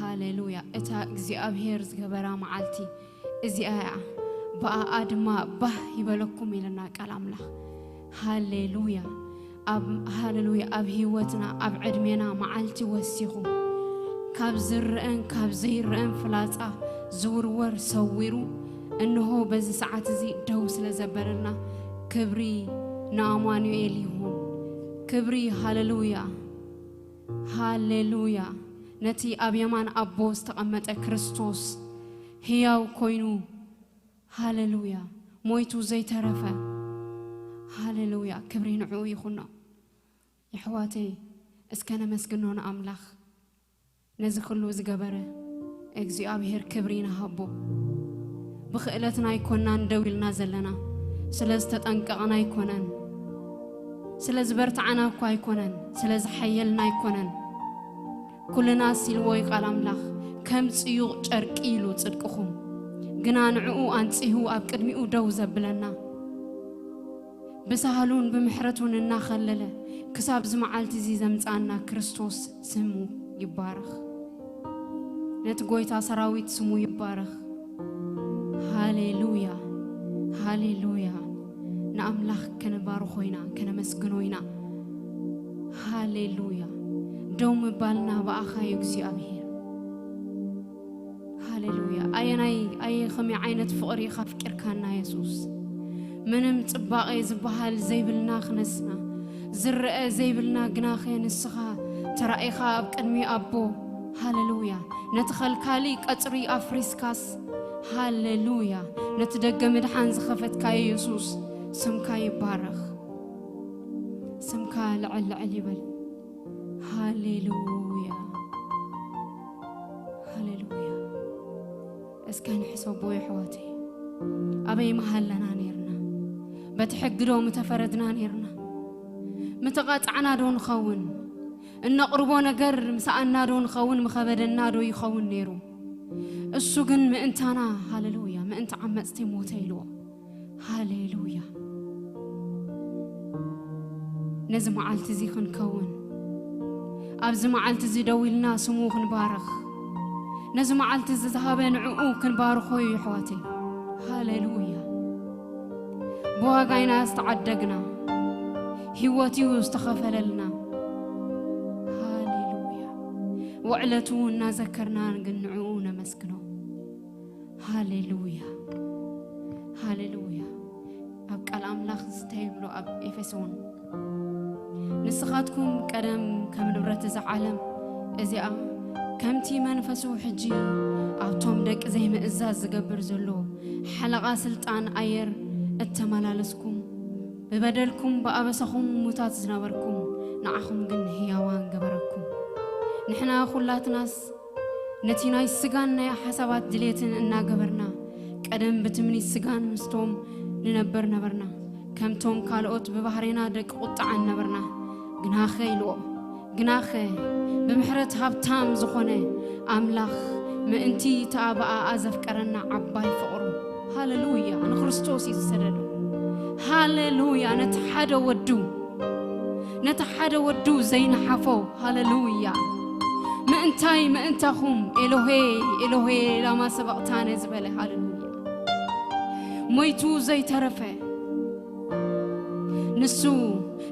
ሃሌሉያ። እታ እግዚኣብሔር ዝገበራ መዓልቲ እዚኣ እያ፣ ብኣኣ ድማ ባህ ይበለኩም ኢለና ቃል ኣምላኽ። ሃሌሉያ። ኣብ፣ ሃሌሉያ፣ ኣብ ህይወትና፣ ኣብ ዕድሜና መዓልቲ ወሲኹ፣ ካብ ዝረአን ካብ ዘይረአን ፍላጻ ዝውርወር ሰዊሩ፣ እንሆ በዚ ሰዓት እዚ ደው ስለ ዘበለልና፣ ክብሪ ንኣማኑኤል ይሁን። ክብሪ፣ ሃሌሉያ፣ ሃሌሉያ፣ ነቲ ኣብ የማን ኣቦ ዝተቐመጠ ክርስቶስ ህያው ኮይኑ፣ ሃሌሉያ፣ ሞይቱ ዘይተረፈ፣ ሃሌሉያ፣ ክብሪ ንዕኡ ይኹኖ። የሕዋተይ፣ እስከ ነመስግኖ ንኣምላኽ። ነዚ ኩሉ ዝገበረ እግዚኣብሔር ክብሪ ንሃቦ። ብኽእለትና ኣይኮናን ደው ኢልና ዘለና፣ ስለ ዝተጠንቀቕና ኣይኮነን፣ ስለ ዝበርትዓና እኳ ኣይኮነን፣ ስለ ዝሓየልና ኣይኮነን። ኩልና ሲልዎ እዩ ቃል ኣምላኽ፣ ከም ጽዩቕ ጨርቂ ኢሉ ጽድቅኹም፣ ግና ንዕኡ ኣንጺሁ ኣብ ቅድሚኡ ደው ዘብለና፣ ብሳህሉን ብምሕረቱን እናኸለለ ክሳብ እዚ መዓልቲ እዚ ዘምጽኣና ክርስቶስ ስሙ ይባረኽ። ነቲ ጎይታ ሰራዊት ስሙ ይባረኽ። ሃሌሉያ፣ ሃሌሉያ። ንኣምላኽ ከነባርኾ ኢና፣ ከነመስግኖ ኢና። ሃሌሉያ። ደው ምባልና ብኣኻ እዩ እግዚኣብሔር። ሃሌሉያ። ኣየናይ፣ ኣየ ኸመይ ዓይነት ፍቕሪ ኢኻ ኣፍቂርካና የሱስ። ምንም ጽባቐ ዝበሃል ዘይብልና ክነስና፣ ዝረአ ዘይብልና ግናኸ ንስኻ ተራኢኻ ኣብ ቅድሚ ኣቦ። ሃሌሉያ። ነቲ ኸልካሊ ቀጽሪ ኣፍሪስካስ። ሃሌሉያ። ነቲ ደገ ምድሓን ዝኸፈትካዮ የሱስ፣ ስምካ ይባረኽ። ስምካ ልዕል ልዕል ይበል። ሃሌሉያ፣ ሃሌሉያ። እስከ ንሕሰቦ የሕዋተይ፣ ኣበይ ምሃለና ኔርና? በቲ ሕጊ ዶ ምተፈረድና ኔርና? ምተቐጻዕና ዶ ንኸውን? እነቕርቦ ነገር ምሰኣና ዶ ንኸውን? ምኸበደና ዶ ይኸውን ኔሩ? እሱ ግን ምእንታና፣ ሃሌሉያ፣ ምእንቲ ዓመጽቲ ሞተ ኢልዎ። ሃሌሉያ። ነዚ መዓልቲ እዚ ክንከውን፣ ኣብዚ መዓልቲ እዚ ደው ኢልና ስሙ ክንባርኽ፣ ነዚ መዓልቲ እዚ ዝሃበ ንዕኡ ክንባርኾ እዩ፣ ኣሕዋተይ። ሃሌሉያ። ብዋጋ ኢና ዝተዓደግና፣ ህይወት እዩ ዝተኸፈለልና። ሃሌሉያ። ውዕለቱ እናዘከርና ግን ንዕኡ ነመስግኖ። ሃሌሉያ፣ ሃሌሉያ። ኣብ ቃል ኣምላኽ እንታይ ይብሎ ኣብ ኤፌሶን? ንስኻትኩም ቀደም ከም ንብረት እዛ ዓለም እዚኣ፣ ከምቲ መንፈሱ ሕጂ ኣብቶም ደቂ ዘይምእዛዝ ዝገብር ዘሎ ሓለቓ ስልጣን ኣየር እተመላለስኩም፣ ብበደልኩም ብኣበሳኹም ሙታት ዝነበርኩም፣ ንዓኹም ግን ህያዋን ገበረኩም። ንሕና ኩላትናስ ነቲ ናይ ስጋን ናይ ሓሳባት ድሌትን እናገበርና፣ ቀደም ብትምኒት ስጋን ምስቶም ንነብር ነበርና፣ ከምቶም ካልኦት ብባህሬና ደቂ ቁጥዓን ነበርና። ግናኸ ኢልዎ፣ ግናኸ ብምሕረት ሃብታም ዝኾነ ኣምላኽ ምእንቲ እታ ብኣኣ ዘፍቀረና ዓባይ ፍቕሩ፣ ሃሌሉያ፣ ንክርስቶስ እዩ ዝሰደዶ። ሃሌሉያ፣ ነቲ ሓደ ወዱ፣ ነቲ ሓደ ወዱ ዘይነሓፎ፣ ሃሌሉያ። ምእንታይ ምእንታኹም ኤሎሄ፣ ኤሎሄ፣ ላማ ሰበቕታነ ዝበለ፣ ሃሌሉያ። ሞይቱ ዘይተረፈ ንሱ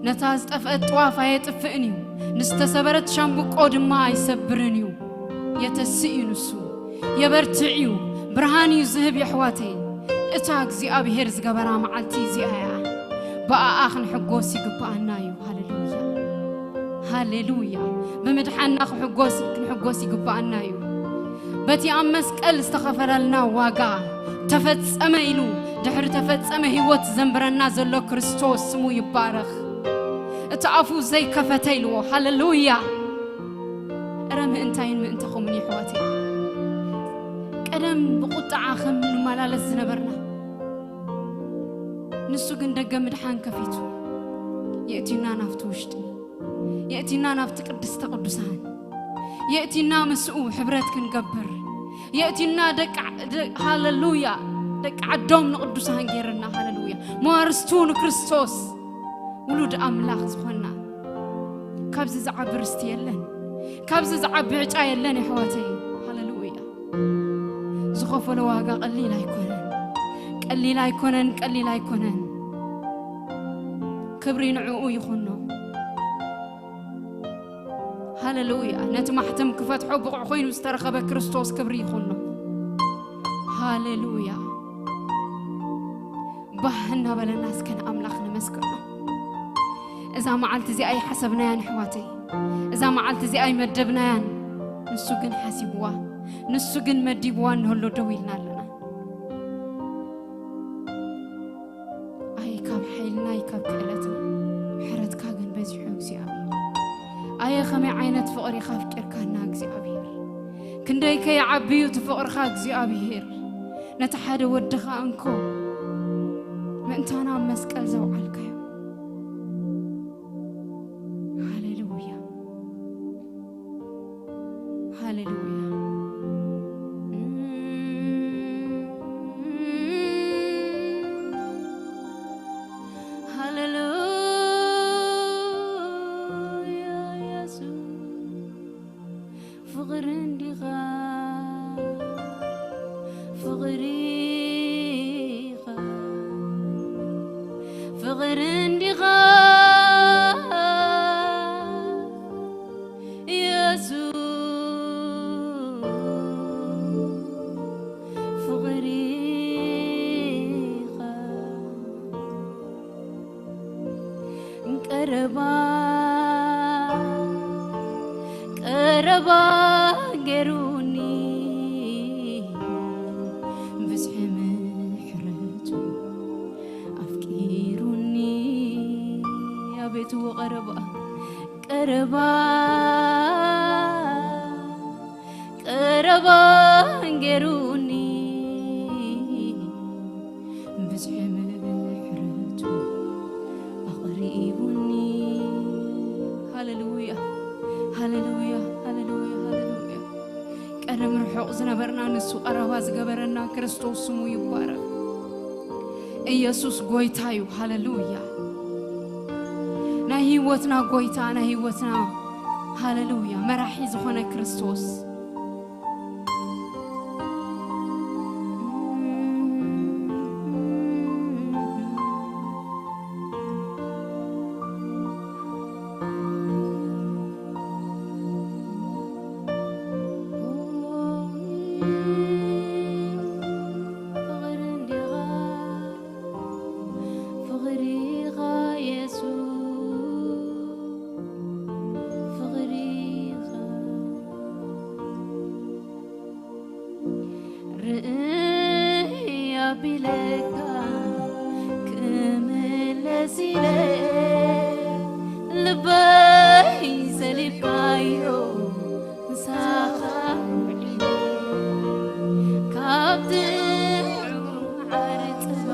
ነታ ዝጠፍአት ጥዋፍ ኣየጥፍእን እዩ፣ ንዝተሰበረት ሻምብቆ ድማ ኣይሰብርን እዩ። የተስእ እዩ ንሱ፣ የበርትዕ እዩ፣ ብርሃን እዩ ዝህብ። የሕዋተይ፣ እታ እግዚኣብሔር ዝገበራ መዓልቲ እዚኣ እያ። ብኣኣ ክንሕጎስ ይግብኣና እዩ። ሃሌሉያ፣ ሃሌሉያ። ብምድሓና ክሕጎስ፣ ክንሕጎስ ይግብኣና እዩ። በቲ ኣብ መስቀል ዝተኸፈለልና ዋጋ ተፈጸመ ኢሉ ድሕሪ ተፈጸመ ህይወት ዘንብረና ዘሎ ክርስቶስ ስሙ ይባረኽ። እቲ ኣፉ ዘይከፈተ ኢልዎ። ሃሌሉያ። እረ ምእንታይን ምእንታኹምን የሕዋተይ። ቀደም ብቁጥዓ ከም ንመላለስ ዝነበርና፣ ንሱ ግን ደገ ምድሓን ከፊቱ የእቲና ናብቲ ውሽጢ፣ የእቲና ናብቲ ቅድስተ ቅዱሳን፣ የእቲና ምስኡ ሕብረት ክንገብር፣ የእቲና ደቂ ዓ-፣ ደ-፣ ሃሌሉያ፣ ደቂ ዓዶም ንቅዱሳን ገይርና፣ ሃሌሉያ፣ መዋርስቱ ንክርስቶስ ውሉድ ኣምላኽ ዝኾንና። ካብዚ ዝዓቢ ርስቲ የለን፣ ካብዚ ዝዓቢ ዕጫ የለን የሕዋተይ። ዝኸፈሎ ዋጋ ቀሊል ኣይኮነን፣ ቀሊል ኣይኮነን፣ ቀሊል ኣይኮነን። ክብሪ ንዕኡ ይኹኖ። ሃሌሉያ። ነቲ ማሕተም ክፈትሖ ብቑዕ ኮይኑ ዝተረኸበ ክርስቶስ ክብሪ ይኹኖ። ሃሌሉያ። ባህ እናበለና እስከ ንኣምላኽ ነመስግኖ። እዛ መዓልቲ እዚኣ ኣይሓሰብናያን ኣሕዋተይ፣ እዛ መዓልቲ እዚኣ ኣይመደብናያን። ንሱ ግን ሓሲብዋ፣ ንሱ ግን መዲብዋ እንህሎ ደው ኢልና ኣለና። ኣየ ካብ ሓይልና፣ ኣይ ካብ ክእለትና፣ ምሕረትካ ግን በዚሑ እግዚኣብሔር። ኣየ ከመይ ዓይነት ፍቕሪ ኢኻ ኣፍቂርካና እግዚኣብሔር። ክንደይ ከይዓቢ እዩ እቲ ፍቕርኻ እግዚኣብሔር። ነቲ ሓደ ወድኻ እንኮ ምእንታና ኣብ መስቀል ዘውዓልካዮ። ሃሌሉያ፣ ሃሌሉያ፣ ሃሌሉያ። ኢየሱስ ፍቕሪ እንዲኻ፣ ፍቕሪ ኢኻ፣ ፍቕሪ እንዲኻ ኢየሱስ፣ ፍቕሪ ኢኻ። ቀረባ፣ ቀረባ ገይሩኒ፣ ብዝሒ ምሕረቱ ኣፍቂሩኒ። ኣቤቱ ቀረባ፣ ቀረባ፣ ቀረባ ገይሩኒ፣ ብዝሒ ምሕረቱ ኣቕሪቡኒ። ሃሌሉያ፣ ሃሌሉያ፣ ሃሌሉያ፣ ሃሌሉያ። ቀደም ርሑቕ ዝነበርና ንሱ ቀረባ ዝገበረና ክርስቶስ ስሙ ይባረኽ። ኢየሱስ ጎይታ እዩ። ሃሌሉያ። ናይ ህይወትና ጎይታ፣ ናይ ህይወትና፣ ሃሌሉያ፣ መራሒ ዝኾነ ክርስቶስ። ፍቕሪ እንዲኻ፣ ፍቕሪ ኢኻ የሱስ፣ ፍቕሪ ኢኻ። ርእይ ኣቢለካ ክምለስ ኢለ ልበይ ሰሊብካዮ ምሳኻ ውዒለ ካብ ጥዑም ዓርጽባ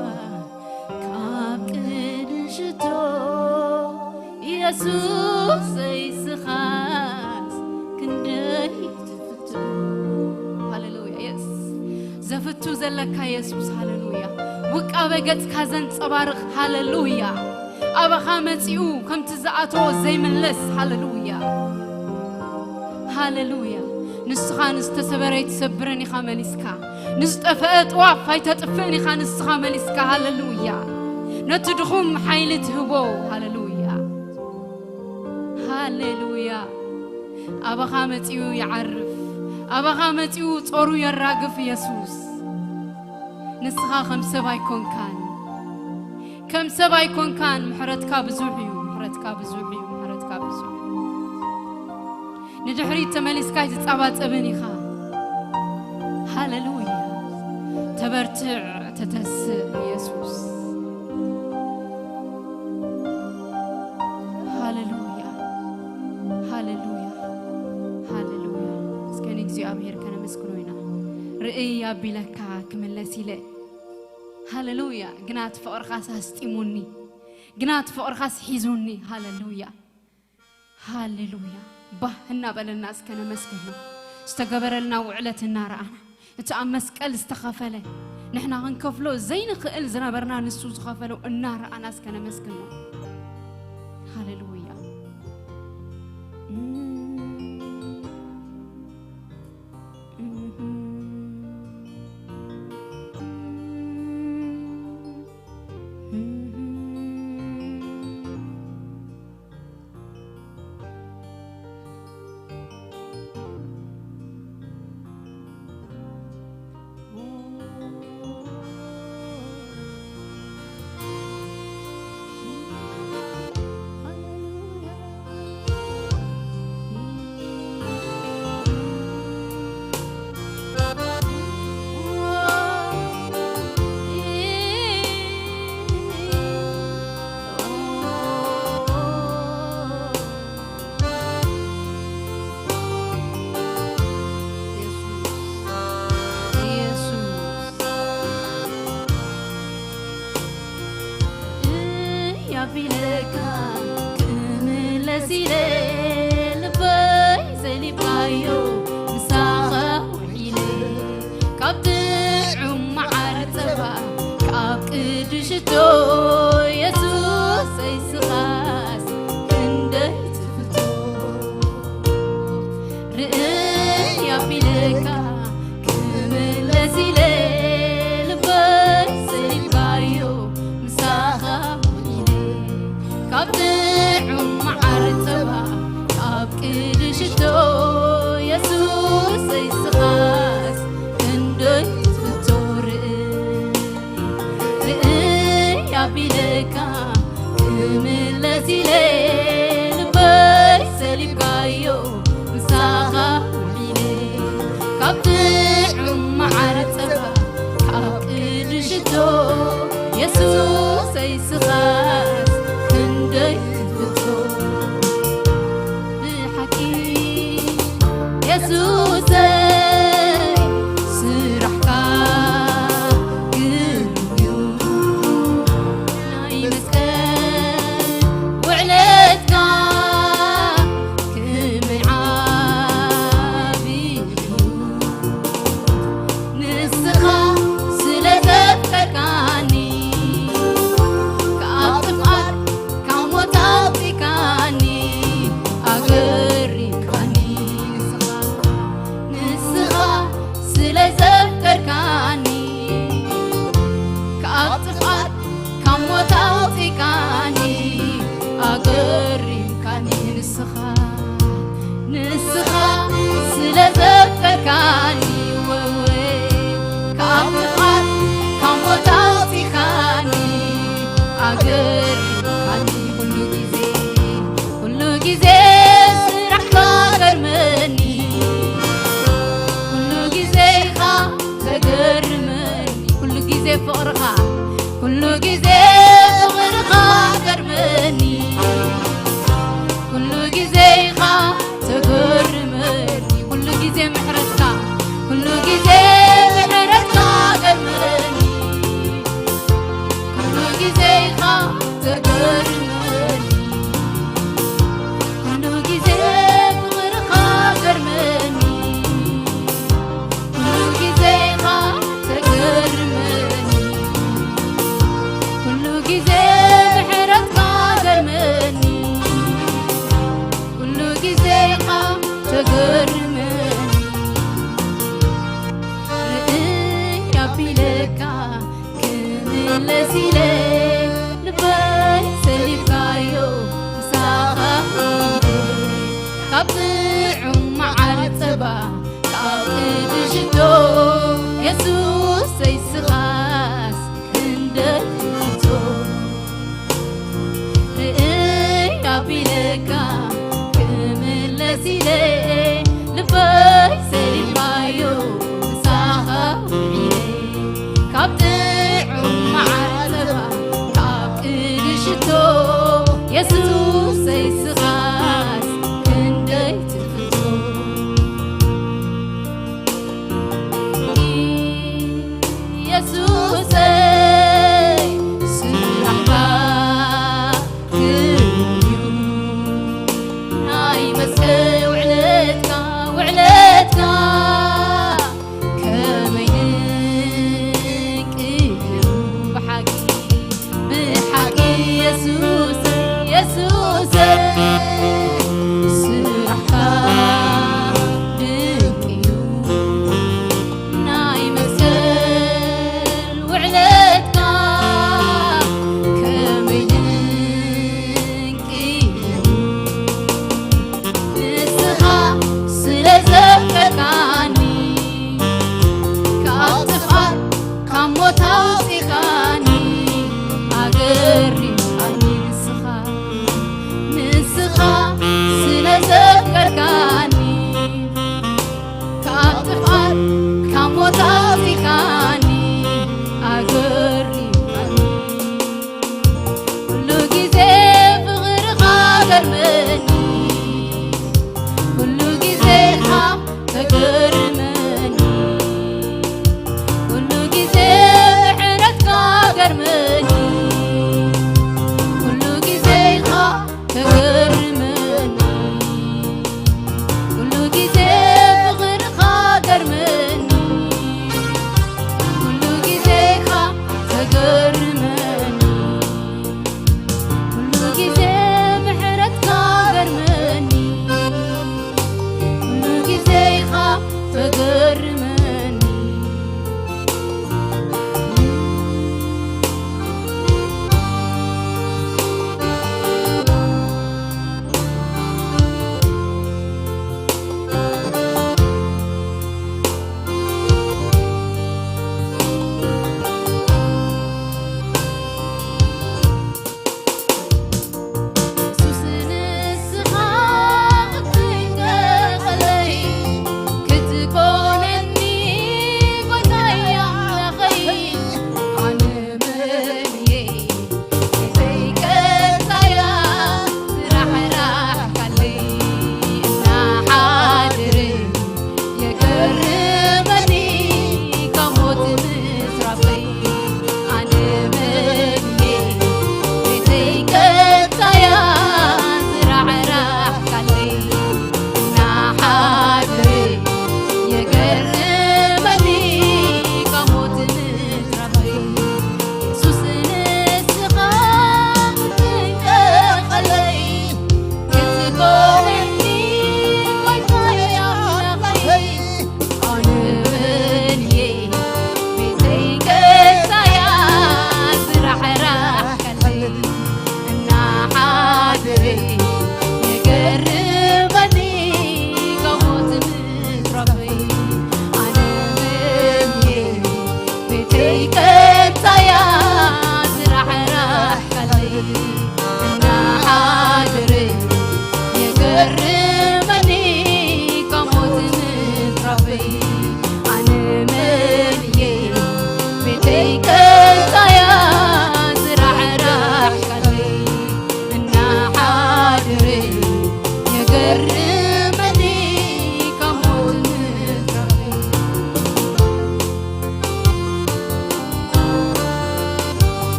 ካብ ቅድን ሽቶ ኢየሱስ ዘይስኻስ ክንደይ ትፍቶ። ሃሌሉያ። የስ ዘፍቱ ዘለካ የሱስ። ሃሌሉያ። ውቃበ ገጽካ ዘንጸባርቕ። ሃሌሉያ። ኣባኻ መጺኡ ከምቲ ዝኣተዎ ዘይምለስ። ሃሌሉያ፣ ሃሌሉያ። ንስኻ ንዝተሰበረ ኣይትሰብርን ኢኻ መሊስካ፣ ንዝጠፍአ ጥዋፍ ኣይተጥፍእን ኢኻ ንስኻ መሊስካ። ሃሌሉያ። ነቲ ድኹም ሓይሊ ትህቦ። ሃሌሉያ፣ ሃሌሉያ። ኣባኻ መጺኡ ይዓርፍ፣ ኣባኻ መጺኡ ጾሩ የራግፍ የሱስ። ንስኻ ከም ሰብ ኣይኮንካን፣ ከም ሰብ ኣይኮንካን። ምሕረትካ ብዙሕ እዩ፣ ምሕረትካ ብዙሕ እዩ፣ ምሕረትካ ብዙሕ እዩ። ንድሕሪት ተመሊስካ ኣይትጻባጸብን ኢኻ። ሃሌሉያ። ተበርትዕ፣ ተተስእ የሱስ። ሃሌሉያ፣ ሃሌሉያ፣ ሃሌሉያ። እስከ ንእግዚኣብሔር ከነመስግኖ ኢና። ርእይ ኣቢለካ ክምለስ ኢለ። ሃሌሉያ። ግና እቲ ፍቕርኻስ ኣስጢሙኒ፣ ግና እቲ ፍቕርኻስ ሒዙኒ። ሃሌሉያ፣ ሃሌሉያ። ባህ እናበለና እስከ ነመስግኖ። ዝተገበረልና ውዕለት እናረኣና፣ እቲ ኣብ መስቀል ዝተኸፈለ፣ ንሕና ክንከፍሎ ዘይንኽእል ዝነበርና ንሱ ዝኸፈሎ እናረኣና እስከ ነመስግኖ። ሃሌሉያ። ሰይስኻስ ክንደይ ትፍቶ ርእይ፣ ርእይ ኣቢለካ ክምለስ ኢለ ልበይ ሰሊብካዮ ምሳኻ ውዒለ። ካብ ጥዑም መዓር ጸባ ካብ ቅዱስ ሽቶ የሱሰይ ስኻስ ክንደይ ትፍቶ። ብሓቂ የሱሰይ ስራሕካ ግርም እዩ። ናይ መስቀል ውዕለትካ ከመይ ዓቢ እዩ። ንስኻ ስለ ዘፍቀርካኒ፣ ካብ ጥፍኣት ካብ ሞት ኣውጺእካኒ፣ ኣገሪምካኒ። ንስኻ፣ ንስኻ ስለ ዘፍቀርካኒ፣ ካብ ጥፍኣት ካብ ሞት ኣውጺእካኒ፣ ኣገሪምካኒ። ንስኻ፣ ንስኻ ስለ ዘፍቀርካኒ፣ ወወይ፣ ካብ ጥፍኣት ካብ ሞት ኣውጺእካኒ፣ ኣገሪምካኒ። ኩሉ ግዜ፣ ኩሉ ግዜ ስራሕካ ገርመኒ፣ ኩሉ ግዜ ኢኻ ተገርመኒ። ኩሉ ግዜ ፍቕርኻ፣ ኩሉ ግዜ ፍቕርኻ ገርመኒ፣ ኩሉ ግዜ ኢኻ ተገርመኒ። ኩሉ ግዜ ምሕረትካ፣ ኩሉ ግዜ ምሕረትካ ገርመኒ፣ ኩሉ ግዜ ኢኻ ተገርመኒ። ኩሉ ግዜ ፍቕርኻ ገርመኒ፣ ኩሉ ግዜ ኢኻ ተገርመኒ፣ ኩሉ ግዜ ምሕረትካ ገርመኒ፣ ኩሉ ግዜ ኢኻ ተገርመኒ። ርእይ ኣቢለካ ክምለስ ኢለ ልበይ ሰሊብካዮ ምሳኻ ውዒለ። ካብ ጥዑም መዓር ጸባ ካብ ቅዱስ ሽቶ የሱሰይ ስኻስ ክንደይ ትፍቶ። ርእይ ኣቢለካ ክምለስ ኢለ ልበይ ሰሊባዮ ምሳኻ ውዒለ። ካብ ጥዑም መዓር ጸባ ካብ ቅዱስ ሽቶ የሱሰይ ስኻስ ክንደይ ትፍቶ። የሱሰይ ስራሕካ ግርም እዩ። ናይ መስቀል ውዕለትካ፣ ውዕለትካ ከመይ ድንቂ እዩ። ብሓቂ፣ ብሓቂ የሱሰይ፣ የሱሰይ ስራሕካ ድንቂ እዩ። ናይ መስቀል ውዕለትካ ከመይ ድንቂ እዩ። ንስኻ ስለ ዘፍቀርካኒ፣ ካብ ጥፍኣት ካብ ሞት ኣውጺኻኒ፣ ኣገሪምካኒ ንስኻ፣ ንስኻ ስለ ዘፍቀርካኒ፣ ካብ ጥፍኣት ካብ ሞት ኣውጺኻኒ፣ ኣገሪምካኒ። ኩሉ ግዜ ፍቕርኻ ገርመኒ፣ ኩሉ ግዜ ኢኻ ተገርመኒ፣ ኩሉ ግዜ ምሕረትካ ገርመኒ፣ ኩሉ ግዜ ኢኻ ተገርመኒ፣ ኩሉ ግዜ ፍቕርኻ ገርመኒ፣ ኩሉ ግዜ ኢኻ ተገርመኒ፣ ኩሉ ግዜ ምሕረትካ ገርመኒ፣ ኩሉ ግዜ ኢኻ ተገርመኒ።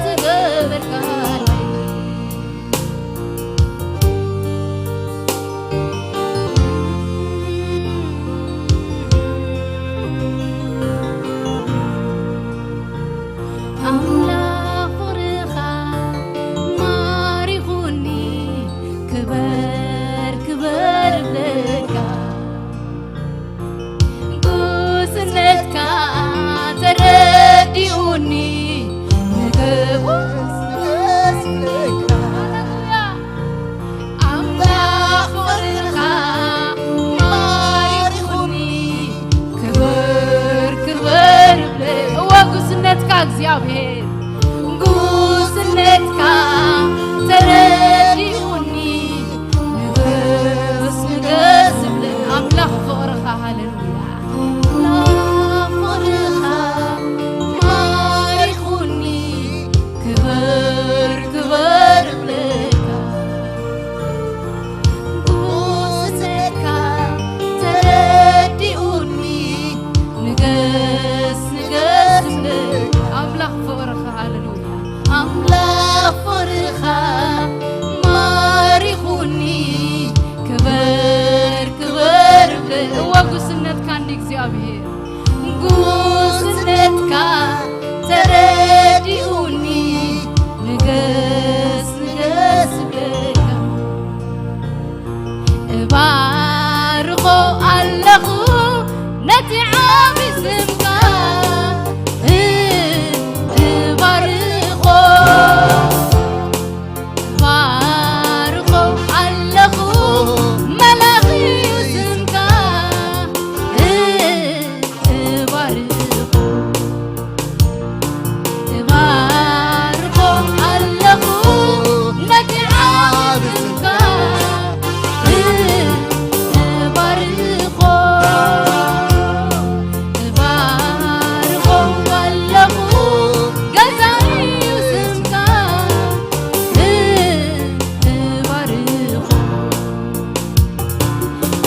ዝገበርካለይ። ኣምላኽ ፍቕርኻ ማሪኹኒ፣ ክበር ክበር እብለካ። ጉስነትካ ተረዲኡኒ፣ ንገስ እብለካ። ኣምላኽ ፍቕርኻ ማሪኹኒ፣ ክበር ክበር እብለ። እወ፣ ጉስነትካ እግዚኣብሔር፣ ጉስነትካ ተረዲኡኒ፣ ንገስ ንገስ እብለ። ኣምላኽ ፍቕርኻ፣ ሃሌሉያ። ኣምላኽ ፍቕርኻ ማሪኹኒ፣ ክበር ክበር እብለካ። ጉስነትካ ተረዲኡኒ፣ ንገስ ንገስ እብለካ። ኣምላኽ ፍቕርኻ፣ ሃሌሉያ። ኣምላኽ ፍቕርኻ ማሪኹኒ፣ ክበር ክበር እብለ። እወ፣ ጉስነትካ እንዲ እግዚኣብሔር፣ ጉስነትካ ተረዲኡኒ፣ ንገስ ንገስ እብለካ። እባርኾ ኣለኹ ነቲ ዓቢ ስምካ፣ እባርኾ፣ እባርኾ ኣለኹ መላኺ ስምካ፣ እባርኾ። እባርኾ ኣለኹ ነቲ ዓቢ ስምካ፣ እባርኾ፣ እባርኾ ኣለኹ ገዛኢ ስምካ፣ እባርኾ።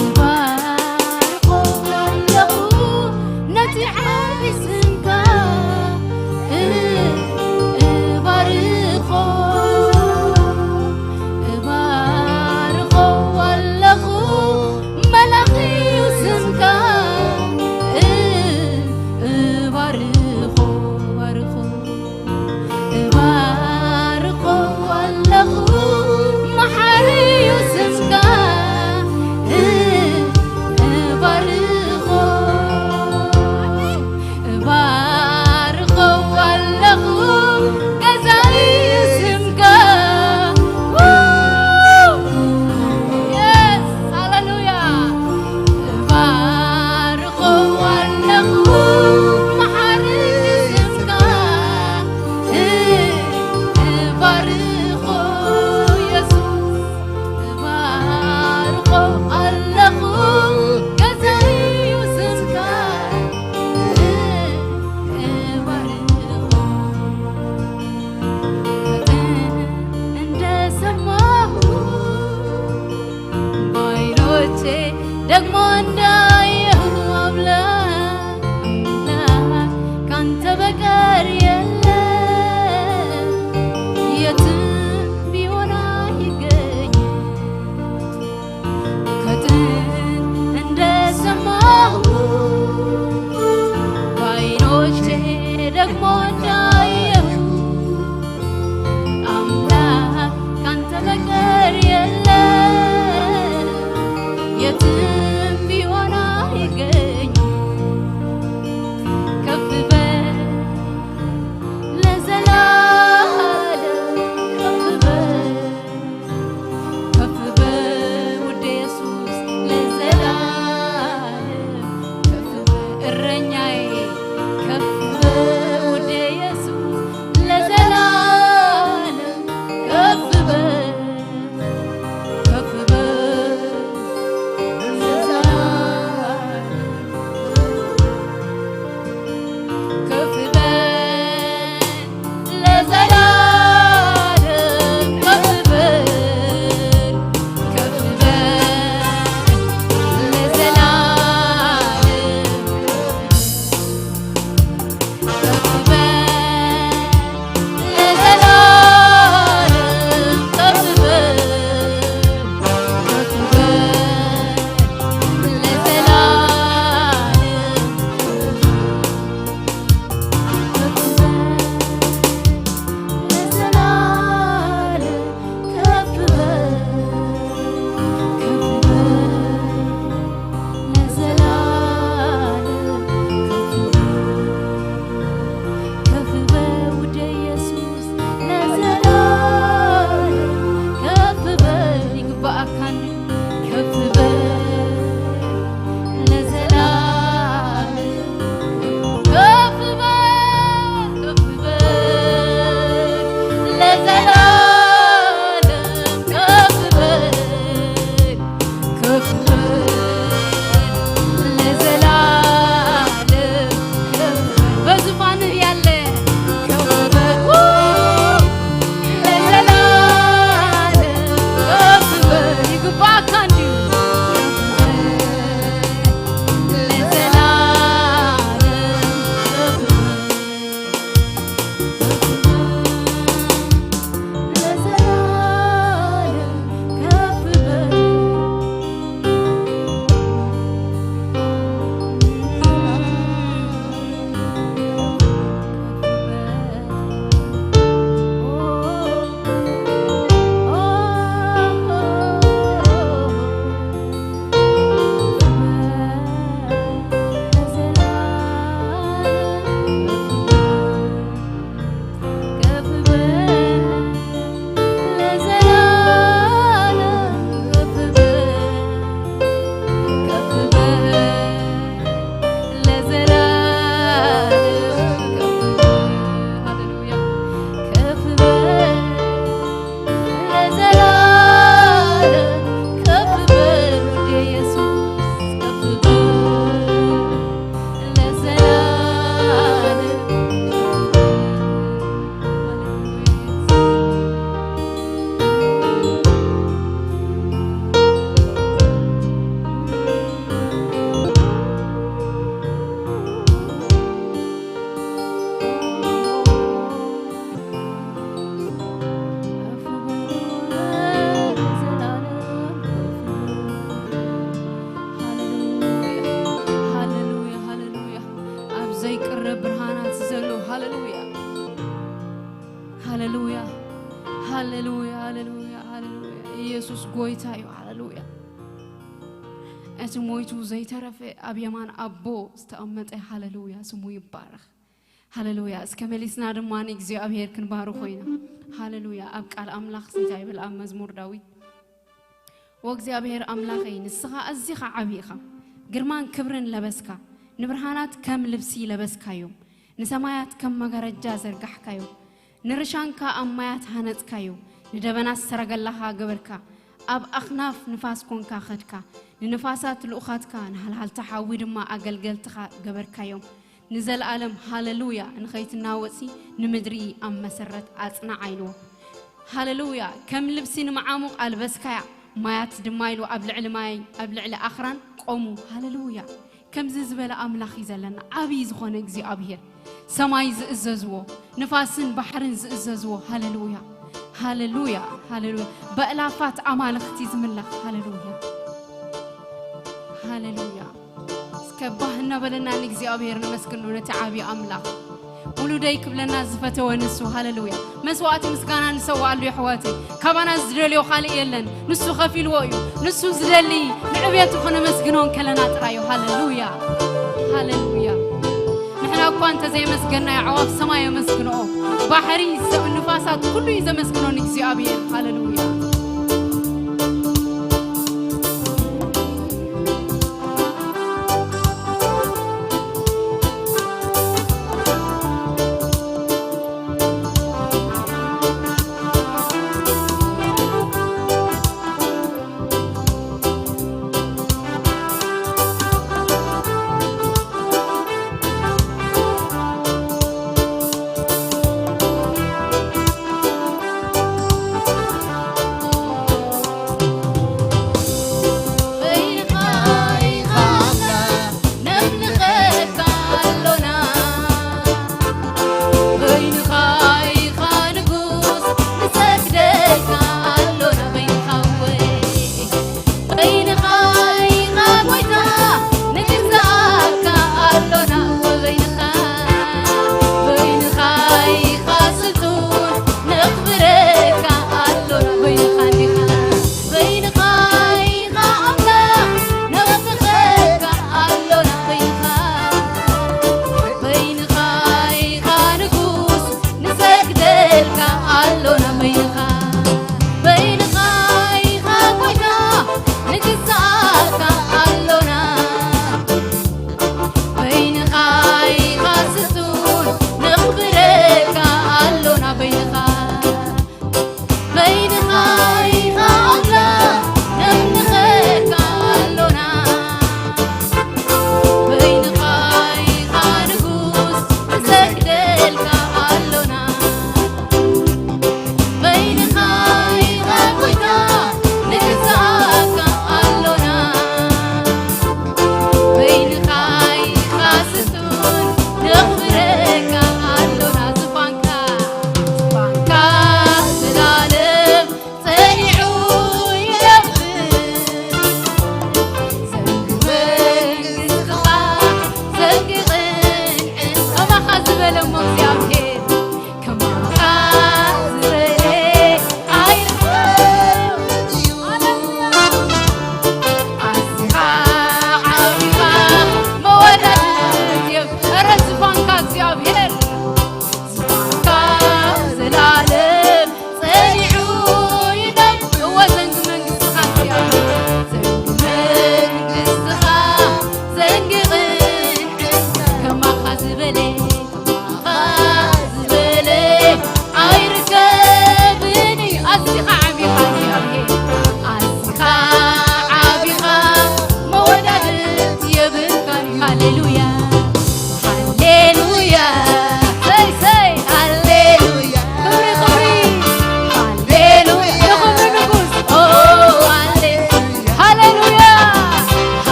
እባርኾ ኣለኹ ነቲ ዓቢ ስምካ፣ እባርኾ፣ እባርኾ ኣለኹ መላኺ ስምካ፣ እባርኾ፣ እባርኾ። እባርኾ ኣለኹ መሓሪ እዩ ስምካ፣ እባርኾ፣ እባርኾ ኣለኹ ገዛኢ እዩ ስምካ። Yes፣ ሃሌሉያ። እባርኾ ኣለኹ መሓሪ ስምካ፣ እባርኾ የሱስ፣ እባርኾ ኣለኹ ገዛኢ ስምካ፣ እባርኾ። እንደሰማሁ ባይኖቼ ደግሞ እንዳየሁ አምላክ ካንተ በቀር የለም፣ የትም ቢሆን አይገኝም። ከጥንት እንደሰማሁ ባይኖቼ ደግሞ እንዳየሁ አምላክ ካንተ በቀር የለም፣ የትም ቢሆን አይገኝም። ከፍ በል ለዘላለም ሃሌሉያ፣ ሃሌሉያ፣ ሃሌሉያ፣ ሃሌሉያ። ኢየሱስ ጎይታ እዩ። ሃሌሉያ። እቲ ሞይቱ ዘይተረፈ ኣብ የማን ኣቦ ዝተቐመጠ፣ ሃሌሉያ፣ ስሙ ይባረኽ። ሃሌሉያ። እስከ መሊስና ድማ ንእግዚኣብሔር ክንባርኾ ኢና። ሃሌሉያ። ኣብ ቃል ኣምላኽ እንታይ ይብል ኣብ መዝሙር ዳዊት? "ወእግዚኣብሔር ኣምላኸይ፣ ንስኻ ኣዚኻ ዓቢ ኢኻ። ግርማን ክብርን ለበስካ። ንብርሃናት ከም ልብሲ ለበስካዮም። ንሰማያት ከም መጋረጃ ዘርጋሕካዮም። ንርሻንካ ኣብ ማያት ሃነጽካዮ። ንደበናት ሰረገላኻ ገበርካ። ኣብ ኣኽናፍ ንፋስ ኮንካ ኸድካ። ንንፋሳት ልኡኻትካ፣ ንሃልሃልታ ሓዊ ድማ ኣገልገልትኻ ገበርካዮም። ንዘለኣለም ሃሌሉያ፣ ንኸይትናወጽሲ ንምድሪ ኣብ መሰረት ኣጽንዓ" ኢልዎ። ሃሌሉያ። ከም ልብሲ ንመዓሙቕ ኣልበስካያ፣ ማያት ድማ ኢሉ ኣብ ልዕሊ ማይ፣ ኣብ ልዕሊ ኣኽራን ቆሙ። ሃሌሉያ። ከምዚ ዝበለ ኣምላኽ እዩ ዘለና፣ ዓብዪ ዝኾነ እግዚኣብሔር። ሰማይ ዝእዘዝዎ፣ ንፋስን ባሕርን ዝእዘዝዎ። ሃሌሉያ፣ ሃሌሉያ፣ ሃሌሉያ። በእላፋት ኣማልኽቲ ዝምለኽ። ሃሌሉያ፣ ሃሌሉያ። እስከ ባህ እናበለና ንእግዚኣብሔር ነመስግኖ፣ ነቲ ዓብዪ ኣምላኽ። ውሉደይ ክብለና ዝፈተወ ንሱ። ሃሌሉያ። መስዋዕቲ ምስጋና ንሰዋኣሉ፣ የሕዋተይ። ካባና ዝደልዮ ካልእ የለን። ንሱ ከፊልዎ እዩ። ንሱ ዝደሊ ንዕቤቱ ከነመስግኖ እንከለና ጥራይ እዩ። ሃሌሉያ፣ ሃሌሉያ። ንሕና እኳ እንተዘየመስገና፣ ኣዕዋፍ ሰማይ የመስግንኦ። ባሕሪ፣ ሰብ፣ ንፋሳት ኩሉ እዩ ዘመስግኖ ንእግዚኣብሔር። ሃሌሉያ።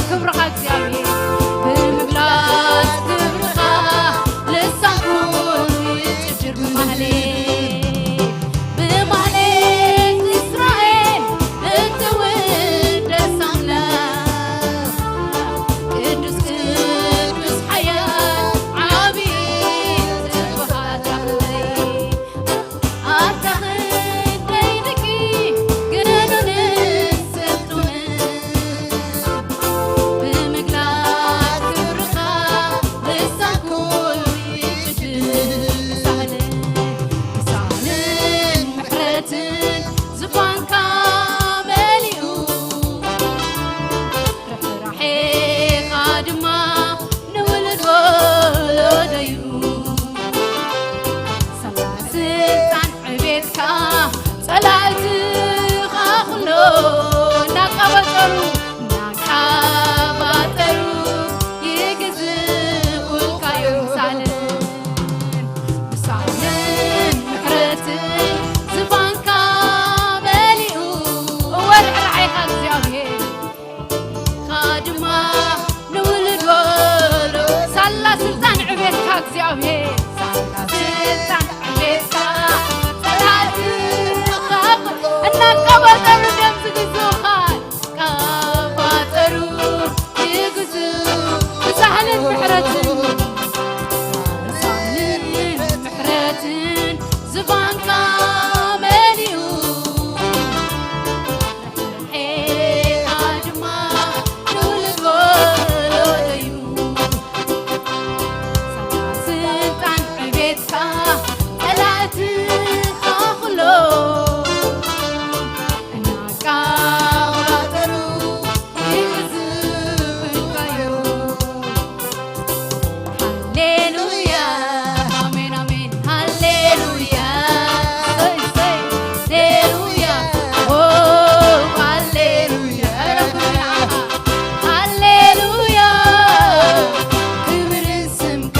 ክብርኻ እግዚኣብሔር ብምግላጽ ክብርኻ ልሳን ኩሉ ይጭድር ብማህሌት ብማህሌት እስራኤል እትውደስ ኣምላኽ ቅዱስ ቅዱስ ሓያል ዓብዪ ትብሃል ኣምላኽ ኣታ ክንደይ ደቂ ግኑንን ስልጡንን ብምግላጽ ክብርኻ ልሳን ኩሉ ይጭድር ሳህልን ሳህልን ምሕረትን ዝፋንካ መሊኡ ርሕራሔኻ ድማ ንውሉድ ወለዶዩ ሰላ ስልጣን ዕቤትካ ጸላእትኻ ኩሎ እናቀበጸሩ እናቀባጠሩ ይግዝኡልካ እዮም ሳልን ሳልን ምሕረትን ዝፋንካ መሊኡ እወ ርሕራሔኻ እግዚኣብሔር ኻ ድማ ንውሉድ ወለዶ ሳላ ስልጣን ዕቤትካ እግዚኣብሔር ሳላ ስልጣን ዕቤትካ ጸላእትኻ እናቀባጠሩ ደም ዝግዝኡኻ እናቀባጠሩ ይግዝኡ ብሳህልን ምሕረትን ሳህልን ምሕረትን ዝፋንካ መሊኡ ርሕራሔኻ ድማ ንውሉድ ወለዶዩ ሰላ ስልጣን ዕቤትካ ጸላእትኻ ኩሎ እናቃባጠሩ ይግዝኡልካዮ ሃሌሉያ ኣሜን ኣሜን ሃሌሉያ እሰይ እሰይ ሃሌሉያ ኦ ሃሌሉያ ሃሌሉያ ክብር ስምካ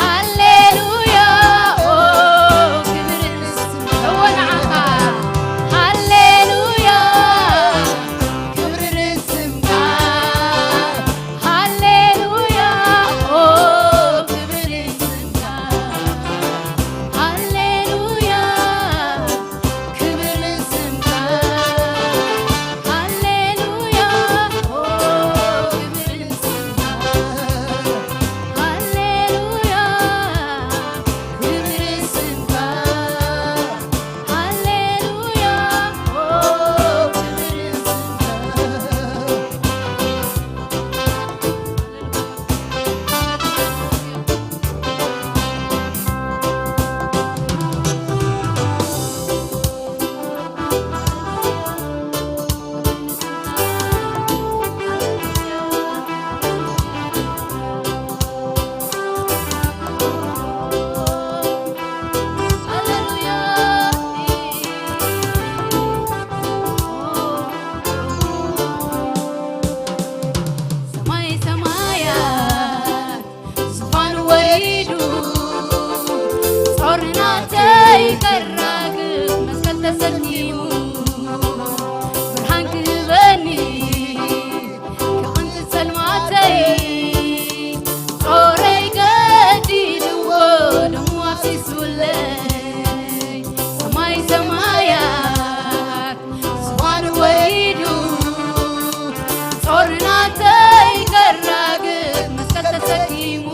ሃሌሉያ ኦ ክብር ስምካ እወ ንዓኻ ሃሌሉያ ክብር ስምካ ሃሌሉያ ኦ ክብር ስምካ ሃሌሉያ ክብር ስምካ ሃሌሉያ ኦ ክብር ስምካ ሃሌሉያ ክብር ስምካ ሃሌሉያ ኦ ክብር ስምካ ሰማይ ሰማያት ዙፋን ወሪዱ ጾርናተይ ከራግፍ መስቀል ተሰኪሙ ብርሃን ክህበኒ ክቕንጽ ጸልማተይ ጾረይ ገዲልዎ ደሙ ኣፍሲሱለይ ሰማይ ሰማያት ዝፋኑ ወሪዱ ጾርናተይ ከራግፍ መስቀል ተሰኪሙ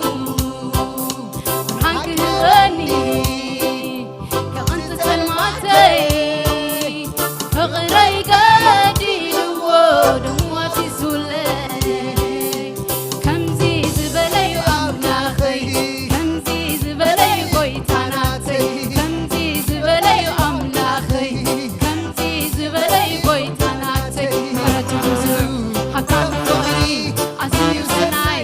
ብርሃን ክህበኒ ከቕንጽ ጸልማተይ ፍቕረይ ገዲልዎ ደሙ ኣፍሲሱለይ ከምዚ ዝበለዩ ኣምላኸይ ከምዚ ዝበለዩ ጎይታ ናተይ ከምዚ ዝበለዩ ኣምላኸይ ከምዚ ዝበለዩ ጎይታ ናተይ ምሕረቱ ብዙሕ ሃብታም ፍቕሪ ኣዝዩ ሰናይ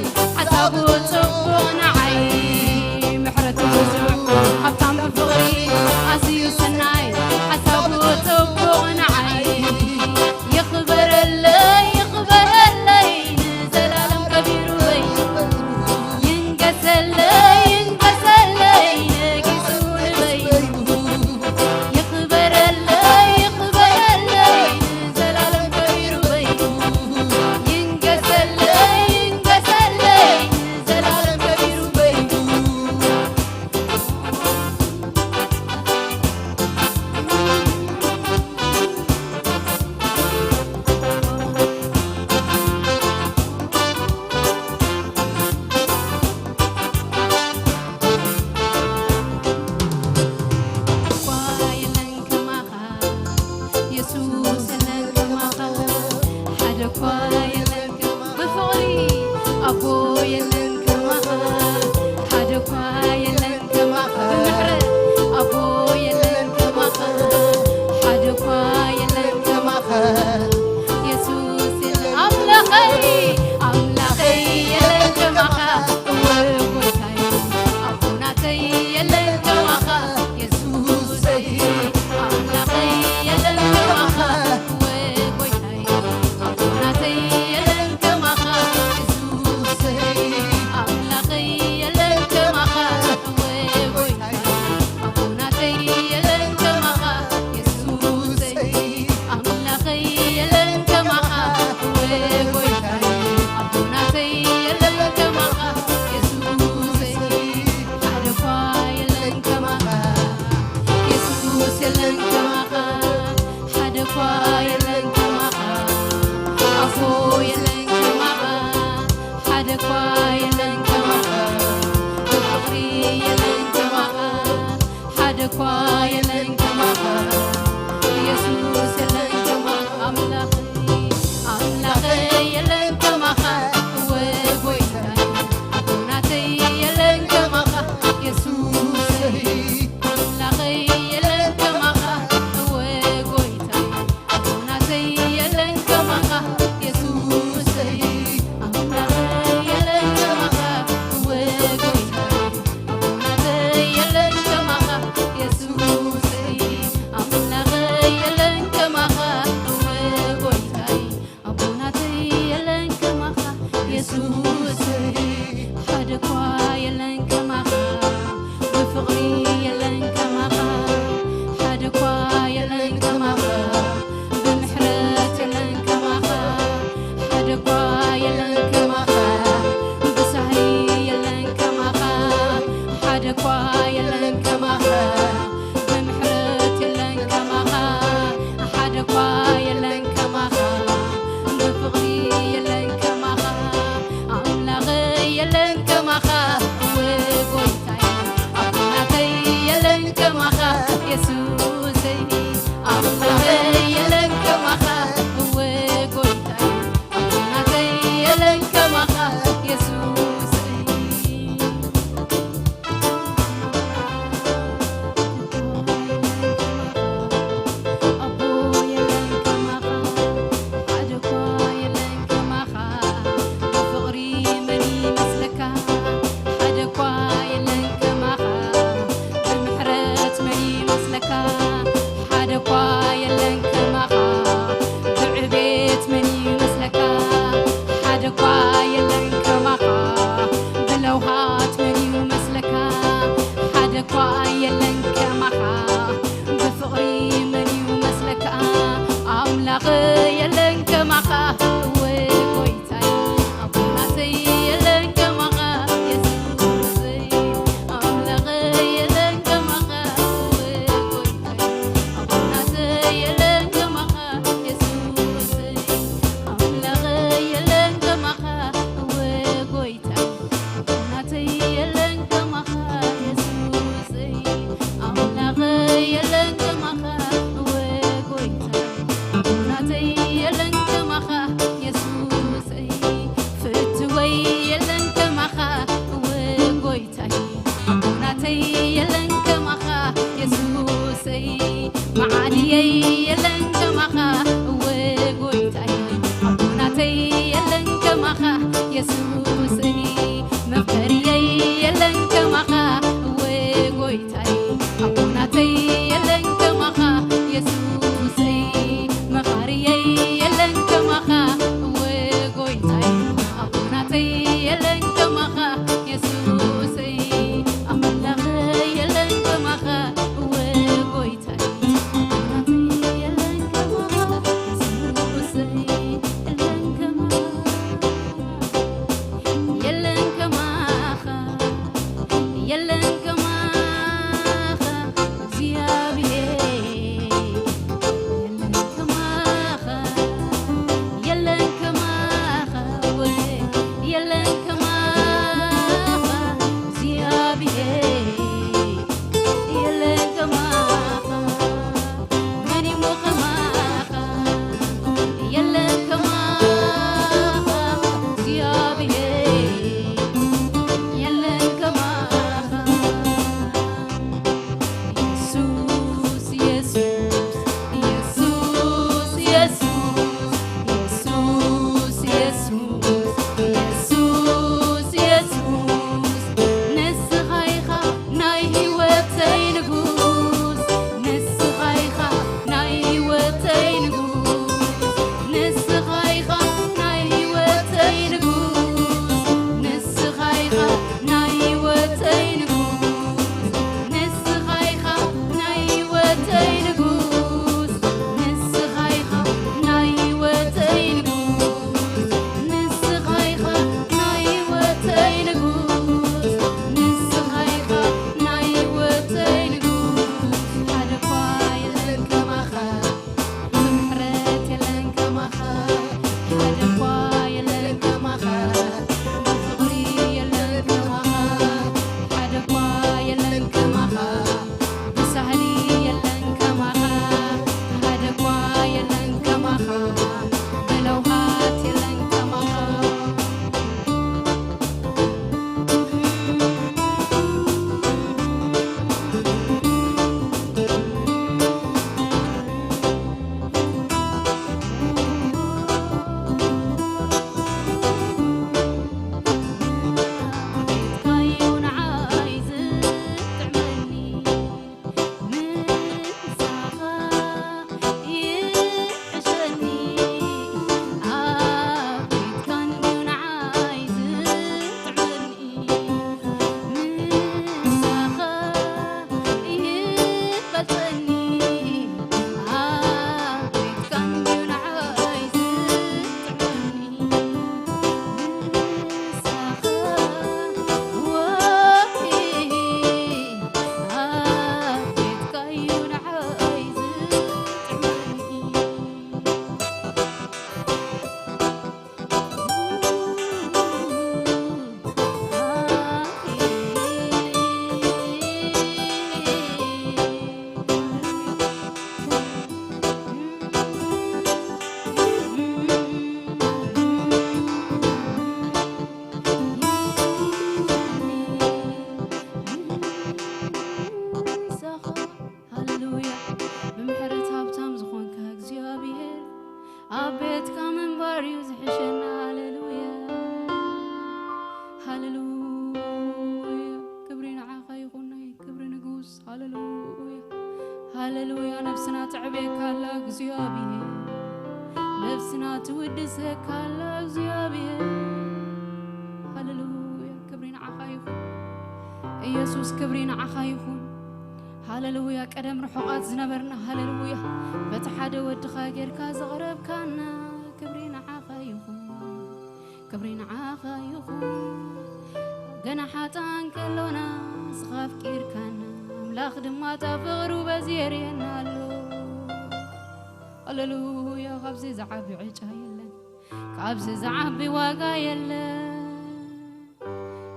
የለን ከም-፣ ብፍቕሪ ኣቦ የለን ከማኻ፣ ሓደ እኳ የለን ከማኻ፣ ብምሕረት ኣቦ የለን ከማኻ፣ ሓደ እኳ የለን ከማኻ፣ የሱስ የለን ኣምላኸይ፣ ኣምላኸይ የለን ከማኻ፣ እወ ጎይታይ ኣቦ ናተይ የለን ከማኻ፣ የሱሰይ ኣምላኸይ የለን ከማኻ፣ እወ ጎይታይ ኣቦ ናተይ የለን ከማኻ፣ የሱሰይ ኣምላኸይ የለን ከማኻ፣ እወ ጎይታይ ኣቦ ናተይ የለን ከማኻ፣ የሱሰይ ኣምላኸይ የለን ከማኻ፣ እወ ጎይታይ ኣቦ ናተይ የለን ከማኻ፣ የሱሰይ ሓደ እኳ የለን ከማኻ፣ የሱስ የለን ከማኻ፣ ሓደ እኳ የለን ከማኻ፣ ኣፎ የለን ከማኻ፣ ሓደ እኳ የለን ከማኻ፣ ብፍቕሪ የለን ከማኻ፣ ሓደ እኳ የለን ከማኻ፣ የሱስ የለን ከማኻ፣ ኣምላኸይ፣ ኣምላኸይ የለን ከማኻ፣ እወ ጎይታይ ኣቦ ናተይ የለን ከማኻ፣ የሱሰይ ኣምላኸይ የለን ከማኻ፣ እወ ጎይታይ ኣቦ ናተይ የለን ከማኻ፣ የሱሰይ ኣምላኸይ የለን ከማኻ፣ እወ ጎይታይ ኣቦ ናተይ የለን ከማኻ፣ የሱሰይ ኣምላኸይ የለን ከማኻ፣ እወ ጎይታይ ኣቦ ናተይ የለን ከማኻ፣ የሱሰይ ሓደ እኳ የለን ከማኻ፣ ብፍቕሪ የለን ከማኻ፣ ሓደ እኳ የለን ከማኻ፣ ብምሕረት የለን ከማኻ፣ ሓደ እኳ የለን ከማኻ፣ ብሳህሪ የለን ከማኻ፣ ሓደ እኳ የለን ከማኻ፣ ብምሕረት የለን ከማኻ፣ ሓደ እኳ የለን ከማኻ፣ ብፍቕሪ የለን ከማኻ፣ ኣምላኸይ የለን ከማኻ፣ እወ ጎይታይ ኣምላኸይ የለን ከማኻ፣ የሱሰይ ኣምላኸይ የለን ከማኻ፣ እወ ጎይታይ ኣምላኸይ የለን ከማኻ፣ የሱሰይ ኣቦ የለን ከማኻ፣ ሓደ እኳ የለን ከማኻ፣ ብፍቕሪ መን ይመስለካ? ሓደ እኳ የለን ከማኻ፣ ብምሕረት መን ይመስለካ? ሓደ እኳ የለን ከማኻ፣ ብዕቤት መን ይመስለካ? ሓደ እኳ የለን ከማኻ፣ ብለውሃት መን ይመስለካ? ሓደ እኳ የለን ከማኻ፣ ብፍቕሪ መን እዩ መስለካ? ኣምላኽ የለን ከማኻ፣ እወ ጎይታይ ኣቦ ናተይ የለን ከማኻ፣ የሱሰይ ኣምላኽ የለን ከማኻ፣ እወ ጎይታይ ኣቦ ናተይ የለን ከማኻ፣ የሱሰይ ኣምላኽ የለን ከማኻ፣ እወ ጎይታይ ኣቦ ናተይ የለን ከማኻ፣ የሱሰይ ኣምላኸይ የለን ከማኻ፣ እወ ጎይታይ ኣቦ ናተይ የለን ከማኻ፣ የሱሰይ ፍትወይ የለን ከማኻ፣ እወ ጎይታይ ኣቦ ናተይ የለን ከማኻ፣ የሱሰይ መዓልየይ የለን ከማኻ፣ እወ ጎይታይ ኣቦ ናተይ የለን ከማኻ፣ የሱሰይ መፍቀሪየይ የለን ከማኻ፣ እወ ጎይታይ ኣቦ ናተይ የለን ከማኻ፣ የሱሰይ መኻሪየይ የለን ከማኻ፣ እወ ጎይታይ ኣቦ ናተይ የለን ከማኻ፣ የሱሰይ ኣምላኽ የለን ከማኻ፣ እወ ጎይታይ ኣቦ ናተይ የለን ከማኻ፣ የሱሰይ የለን ከማኻ። ሃሌሉያ። ነብስና ትዕብየካ ኣላ እግዚኣብሔር፣ ነብስና ትውድሰካ ኣላ እግዚኣብሔር። ሃሌሉያ። ክብሪ ንዓኻ ይኹን ኢየሱስ፣ ክብሪ ንዓኻ ይኹን። ሃሌሉያ። ቀደም ርሑቓት ዝነበርና፣ ሃሌሉያ፣ በቲ ሓደ ወድኻ ጌርካ ዘቕረብካና፣ ክብሪ ንዓኻ ይኹን። ክብሪ ንዓኻ ይኹን። ገና ሓጣን ከሎና ንስኻ ኣፍቂርካና፣ ኣምላኽ ድማ እታ ፍቕሩ በዚ የርእየና ኣሎ። ሃሌሉያ። ካብዚ ዝዓቢ ዕጫ የለን፣ ካብዚ ዝዓቢ ዋጋ የለን።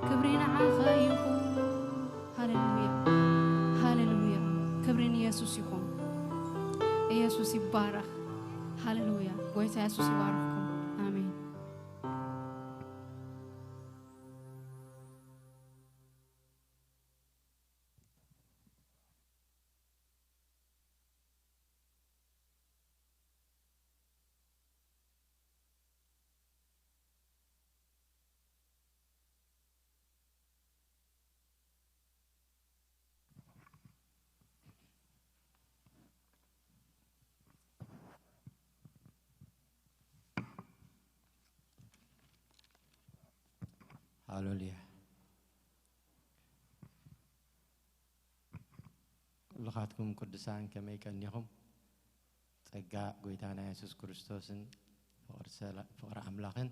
ክብሪ ንዓኻ ይኹን። ሃሌሉያ፣ ሃሌሉያ። ክብሪ ንየሱስ ይኹን። ኢየሱስ ይባረኽ። ሃሌሉያ። ጎይታ የሱስ ይባርኽኩም። ኣሜን። ሃሌሉያ። ኩልኻትኩም ቅዱሳን ከመይ ቀኒኹም? ጸጋ ጎይታና የሱስ ክርስቶስን ፍቕሪ ሰላ-፣ ፍቕሪ ኣምላኽን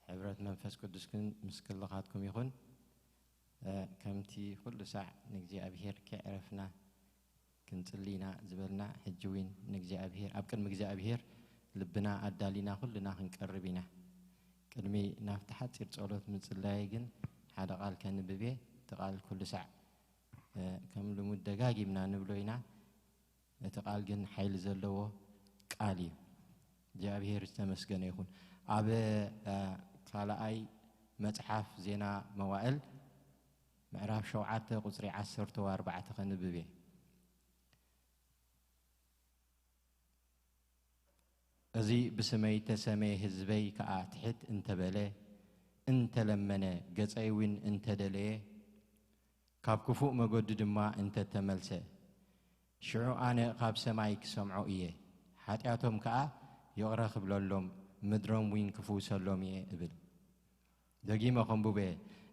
ሕብረት መንፈስ ቅዱስን ምስ ኩልኻትኩም ይኹን። እ፣ ከምቲ ኩሉ ሳዕ ንእግዚኣብሔር ከየዕረፍና ክንጽሊ ኢና ዝበልና፣ ሕጂ እውን ንእግዚኣብሔር፣ ኣብ ቅድሚ እግዚኣብሔር ልብና ኣዳሊና ኩልና ክንቀርብ ኢና። ቅድሚ ናብቲ ሓጺር ጸሎት ምጽላይ ግን ሓደ ቃል ከንብብ እየ። እቲ ቃል ኩሉ ሳዕ፣ እ፣ ከም ልሙድ ደጋጊምና ንብሎ ኢና። እቲ ቃል ግን ሓይሊ ዘለዎ ቃል እዩ። እግዚኣብሔር ዝተመስገነ ይኹን። ኣብ፣ እ፣ ካልኣይ መጽሓፍ ዜና መዋእል ምዕራፍ ሸውዓተ ቁጽሪ ዓሰርተ ኣርባዕተ ከንብብ እየ። እዚ ብስመይ እተሰመየ ህዝበይ ከኣ ትሕት እንተበለ፣ እንተለመነ፣ ገጸይ እውን እንተደለየ፣ ካብ ክፉእ መገዱ ድማ እንተተመልሰ፣ ሽዑ ኣነ ካብ ሰማይ ክሰምዖ እየ፣ ሓጢኣቶም ከኣ ይቕረ ክብለሎም፣ ምድሮም እውን ክፍውሰሎም እየ እብል። ደጊመ ከንብቦ እየ።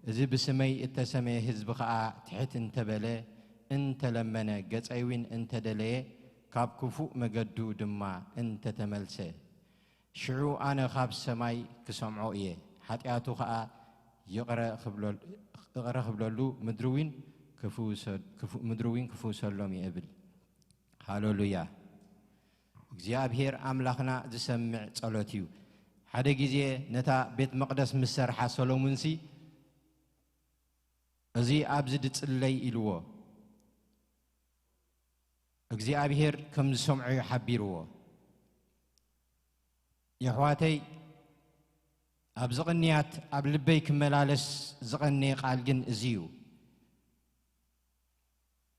እዚ ብስመይ እተሰመየ ህዝቢ ኸኣ ትሕት እንተበለ፣ እንተለመነ፣ ገጸይ እውን እንተደለየ፣ ካብ ክፉእ መገዱ ድማ እንተተመልሰ፣ ሽዑ ኣነ ካብ ሰማይ ክሰምዖ እየ፣ ሓጢኣቱ ኸኣ ይቕረ ክብለል-፣ ይቕረ ክብለሉ፣ ምድሪ እውን ክፍውሰ-፣ ክፉ-፣ ምድሪ እውን ክፍውሰሎም እየ እብል። ሃሌሉያ። እግዚኣብሔር ኣምላኽና ዝሰምዕ ጸሎት እዩ። ሓደ ግዜ ነታ ቤት መቕደስ ምስ ሰርሓ ሰሎሙንሲ፣ "እዚ ኣብዚ ድጽለይ" ኢልዎ። እግዚኣብሔር ከም ዝሰምዖ እዩ ሓቢርዎ። የሕዋተይ፣ ኣብዚ ቅንያት ኣብ ልበይ ክመላለስ ዝቐነየ ቃል ግን እዚ እዩ።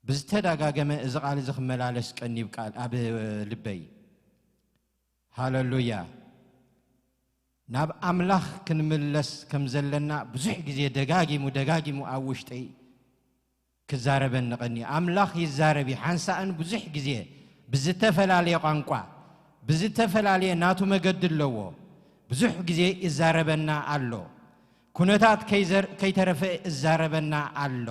ብዝተዳጋገመ እዚ ቃል እዚ ክመላለስ ቀንዩ ቃል ኣብ ልበይ። ሃለሉያ። ናብ ኣምላኽ ክንምለስ ከም ዘለና ብዙሕ ግዜ ደጋጊሙ፣ ደጋጊሙ ኣብ ውሽጠይ ክዛረበኒ ቀንዩ። ኣምላኽ ይዛረብ እዩ። ሓንሳእን ብዙሕ ግዜ ብዝተፈላለየ ቋንቋ፣ ብዝተፈላለየ ናቱ መገዲ ኣለዎ። ብዙሕ ግዜ ይዛረበና ኣሎ። ኩነታት ከይዘር-፣ ከይተረፈ እዛረበና ኣሎ።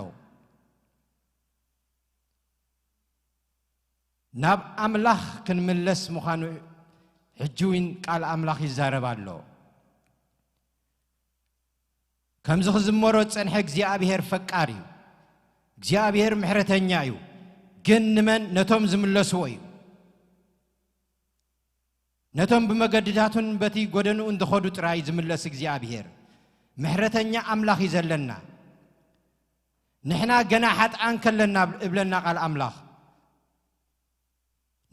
ናብ ኣምላኽ ክንምለስ ምዃኑ ሕጂ እውን ቃል ኣምላኽ ይዛረብ ኣሎ። ከምዚ ክዝመሮ ዝጸንሐ እግዚኣብሔር ፈቃር እዩ። እግዚኣብሔር ምሕረተኛ እዩ። ግን ንመን? ነቶም ዝምለስዎ እዩ። ነቶም ብመገድታቱን በቲ ጎደንኡን ዝኸዱ ጥራይ ዝምለስ እግዚኣብሔር። ምሕረተኛ ኣምላኽ እዩ ዘለና። ንሕና ገና ሓጥኣን ከለና እብለና ቃል ኣምላኽ።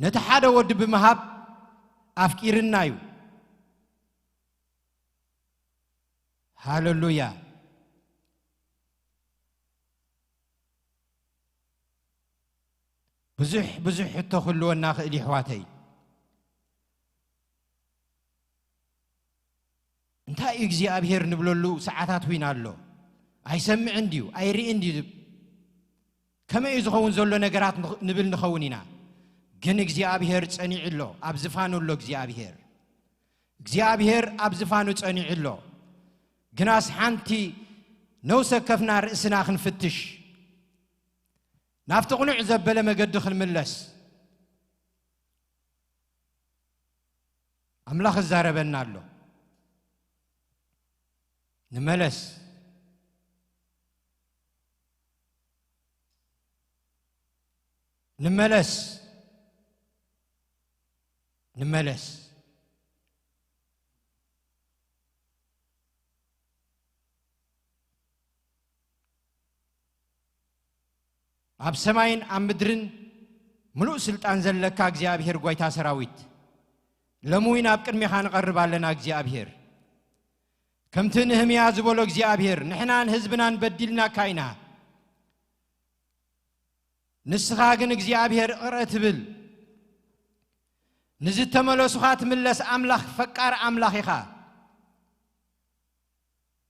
ነቲ ሓደ ወዱ ብምሃብ ኣፍቂርና እዩ። ሃለሉያ። ብዙሕ፣ ብዙሕ ሕቶ ክህልወና ክእል እዩ፣ ኣሕዋተይ። እንታይ እዩ እግዚኣብሔር ንብለሉ ሰዓታት ዊን ኣሎ። ኣይሰምዕን ድዩ? ኣይርእን ድዩ? ከመይ እዩ ዝኸውን ዘሎ ነገራት ንኽ- ንብል ንኸውን ኢና። ግን እግዚኣብሔር ጸኒዑ ኣሎ፣ ኣብ ዝፋኑ ኣሎ እግዚኣብሔር። እግዚኣብሔር ኣብ ዝፋኑ ጸኒዑ ኣሎ። ግናስ ሓንቲ ነውሰ ከፍና ርእስና ክንፍትሽ፣ ናብቲ ቅኑዕ ዘበለ መገዲ ክንምለስ ኣምላኽ እዛረበና ኣሎ። ንመለስ፣ ንመለስ፣ ንመለስ። ኣብ ሰማይን ኣብ ምድርን ምሉእ ስልጣን ዘለካ እግዚኣብሔር ጐይታ ሰራዊት፣ ሎሚ እውን ኣብ ቅድሜኻ ንቐርብ ኣለና እግዚኣብሔር። ከምቲ ንህምያ ዝበሎ እግዚኣብሔር፣ ንሕናን ህዝብናን በዲልናካ ኢና። ንስኻ ግን እግዚኣብሔር እቕረ ትብል፣ ንዝተመለሱኻ ትምለስ ኣምላኽ፣ ፈቃር ኣምላኽ ኢኻ።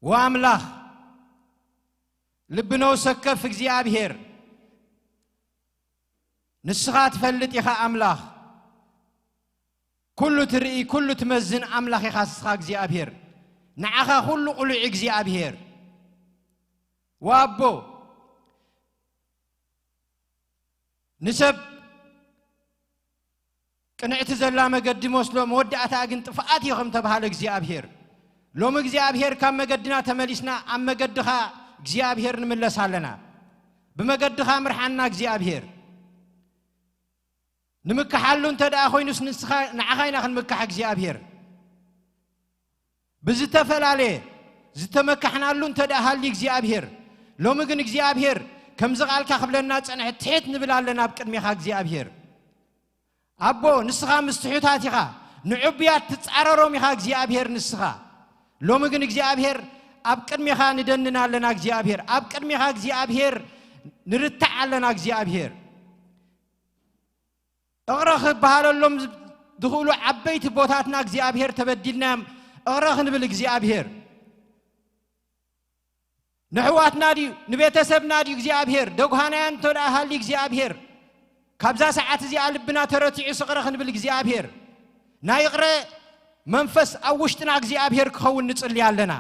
ወኣምላኽ፣ ልቢ ነውሰ ከፍ እግዚኣብሔር፣ ንስኻ ትፈልጥ ኢኻ ኣምላኽ። ኩሉ ትርኢ፣ ኩሉ ትመዝን ኣምላኽ ኢኻ ንስኻ እግዚኣብሔር። ንዓኻ ኩሉ ቅሉዕ እግዚኣብሔር። ወኣቦ፣ ንሰብ ቅንዕቲ ዘላ መገዲ መስሎ፣ መወዳእታ ግን ጥፍኣት እዩ ከም ተባሃለ እግዚኣብሔር። ሎሚ እግዚኣብሔር ካብ መገድና ተመሊስና ኣብ መገድኻ እግዚኣብሔር ንምለስ ኣለና። ብመገድኻ ምርሓና እግዚኣብሔር። ንምክሓሉ እንተ ደኣ ኮይኑስ ንስኻ ንዓኻ ኢና ክንምካሕ እግዚኣብሔር። ብዝተፈላለየ ዝተመካሕናሉ እንተ ደኣ ሃልዩ እግዚኣብሔር፣ ሎሚ ግን እግዚኣብሔር ከምዚ ቓልካ ክብለና ጸንሐ፣ ትሕት ንብል ኣለና ኣብ ቅድሜኻ እግዚኣብሔር። ኣቦ፣ ንስኻ ምስ ትሑታት ኢኻ፣ ንዕቡያት ትጻረሮም ኢኻ እግዚኣብሔር ንስኻ። ሎሚ ግን እግዚኣብሔር ኣብ ቅድሜኻ ንደንን ኣለና እግዚኣብሔር፣ ኣብ ቅድሜኻ እግዚኣብሔር ንርታዕ ኣለና እግዚኣብሔር። እቕረ ክበሃለሎም ዝኽእሉ ዓበይቲ ቦታትና እግዚኣብሔር ተበዲልናዮም እቕረ ክንብል እግዚኣብሔር። ንሕዋትና ድዩ ንቤተሰብና ድዩ እግዚኣብሔር ደጉሃናያ እንተ ደኣ ሃልዩ እግዚኣብሔር ካብዛ ሰዓት እዚኣ ልብና ተረቲዑ ስቕረ ክንብል እግዚኣብሔር ናይ ይቕረ መንፈስ ኣብ ውሽጥና እግዚኣብሔር ክኸውን ንጽሊ ኣለና።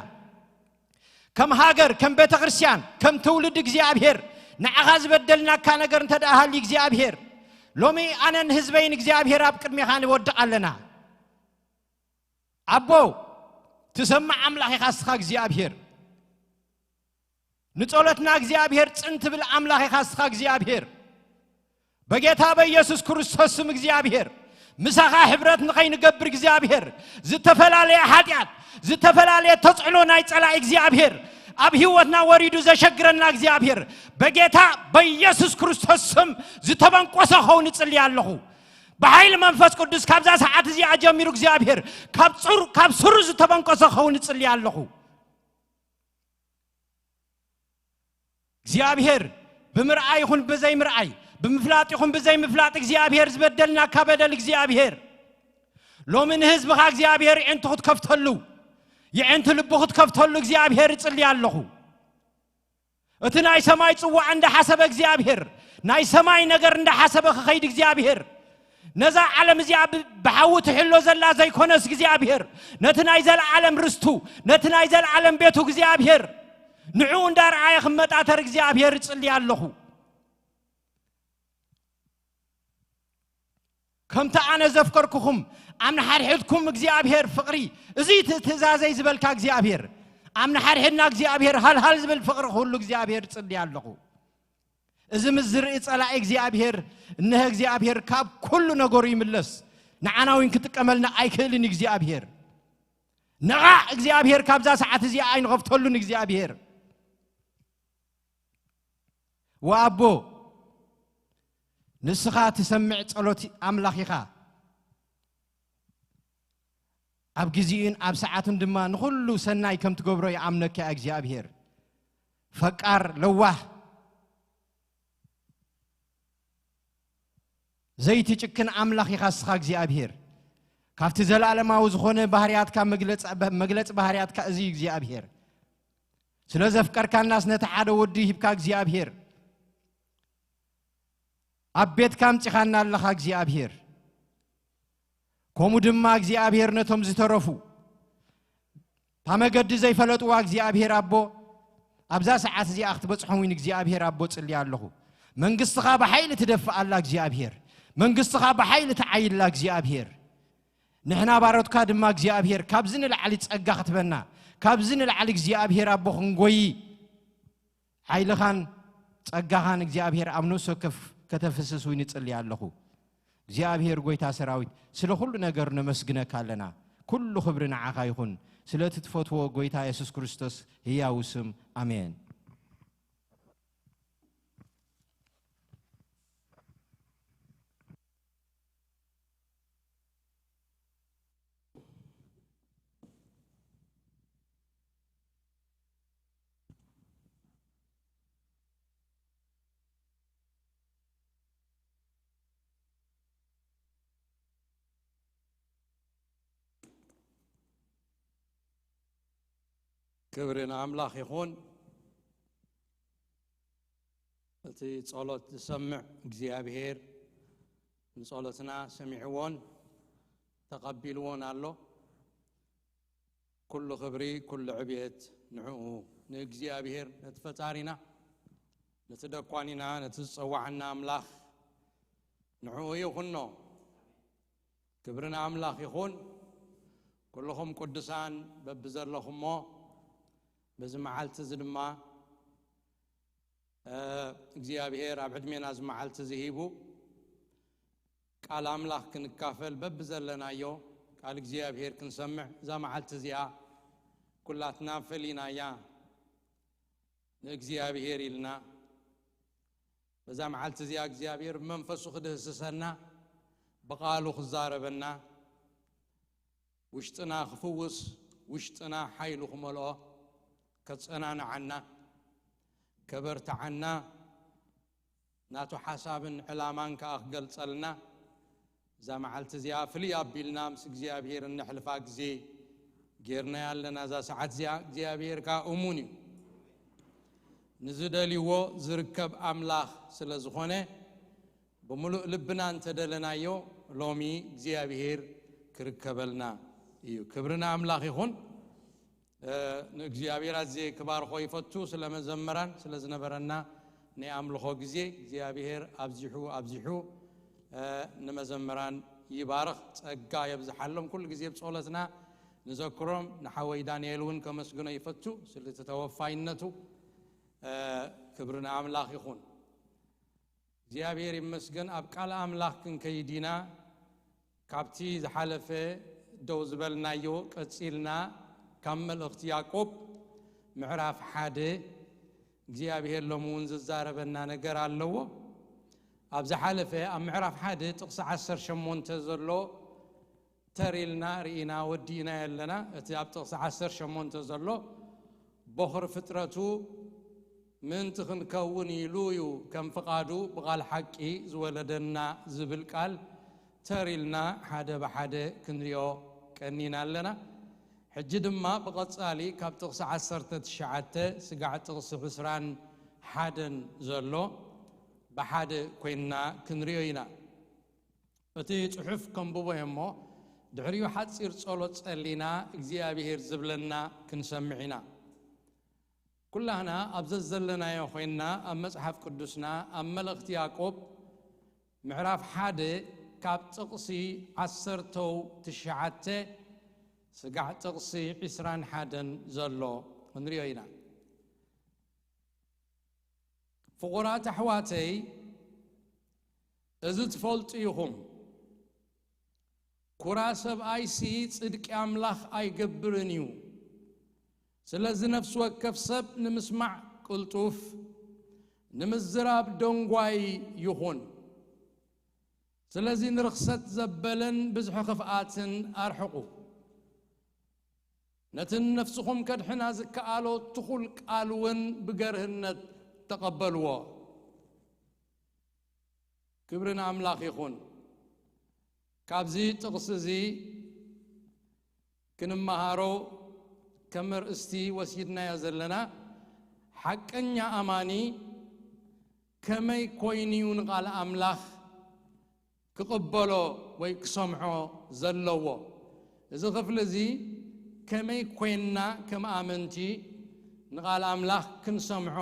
ከም ሃገር ከም ቤተ ክርስቲያን ከም ትውልድ እግዚኣብሔር ንዓኻ ዝበደልናካ ነገር እንተ ደኣ ሃልዩ እግዚኣብሔር ሎሚ ኣነን ህዝበይን እግዚኣብሔር ኣብ ቅድሜኻ ንወድቕ ኣለና። ኣቦ ትሰምዕ ኣምላኽ ኢኻ እስኻ እግዚኣብሔር። ንጸሎትና እግዚኣብሔር ጽን ትብል ኣምላኽ ኢኻ እስኻ እግዚኣብሔር። በጌታ በኢየሱስ ክርስቶስ ስም እግዚኣብሔር ምሳኻ ሕብረት ንኸይንገብር እግዚኣብሔር ዝተፈላለየ ሓጢኣት ዝተፈላለየ ተጽዕኖ ናይ ጸላኢ እግዚኣብሔር ኣብ ህይወትና ወሪዱ ዘሸግረና እግዚኣብሔር በጌታ በኢየሱስ ክርስቶስ ስም ዝተበንቆሰ ኸውን እጽልይ ኣለኹ። ብሓይሊ መንፈስ ቅዱስ ካብዛ ሰዓት እዚኣ ጀሚሩ እግዚኣብሔር ካብ ጽሩ ካብ ስሩ ዝተበንቆሰ ኸውን እጽልይ ኣለኹ። እግዚኣብሔር ብምርኣይ ይኹን ብዘይምርኣይ ብምፍላጥ ይኹን ብዘይምፍላጥ እግዚኣብሔር ዝበደልና ካብ በደል እግዚኣብሔር ሎሚ ንህዝብኻ እግዚኣብሔር የዕንቱ ክትከፍተሉ የዕንቱ ልቡ ክትከፍተሉ እግዚኣብሔር እጽልይ ኣለኹ። እቲ ናይ ሰማይ ጽዋዕ እንዳሓሰበ እግዚኣብሔር ናይ ሰማይ ነገር እንዳሓሰበ ክኸይድ እግዚኣብሔር ነዛ ዓለም እዚኣ ብ- ብሓዊ ትሕሎ ዘላ ዘይኮነስ እግዚኣብሔር ነቲ ናይ ዘለዓለም ርስቱ ነቲ ናይ ዘለዓለም ቤቱ እግዚኣብሔር ንዕኡ እንዳረኣየ ክመጣተር እግዚኣብሔር እጽሊ ኣለኹ። ከምቲ ኣነ ዘፍቀርኩኹም ኣብ ንሓድሕድኩም እግዚኣብሔር ፍቕሪ እዚ እቲ ትእዛዘይ ዝበልካ እግዚኣብሔር ኣብ ንሓድሕድና እግዚኣብሔር ሃልሃል ዝብል ፍቕሪ ክህሉ እግዚኣብሔር እጽሊ ኣለኹ። እዚ ምስ ዝርኢ ጸላኢ እግዚኣብሔር እነሀ እግዚኣብሔር ካብ ኩሉ ነገሩ ይምለስ ንዓና እውን ክጥቀመልና ኣይክእልን እግዚኣብሔር። ንቓዕ እግዚኣብሔር ካብዛ ሰዓት እዚኣ ኣይንኸፍተሉን እግዚኣብሔር። ወኣቦ ንስኻ ትሰምዕ ጸሎት ኣምላኽ ኢኻ። ኣብ ግዜኡን ኣብ ሰዓቱን ድማ ንኹሉ ሰናይ ከም ትገብሮ ይኣምነካ እግዚኣብሔር። ፈቃር ለዋህ ዘይትጭክን ኣምላኽ ኢኻ እስኻ እግዚኣብሔር። ካብቲ ዘለኣለማዊ ዝኾነ ባህርያትካ መግለጺ ባህርያትካ እዚ እግዚኣብሔር። ስለ ዘፍቀርካናስ ነቲ ሓደ ወዱ ሂብካ እግዚኣብሔር። ኣብ ቤትካ ኣምጺኻና ኣለኻ እግዚኣብሔር። ከምኡ ድማ እግዚኣብሔር ነቶም ዝተረፉ፣ እታ መገዲ ዘይፈለጥዋ እግዚኣብሔር ኣቦ፣ ኣብዛ ሰዓት እዚኣ ክትበጽሖም እውን እግዚኣብሔር ኣቦ ጽልያ ኣለኹ። መንግስትኻ ብሓይሊ ትደፍኣላ እግዚኣብሔር፣ መንግስትኻ ብሓይሊ ትዓይላ እግዚኣብሔር። ንሕና ባሮትካ ድማ እግዚኣብሔር ካብዚ ንላዕሊ ጸጋ ክትበና፣ ካብዚ ንላዕሊ እግዚኣብሔር ኣቦ ክንጎይ ሓይልኻን ጸጋኻን እግዚኣብሔር ኣብ ነፍሲ ወከፍ ከተፍስስ እውን እጽሊ ኣለኹ። እግዚኣብሔር ጎይታ ሰራዊት፣ ስለ ኩሉ ነገር ነመስግነካ ኣለና። ኩሉ ክብሪ ንዓኻ ይኹን፣ ስለ እቲ ትፈትዎ ጎይታ የሱስ ክርስቶስ ህያው ስም፣ ኣሜን። ክብሪ ንኣምላኽ ይኹን። እቲ ጸሎት ዝሰምዕ እግዚኣብሔር ንጸሎትና ሰሚዕዎን ተቐቢልዎን ኣሎ። ኩሉ ክብሪ፣ ኩሉ ዕብየት ንዕኡ ንእግዚኣብሔር፣ ነቲ ፈጣሪና፣ ነቲ ደኳኒና፣ ነቲ ዝጸዋዓና ኣምላኽ ንዕኡ ይኹኖ። ክብሪ ንኣምላኽ ይኹን። ኩልኹም ቅዱሳን በብዘለኹሞ፣ በዚ መዓልቲ እዚ ድማ፣ እ፣ እግዚኣብሔር ኣብ ዕድሜና እዚ መዓልቲ እዚ ሂቡ፣ ቃል ኣምላኽ ክንካፈል በብዘለናዮ፣ ቃል እግዚኣብሔር ክንሰምዕ እዛ መዓልቲ እዚኣ ኩላትና ፈሊናያ። ንእግዚኣብሔር ኢልና፣ በዛ መዓልቲ እዚኣ እግዚኣብሔር ብመንፈሱ ክድህስሰና፣ ብቓሉ ክዛረበና፣ ውሽጥና ክፍውስ፣ ውሽጥና ሓይሉ ክመልኦ፣ ከጸናንዓና፣ ከበርትዓና፣ ናቱ ሓሳብን ዕላማን ከኣ ክገልጸልና፣ እዛ መዓልቲ እዚኣ ፍልይ ኣቢልና ምስ እግዚኣብሔር እነሕልፋ ግዜ ጌርናያ ኣለና። እዛ ሰዓት እዚኣ እግዚኣብሔር ከኣ እሙን እዩ። ንዝደልይዎ ዝርከብ ኣምላኽ ስለ ዝኾነ፣ ብምሉእ ልብና እንተደለናዮ፣ ሎሚ እግዚኣብሔር ክርከበልና እዩ። ክብሪ ንኣምላኽ ይኹን። እ፣ ንእግዚኣብሔር ኣዝየ ክባርኾ ይፈቱ፣ ስለ መዘምራን ስለ ዝነበረና ናይ ኣምልኾ ግዜ እግዚኣብሔር ኣብዚሑ ኣብዚሑ፣ እ፣ ንመዘምራን ይባርኽ፣ ጸጋ የብዝሓሎም። ኩሉ ግዜ ብጸሎትና ንዘክሮም። ንሓወይ ዳንኤል እውን ከመስግኖ ይፈቱ፣ ስለቲ ተወፋይነቱ። እ፣ ክብሪ ንኣምላኽ ይኹን። እግዚኣብሔር ይመስገን። ኣብ ቃል ኣምላኽ ክንከይድ ኢና። ካብቲ ዝሓለፈ ደው ዝበልናዮ ቀጺልና፣ ካብ መልእኽቲ ያዕቆብ ምዕራፍ ሓደ እግዚኣብሔር ሎሚ እውን ዝዛረበና ነገር ኣለዎ። ኣብ ዝሓለፈ ኣብ ምዕራፍ ሓደ ጥቕሲ ዓሰርተ ሸሞንተ ዘሎ ተር ኢልና ርኢና ወዲእናዮ ኣለና። እቲ ኣብ ጥቕሲ ዓሰርተ ሸሞንተ ዘሎ፣ ቦኽሪ ፍጥረቱ ምእንቲ ክንከውን ኢሉ እዩ ከም ፍቓዱ ብቓል ሓቂ ዝወለደና ዝብል ቃል ተር ኢልና ሓደ ብሓደ ክንሪኦ ቀኒና ኣለና። ሕጂ ድማ ብቐጻሊ ካብ ጥቕሲ ዓሰርተ ትሽዓተ ስጋዕ ጥቕሲ ዕስራን ሓደን ዘሎ ብሓደ ኮይንና ክንሪኦ ኢና። እቲ ጽሑፍ ከንብቦ እየ እሞ፣ ድሕሪኡ ሓጺር ጸሎት ጸሊና እግዚኣብሔር ዝብለና ክንሰምዕ ኢና። ኩላህና ኣብ ዘዘለናዮ ኮይንና ኣብ መጽሓፍ ቅዱስና ኣብ መልእኽቲ ያዕቆብ ምዕራፍ ሓደ ካብ ጥቕሲ ዓሰርተው ትሽዓተ ስጋዕ ጥቕሲ ዕስራን ሓደን ዘሎ ክንሪኦ ኢና። ፍቑራት ኣሕዋተይ፣ እዚ ትፈልጡ ኢኹም፣ ኩራ ሰብኣይሲ ጽድቂ ኣምላኽ ኣይገብርን እዩ። ስለዚ ነፍሲ ወከፍ ሰብ ንምስማዕ ቅልጡፍ፣ ንምዝራብ ደንጓይ ይኹን። ስለዚ ንርኽሰት ዘበለን ብዝሒ ክፍኣትን ኣርሕቑ። ነቲ ንነፍስኹም ከድሕና ዝከኣሎ ትኹል ቃል እውን ብገርህነት ተቐበልዎ። ክብሪ ንኣምላኽ ይኹን። ካብዚ ጥቕሲ እዚ ክንመሃሮ ከም ኣርእስቲ ወሲድናዮ ዘለና፣ ሓቀኛ ኣማኒ ከመይ ኮይኑ እዩ ንቓል ኣምላኽ ክቕበሎ ወይ ክሰምዖ ዘለዎ? እዚ ክፍሊ እዚ ከመይ ኮይንና ከም ኣመንቲ ንቓል ኣምላኽ ክንሰምዖ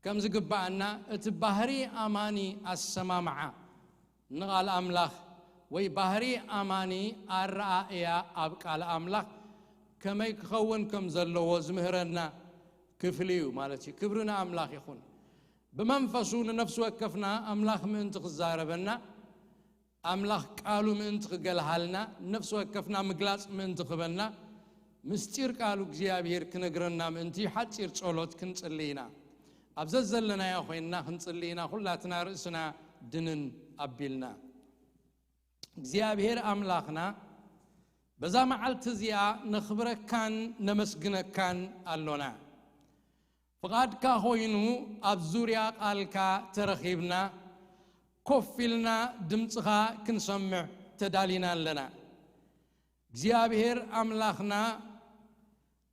ከም ዝግብኣና፣ እቲ ባህሪ ኣማኒ ኣሰማምዓ ንቓል ኣምላኽ ወይ ባህሪ ኣማኒ ኣረኣእያ ኣብ ቃል ኣምላኽ ከመይ ክኸውን ከም ዘለዎ ዝምህረና ክፍሊ እዩ ማለት እዩ። ክብሪ ንኣምላኽ ይኹን። ብመንፈሱ ንነፍሲ ወከፍና ኣምላኽ ምእንቲ ክዛረበና፣ ኣምላኽ ቃሉ ምእንቲ ክገልሃልና፣ ንነፍሲ ወከፍና ምግላጽ ምእንቲ ክበና፣ ምስጢር ቃሉ እግዚኣብሔር ክነግረና ምእንቲ ሓጺር ጸሎት ክንጽሊ ኢና። ኣብ ዘዘለናዮ ኮይንና ክንጽሊ ኢና። ኩላትና ርእስና ድንን ኣቢልና። እግዚኣብሔር ኣምላኽና፣ በዛ መዓልቲ እዚኣ ነኽብረካን ነመስግነካን ኣሎና። ፍቓድካ ኮይኑ ኣብ ዙርያ ቃልካ ተረኺብና፣ ኮፍ ኢልና ድምፅኻ ክንሰምዕ ተዳሊና ኣለና። እግዚኣብሔር ኣምላኽና፣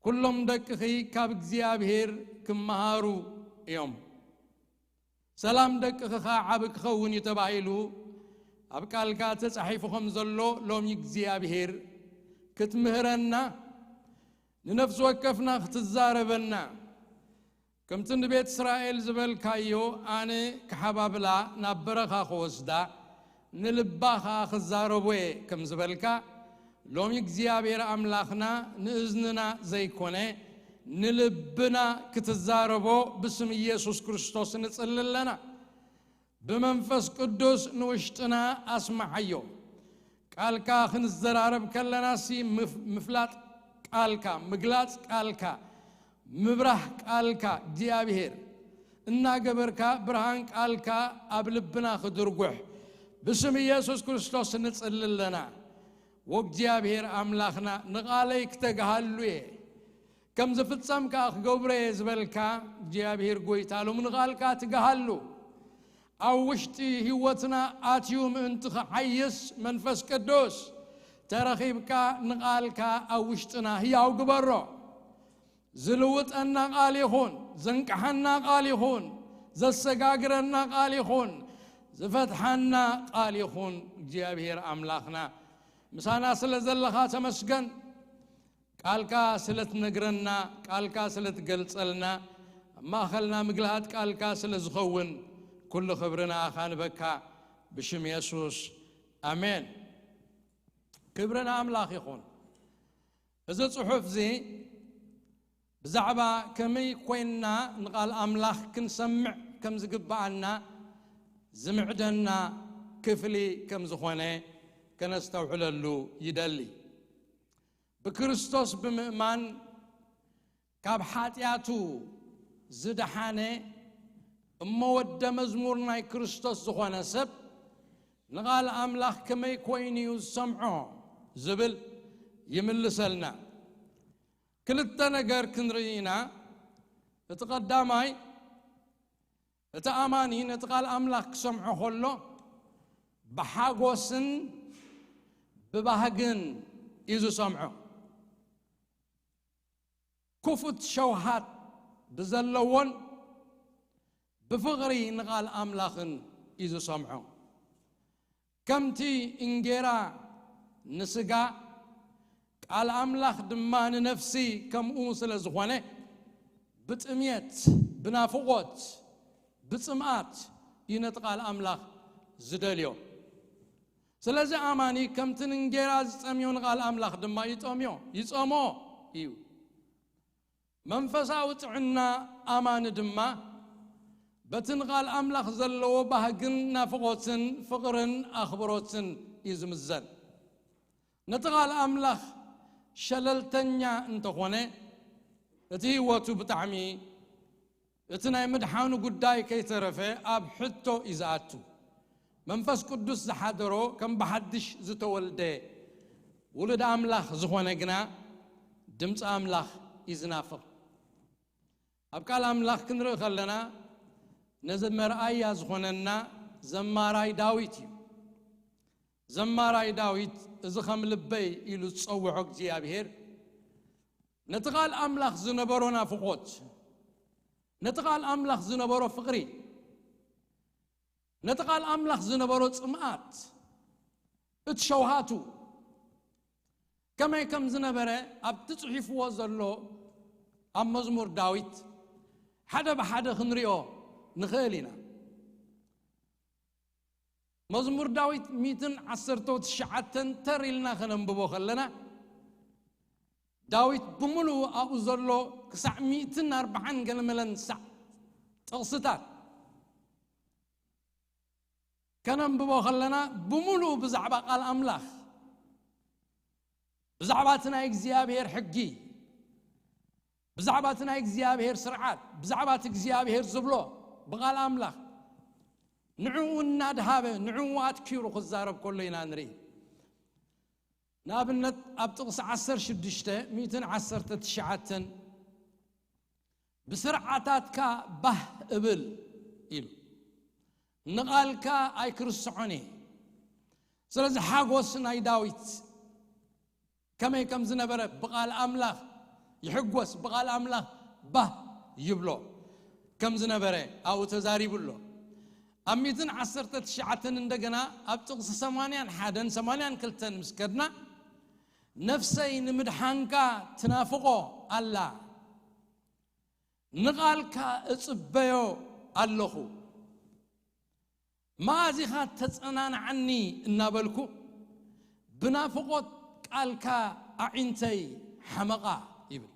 ኩሎም ደቅኺ ካብ እግዚኣብሔር ክመሃሩ እዮም። ሰላም ደቅኺ ኸዓ ዓቢ ክኸውን እዩ ተባሂሉ ኣብ ቃልካ ተጻሒፉ ከም ዘሎ፣ ሎሚ እግዚኣብሔር ክትምህረና፣ ንነፍሲ ወከፍና ክትዛረበና፣ ከምቲ ንቤት እስራኤል ዝበልካዮ፣ ኣነ ክሓባብላ ናብ በረኻ ክወስዳ፣ ንልባ ኸዓ ክዛረቦ እየ ከም ዝበልካ፣ ሎሚ እግዚኣብሔር ኣምላኽና ንእዝንና ዘይኮነ፣ ንልብና ክትዛረቦ ብስም ኢየሱስ ክርስቶስ ንጽሊ ኣለና። ብመንፈስ ቅዱስ ንውሽጥና ኣስምዓዮ። ቃልካ ክንዘራረብ ከለናሲ ምፍ-፣ ምፍላጥ ቃልካ፣ ምግላጽ ቃልካ፣ ምብራህ ቃልካ እግዚኣብሔር እናገበርካ ብርሃን ቃልካ ኣብ ልብና ክድርጉሕ ብስም ኢየሱስ ክርስቶስ ንጽሊ ኣለና። ወእግዚኣብሔር ኣምላኽና ንቓለይ ክተግሃሉ እየ። ከም ዝፍጸም ከኣ ክገብሮ እየ ዝበልካ እግዚኣብሔር ጐይታ ሎሚ ንቓልካ ትግሃሉ። ኣብ ውሽጢ ህይወትና ኣትዩ ምእንቲ ክዓይስ መንፈስ ቅዱስ ተረኺብካ ንቓልካ ኣብ ውሽጥና ህያው ግበሮ። ዝልውጠና ቃል ይኹን፣ ዘንቅሓና ቃል ይኹን፣ ዘሰጋግረና ቃል ይኹን፣ ዝፈትሓና ቃል ይኹን። እግዚኣብሔር ኣምላኽና ምሳና ስለ ዘለኻ ተመስገን። ቃልካ ስለ ትነግረና፣ ቃልካ ስለ ትገልጸልና፣ ኣብ ማእኸልና ምግልሃጥ ቃልካ ስለ ዝኸውን፣ ኩሉ ክብሪ ንኣኻ ንበካ፣ ብሽም የሱስ፣ ኣሜን። ክብሪ ንኣምላኽ ይኹን። እዚ ጽሑፍ እዚ ብዛዕባ ከመይ ኮይንና ንቓል ኣምላኽ ክንሰምዕ ከም ዝግብኣና ዝምዕደና ክፍሊ ከም ዝኾነ ከነስተውዕለሉ ይደሊ። ብክርስቶስ ብምእማን ካብ ሓጢኣቱ ዝደሓነ እሞ ወደ መዝሙር ናይ ክርስቶስ ዝኾነ ሰብ ንቓል ኣምላኽ ከመይ ኮይኑ እዩ ዝሰምዖ ዝብል ይምልሰልና። ክልተ ነገር ክንርኢ ኢና። እቲ ቀዳማይ፣ እቲ ኣማኒ ነቲ ቃል ኣምላኽ ክሰምዖ ከሎ ብሓጎስን ብባህግን እዩ ዝሰምዖ። ክፉት ሸውሃት ብዘለዎን ብፍቕሪ ንቓል ኣምላኽን እዩ ዝሰምዖ። ከምቲ እንጌራ ንስጋ፣ ቃል ኣምላኽ ድማ ንነፍሲ ከምኡ ስለ ዝኾነ፣ ብጥምየት፣ ብናፍቖት፣ ብጽምኣት እዩ ነቲ ቃል ኣምላኽ ዝደልዮ። ስለዚ ኣማኒ ከምቲ ንእንጌራ ዝጸምዮ ንቓል ኣምላኽ ድማ ይጸምዮ፣ ይጸምኦ እዩ። መንፈሳዊ ጥዕና ኣማኒ ድማ በቲ ንቓል ኣምላኽ ዘለዎ ባህግን ናፍቖትን ፍቕርን ኣኽብሮትን እዩ ዝምዘን። ነቲ ቃል ኣምላኽ ሸለልተኛ እንተኾነ፣ እቲ ህይወቱ ብጣዕሚ፣ እቲ ናይ ምድሓኑ ጉዳይ ከይተረፈ ኣብ ሕቶ እዩ ዝኣቱ። መንፈስ ቅዱስ ዝሓደሮ ከም ብሓድሽ ዝተወልደ ውሉድ ኣምላኽ ዝኾነ ግና ድምፂ ኣምላኽ እዩ ዝናፍቕ። ኣብ ቃል ኣምላኽ ክንርኢ ከለና ነዚ መርኣያ ዝኾነና ዘማራይ ዳዊት እዩ። ዘማራይ ዳዊት እዚ ከም ልበይ ኢሉ ዝጸውዖ እግዚኣብሔር ነቲ ቃል ኣምላኽ ዝነበሮ ናፍቖት፣ ነቲ ቃል ኣምላኽ ዝነበሮ ፍቕሪ፣ ነቲ ቃል ኣምላኽ ዝነበሮ ጽምኣት፣ እቲ ሸውሃቱ ከመይ ከም ዝነበረ ኣብቲ ጽሒፍዎ ዘሎ ኣብ መዝሙር ዳዊት ሓደ ብሓደ ክንሪኦ ንኽእል ኢና። መዝሙር ዳዊት ሚእትን ዓሰርተ ትሽዓተን ተር ኢልና ከነንብቦ ከለና፣ ዳዊት ብምሉኡ ኣብኡ ዘሎ ክሳዕ ሚእትን ኣርባዓን ገለመለን ሳዕ ጥቕስታት ከነንብቦ ከለና፣ ብምሉኡ ብዛዕባ ቃል ኣምላኽ፣ ብዛዕባ እቲ ናይ እግዚኣብሔር ሕጊ፣ ብዛዕባ እቲ ናይ እግዚኣብሔር ስርዓት፣ ብዛዕባ እቲ እግዚኣብሔር ዝብሎ ብቓል ኣምላኽ ንዕኡ እናድሃበ፣ ንዕኡ ኣትኪሩ ክዛረብ ከሎ ኢና ንርኢ። ንኣብነት ኣብ ጥቕሲ ዓሰርተ ሽዱሽተ፣ ሚእትን ዓሰርተ ትሽዓተን፣ "ብስርዓታትካ ባህ እብል" ኢሉ፣ "ንቓልካ ኣይክርስዖን እየ።" ስለዚ ሓጎስ ናይ ዳዊት ከመይ ከም ዝነበረ ብቓል ኣምላኽ ይሕጎስ፣ ብቓል ኣምላኽ ባህ ይብሎ ከም ዝነበረ ኣብኡ ተዛሪቡ ኣሎ። ኣብ ሚእትን ዓሰርተ ትሽዓተን እንደገና ኣብ ጥቕሲ ሰማንያን ሓደን ሰማንያን ክልተን ምስ ከድና፣ "ነፍሰይ ንምድሓንካ ትናፍቖ ኣላ፣ ንቓልካ እጽበዮ ኣለኹ፣ መኣዚኻ ተጸናንዓኒ" እናበልኩ፣ "ብናፍቖት ቃልካ ኣዒንተይ ሓመቓ" ይብል።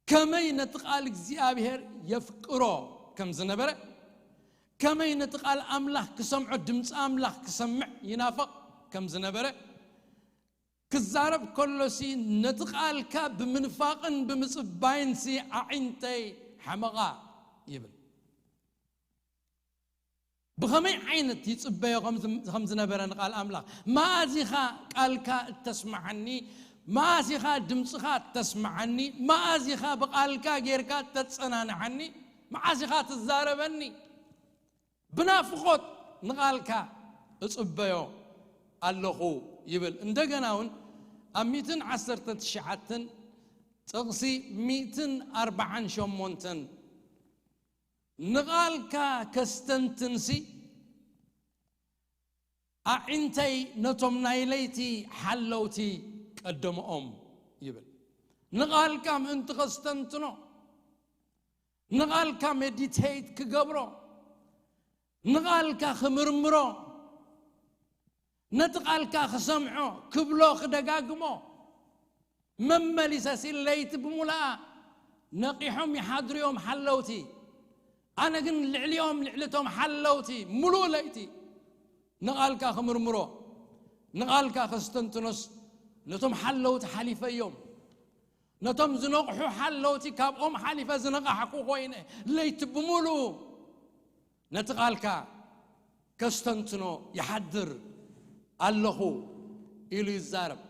ከመይ ነቲ ቃል እግዚኣብሔር የፍቅሮ ከም ዝነበረ፣ ከመይ ነቲ ቃል ኣምላኽ ክሰምዖ፣ ድምፂ ኣምላኽ ክሰምዕ ይናፍቕ ከም ዝነበረ ክዛረብ ከሎሲ፣ "ነቲ ቃልካ ብምንፋቕን ብምጽባይንሲ ኣዒንተይ ሓመቓ" ይብል። ብኸመይ ዓይነት ይጽበዮ ከም ዝም-፣ ከም ዝነበረ ንቃል ኣምላኽ፣ "መኣዚኻ ቃልካ እተስምዓኒ፣ መኣዚኻ ድምጽኻ እተስምዓኒ፣ መኣዚኻ ብቃልካ ጌርካ እተጸናንዓኒ፣ መኣዚኻ ትዛረበኒ፣ ብናፍቖት ንቃልካ እጽበዮ ኣለኹ" ይብል። እንደገና እውን ኣብ ሚእትን ዓሰርተ ትሽዓተን ጥቕሲ ሚእትን ኣርባዓን ሸሞንተን፣ "ንቓልካ ከስተንትንሲ ኣዒንተይ ነቶም ናይ ለይቲ ሓለውቲ ቀደምኦም" ይብል። ንቓልካ ምእንቲ ከስተንትኖ፣ ንቓልካ ሜዲቴት ክገብሮ፣ ንቓልካ ክምርምሮ፣ ነቲ ቃልካ ክሰምዖ፣ ክብሎ፣ ክደጋግሞ፣ መመሊሰሲ ለይቲ ብምሉኣ ነቒሖም ይሓድሩ እዮም ሓለውቲ። ኣነ ግን ልዕሊኦም፣ ልዕሊቶም ሓለውቲ፣ ምሉእ ለይቲ ንቓልካ ክምርምሮ፣ ንቓልካ ከስተንትኖስ፣ ነቶም ሓለውቲ ሓሊፈዮም። ነቶም ዝነቕሑ ሓለውቲ ካብኦም ሓሊፈ ዝነቓሕኩ ኮይነ፣ ለይቲ ብምሉኡ ነቲ ቃልካ ከስተንትኖ ይሓድር ኣለኹ ኢሉ ይዛረብ።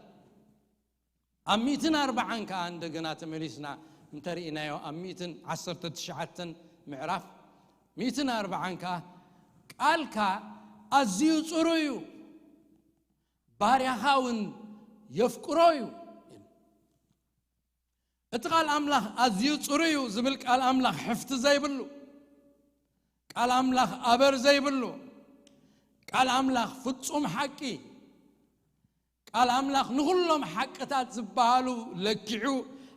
ኣብ ሚእትን ኣርባዓን ከኣ እንደገና ተመሊስና እንተርኢናዮ፣ ኣብ ሚእትን ዓሰርተ ትሽዓተን ምዕራፍ፣ ሚእትን ኣርባዓን ከኣ፣ "ቃልካ ኣዝዩ ጽሩይ እዩ፣ ባርያኻ እውን የፍቅሮ እዩ" ይብል። እቲ ቃል ኣምላኽ ኣዝዩ ጽሩይ እዩ ዝብል ቃል ኣምላኽ ሕፍቲ ዘይብሉ፣ ቃል ኣምላኽ ኣበር ዘይብሉ፣ ቃል ኣምላኽ ፍጹም ሓቂ፣ ቃል ኣምላኽ ንኹሎም ሓቅታት ዝበሃሉ ለኪዑ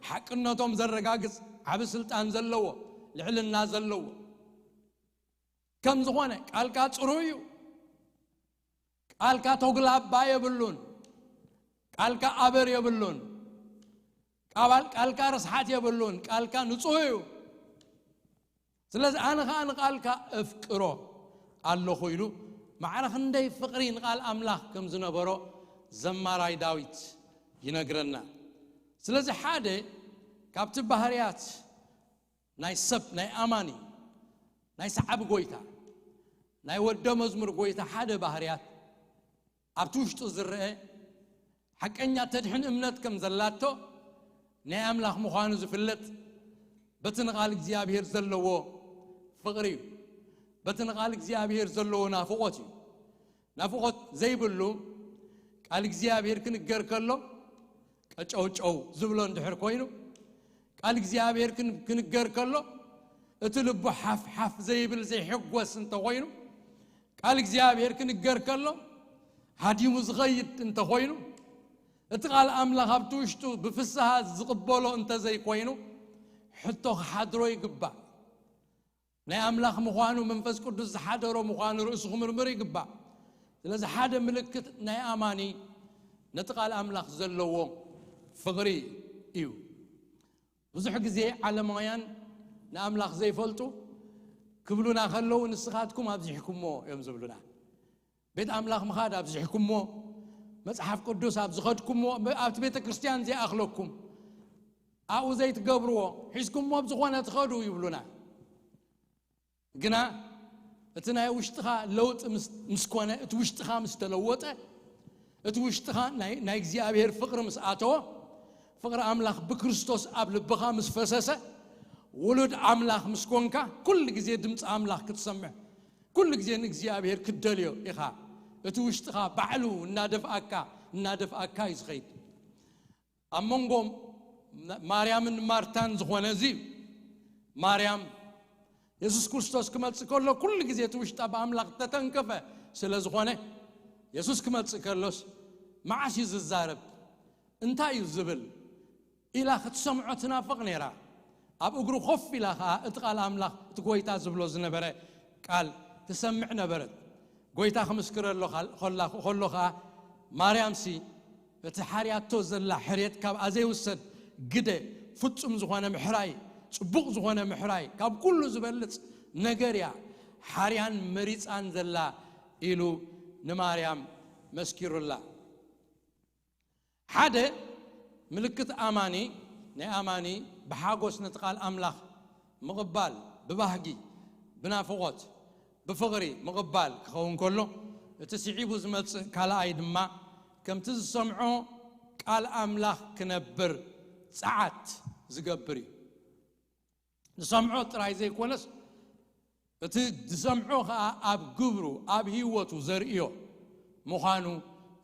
ሓቅነቶም ዘረጋግጽ ዓቢ ስልጣን ዘለዎ፣ ልዕልና ዘለዎ ከም ዝኾነ፣ ቃልካ ጽሩይ እዩ። ቃልካ ተጉላባ የብሉን። ቃልካ ኣበር የብሉን። ቃባል-፣ ቃልካ ርስሓት የብሉን። ቃልካ ንጹህ እዩ። ስለዚ ኣነ ኸኣ ንቃልካ እፍቅሮ ኣለኹ ኢሉ፣ ማዕረ ክንደይ ፍቕሪ ንቃል ኣምላኽ ከም ዝነበሮ ዘማራይ ዳዊት ይነግረና። ስለዚ ሓደ ካብቲ ባህርያት ናይ ሰብ፣ ናይ ኣማኒ፣ ናይ ሰዓቢ ጎይታ፣ ናይ ወደ መዝሙር ጎይታ ሓደ ባህርያት ኣብቲ ውሽጡ ዝረአ፣ ሓቀኛ ተድሕን እምነት ከም ዘላቶ፣ ናይ ኣምላኽ ምዃኑ ዝፍለጥ፣ በቲ ንቓል እግዚኣብሔር ዘለዎ ፍቕሪ እዩ። በቲ ንቓል እግዚኣብሔር ዘለዎ ናፍቖት እዩ። ናፍቖት ዘይብሉ፣ ቃል እግዚኣብሔር ክንገር ከሎ ቀጨውጨው ዝብሎ እንድሕር ኮይኑ፣ ቃል እግዚኣብሔር ክን-፣ ክንገር ከሎ እቲ ልቡ ሓፍ ሓፍ ዘይብል፣ ዘይሕጎስ እንተኾይኑ፣ ቃል እግዚኣብሔር ክንገር ከሎ ሃዲሙ ዝኸይድ እንተኾይኑ፣ እቲ ቃል ኣምላኽ ኣብቲ ውሽጡ ብፍስሃ ዝቕበሎ እንተዘይኮይኑ፣ ሕቶ ክሓድሮ ይግባእ። ናይ ኣምላኽ ምዃኑ፣ መንፈስ ቅዱስ ዝሓደሮ ምዃኑ ርእሱ ክምርምር ይግባእ። ስለዚ ሓደ ምልክት ናይ ኣማኒ ነቲ ቃል ኣምላኽ ዘለዎ ፍቕሪ እዩ። ብዙሕ ግዜ ዓለማውያን ንኣምላኽ ዘይፈልጡ ክብሉና ከለዉ፣ ንስኻትኩም ኣብዚሕኩሞ እዮም ዝብሉና። ቤት ኣምላኽ ምኻድ ኣብዚሕኩሞ፣ መጽሓፍ ቅዱስ ኣብ ዝኸድኩሞ፣ ኣብቲ ቤተ ክርስቲያን ዘይኣኽለኩም፣ ኣብኡ ዘይትገብርዎ፣ ሒዝኩሞ ብዝኾነ ትኸዱ ይብሉና። ግና እቲ ናይ ውሽጥኻ ለውጢ ምስ፣ ምስ ኮነ፣ እቲ ውሽጥኻ ምስ ተለወጠ፣ እቲ ውሽጥኻ ናይ፣ ናይ እግዚኣብሔር ፍቕሪ ምስ ኣተወ፣ ፍቕሪ ኣምላኽ ብክርስቶስ ኣብ ልብኻ ምስ ፈሰሰ፣ ውሉድ ኣምላኽ ምስ ኮንካ፣ ኩሉ ግዜ ድምፂ ኣምላኽ ክትሰምዕ፣ ኩሉ ግዜ ንእግዚኣብሔር ክትደልዮ ኢኻ። እቲ ውሽጥኻ ባዕሉ እናደፍኣካ፣ እናደፍኣካ እዩ ዝኸይድ። ኣብ መንጎ ማርያምን ማርታን ዝኾነ እዚ እዩ። ማርያም የሱስ ክርስቶስ ክመጽእ ከሎ ኩሉ ግዜ እቲ ውሽጣ ብኣምላኽ እተተንከፈ ስለ ዝኾነ፣ የሱስ ክመጽእ ከሎስ መዓስ እዩ ዝዛረብ? እንታይ እዩ ዝብል? ኢላ ክትሰምዖ ትናፍቕ ነይራ። ኣብ እግሩ ኮፍ ኢላ ኸኣ እቲ ቃል ኣምላኽ፣ እቲ ጐይታ ዝብሎ ዝነበረ ቃል ትሰምዕ ነበረት። ጐይታ ክምስክረሎ ኻል-፣ ኸላ-፣ ኸሎ ኸኣ ማርያምሲ እቲ ሓርያቶ ዘላ ሕርየት ካብኣ ዘይውሰድ ግደ፣ ፍጹም ዝኾነ ምሕራይ፣ ጽቡቕ ዝኾነ ምሕራይ፣ ካብ ኩሉ ዝበልጽ ነገር እያ ሓርያን መሪጻን ዘላ ኢሉ ንማርያም መስኪሩላ። ሓደ ምልክት ኣማኒ፣ ናይ ኣማኒ ብሓጎስ ነቲ ቃል ኣምላኽ ምቕባል፣ ብባህጊ፣ ብናፍቖት፣ ብፍቕሪ ምቕባል ክኸውን ከሎ፣ እቲ ስዒቡ ዝመጽእ ካልኣይ ድማ ከምቲ ዝሰምዖ ቃል ኣምላኽ ክነብር ጸዓት ዝገብር እዩ። ዝሰምዖ ጥራይ ዘይኮነስ፣ እቲ ዝሰምዖ ኸኣ ኣብ ግብሩ፣ ኣብ ህይወቱ ዘርእዮ ምዃኑ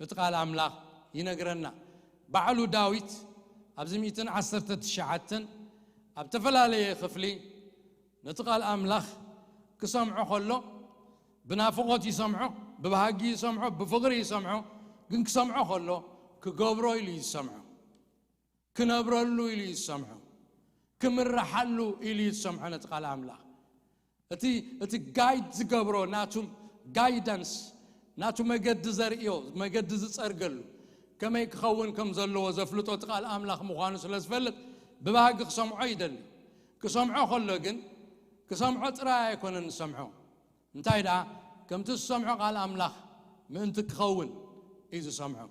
እቲ ቃል ኣምላኽ ይነግረና። ባዕሉ ዳዊት ኣብዚ ሚእትን ዓሰርተ ትሽዓተን ኣብ ዝተፈላለየ ክፍሊ ነቲ ቃል ኣምላኽ ክሰምዖ ከሎ፣ ብናፍቖት ይሰምዖ፣ ብባህጊ ይሰምዖ፣ ብፍቕሪ ይሰምዖ፣ ግን ክሰምዖ ከሎ ክገብሮ ኢሉ እዩ ዝሰምዖ። ክነብረሉ ኢሉ እዩ ዝሰምዖ። ክምርሓሉ ኢሉ እዩ ዝሰምዖ ነቲ ቃል ኣምላኽ። እቲ፣ እቲ ጋይድ ዝገብሮ፣ ናቱ ጋይዳንስ፣ ናቱ መገዲ ዘርእዮ፣ መገዲ ዝጸርገሉ፣ ከመይ ክኸውን ከም ዘለዎ ዘፍልጦ እቲ ቃል ኣምላኽ ምዃኑ ስለ ዝፈልጥ፣ ብባህጊ ክሰምዖ ይደሊ። ክሰምዖ ከሎ ግን፣ ክሰምዖ ጥራይ ኣይኮነን ዝሰምዖ። እንታይ ደኣ፣ ከምቲ ዝሰምዖ ቃል ኣምላኽ ምእንቲ ክኸውን እዩ ዝሰምዖ።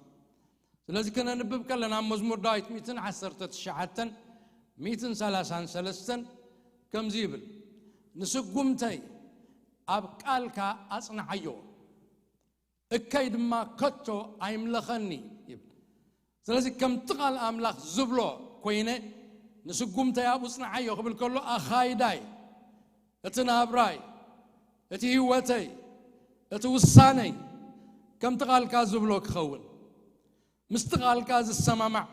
ስለዚ ከነንብብ ከለና፣ ኣብ መዝሙር ዳዊት ሚእትን ዓሰርተ ትሽዓተን፣ ሚእትን ሰላሳን ሰለስተን ከምዚ ይብል፣ "ንስጉምተይ ኣብ ቃልካ ኣጽንዓዮ፣ እከይ ድማ ከቶ ኣይምለኸኒ" ይብል። ስለዚ ከምቲ ቃል ኣምላኽ ዝብሎ ኮይነ፣ "ንስጉምተይ ኣብኡ ጽንዓዮ" ክብል ከሎ፣ ኣኻይዳይ፣ እቲ ናብራይ፣ እቲ ህይወተይ፣ እቲ ውሳነይ ከምቲ ቃልካ ዝብሎ ክኸውን፣ ምስቲ ቃልካ ዝሰማማዕ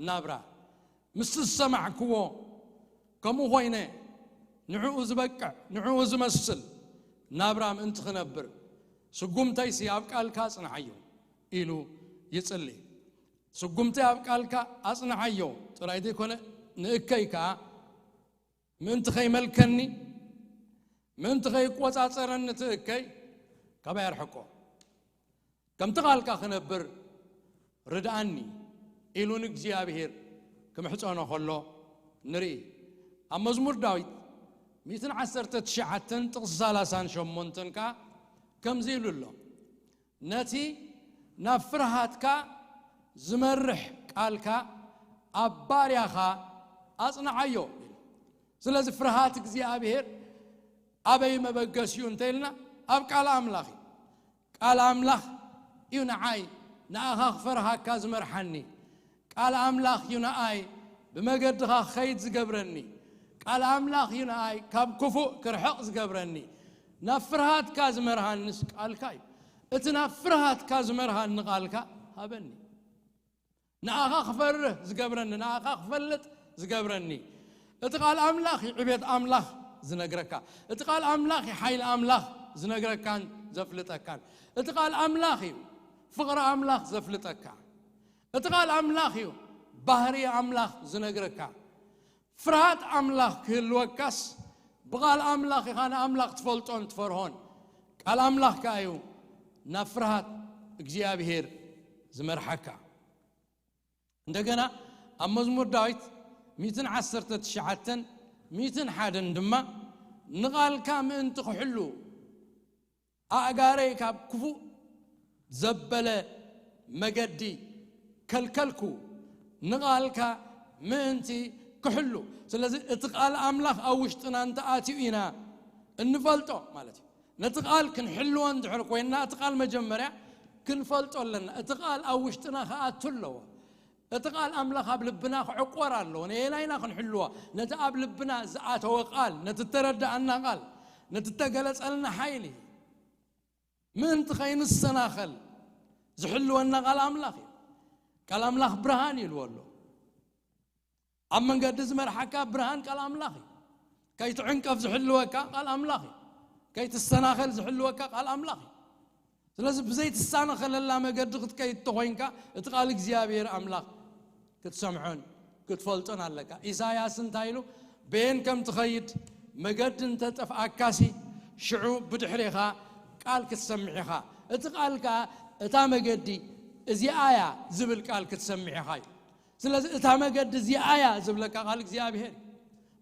ናብራ፣ ምስቲ ዝሰማዕክዎ፣ ከምኡ ኮይነ ንዕኡ ዝበቅዕ፣ ንዕኡ ዝመስል ናብራ ምእንቲ ክነብር፣ ስጉምተይሲ ኣብ ቃልካ ኣጽንዓዮ ኢሉ ይጽሊ። ስጉምተይ ኣብ ቃልካ ኣጽንዓዮ ጥራይ ዘይኮነ፣ ንእከይ ከኣ ምእንቲ ከይመልከኒ፣ ምእንቲ ከይቆጻጸረኒ እቲ እከይ ካባይ ኣርሕቆ። ከምቲ ቃልካ ክነብር ርድኣኒ ኢሉ ንእግዚኣብሔር ክምሕጸኖ ከሎ ንርኢ። ኣብ መዝሙር ዳዊት ሚእትን ዓሰርተ ትሽዓተን ጥቕሲ ሰላሳን ሸሞንተን ከኣ ከምዚ ኢሉ ኣሎ፣ "ነቲ ናብ ፍርሃትካ ዝመርሕ ቃልካ ኣብ ባርያኻ ኣጽንዓዮ" ኢሉ። ስለዚ ፍርሃት እግዚኣብሔር ኣበይ መበገሲኡ እንተ ኢልና፣ ኣብ ቃል ኣምላኽ እዩ። ቃል ኣምላኽ እዩ ንዓይ፣ ንኣኻ ክፈርሃካ ዝመርሓኒ። ቃል ኣምላኽ እዩ ንኣይ ብመገድኻ ክኸይድ ዝገብረኒ። ቃል ኣምላኽ እዩ ንኣይ ካብ ክፉእ ክርሕቕ ዝገብረኒ። ናብ ፍርሃትካ ዝመርሃንስ ቃልካ እዩ። እቲ ናብ ፍርሃትካ ዝመርሃኒ ቃልካ ሃበኒ። ንኣኻ ክፈርህ ዝገብረኒ፣ ንኣኻ ክፈልጥ ዝገብረኒ። እቲ ቃል ኣምላኽ እዩ ዕቤት ኣምላኽ ዝነግረካ። እቲ ቃል ኣምላኽ እዩ ሓይሊ ኣምላኽ ዝነግረካን ዘፍልጠካን። እቲ ቃል ኣምላኽ እዩ ፍቕሪ ኣምላኽ ዘፍልጠካ። እቲ ቃል ኣምላኽ እዩ ባህሪ ኣምላኽ ዝነግረካ። ፍርሃት ኣምላኽ ክህልወካስ ብቓል ኣምላኽ ኢኻ ንኣምላኽ ትፈልጦን ትፈርሆን። ቃል ኣምላኽ ከኣ እዩ ናብ ፍርሃት እግዚኣብሔር ዝመርሓካ። እንደገና ኣብ መዝሙር ዳዊት ሚእትን ዓሰርተ ትሽዓተን ሚእትን ሓደን ድማ ንቓልካ ምእንቲ ክሕሉ ኣእጋረይ ካብ ክፉእ ዘበለ መገዲ ከልከልኩ፣ ንቓልካ ምእንቲ ክሕሉ። ስለዚ እቲ ቃል ኣምላኽ ኣብ ውሽጥና እንተኣትዩ ኢና እንፈልጦ ማለት እዩ። ነቲ ቃል ክንሕልዎ እንድሕር ኮይንና፣ እቲ ቃል መጀመርያ ክንፈልጦ ኣለና። እቲ ቃል ኣብ ውሽጥና ክኣቱ ኣለዎ። እቲ ቃል ኣምላኽ ኣብ ልብና ክዕቆር ኣለዎ። ነየናይና ክንሕልዎ? ነቲ ኣብ ልብና ዝኣተወ ቃል፣ ነቲ እተረዳእና ቃል፣ ነቲ እተገለጸልና ሓይሊ። ምእንቲ ከይንሰናኸል ዝሕልወና ቃል ኣምላኽ እዩ። ቃል ኣምላኽ ብርሃን እዩ ኢልዎ ኣሎ። ኣብ መንገዲ ዝመርሓካ ብርሃን ቃል ኣምላኽ እዩ። ከይትዕንቀፍ ዝሕልወካ ቃል ኣምላኽ እዩ። ከይትሰናኸል ዝሕልወካ ቃል ኣምላኽ እዩ። ስለዚ ብዘይትሰናኸለላ መገዲ ክትከይድ ተኾይንካ፣ እቲ ቃል እግዚኣብሔር ኣምላኽ ክትሰምዖን ክትፈልጦን ኣለካ። ኢሳያስ እንታይ ኢሉ? በየን ከም ትኸይድ መገዲ እንተጠፍኣካሲ፣ ሽዑ ብድሕሬኻ ቃል ክትሰምዕ ኢኻ። እቲ ቃል ከኣ እታ መገዲ እዚኣ እያ ዝብል ቃል ክትሰምዕ ኢኻ እዩ። ስለዚ እታ መገዲ እዚኣ እያ ዝብለካ ቃል እግዚኣብሔር እዩ።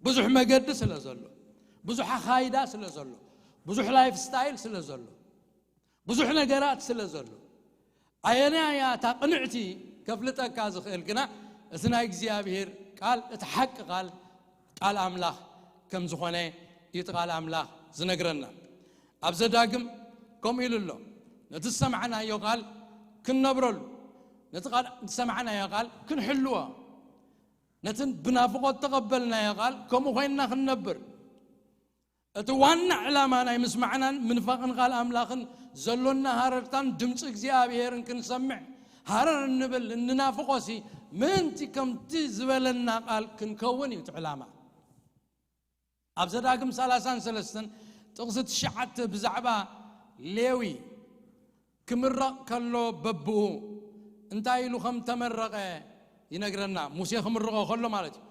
ብዙሕ መገዲ ስለ ዘሎ፣ ብዙሕ ኣኻይዳ ስለ ዘሎ፣ ብዙሕ ላይፍ ስታይል ስለ ዘሎ፣ ብዙሕ ነገራት ስለ ዘሎ፣ ኣየናይ እያ እታ ቅንዕቲ ከፍልጠካ ዝኽእል ግና፣ እቲ ናይ እግዚኣብሔር ቃል፣ እቲ ሓቂ ቃል፣ ቃል ኣምላኽ ከም ዝኾነ እዩ እቲ ቃል ኣምላኽ ዝነግረና። ኣብ ዘዳግም ከምኡ ኢሉ ኣሎ፣ ነቲ ዝሰማዕናዮ ቃል ክንነብረሉ፣ ነቲ ቃል፣ ዝሰማዕናዮ ቃል ክንሕልዎ፣ ነቲ ብናፍቖት ተቐበልናዮ ቃል ከምኡ ኮይንና ክንነብር። እቲ ዋና ዕላማ ናይ ምስማዕናን ምንፋቕን ቃል ኣምላኽን ዘሎና ሃረርታን ድምፂ እግዚኣብሔርን ክንሰምዕ ሃረር እንብል እንናፍቖሲ ምእንቲ ከምቲ ዝበለና ቃል ክንከውን እዩ እቲ ዕላማ። ኣብ ዘዳግም ሰላሳን ሰለስተን ጥቕሲ ትሽዓተ ብዛዕባ ሌዊ ክምረቕ ከሎ በብኡ እንታይ ኢሉ ከም ተመረቐ ይነግረና። ሙሴ ክምርቖ ከሎ ማለት እዩ።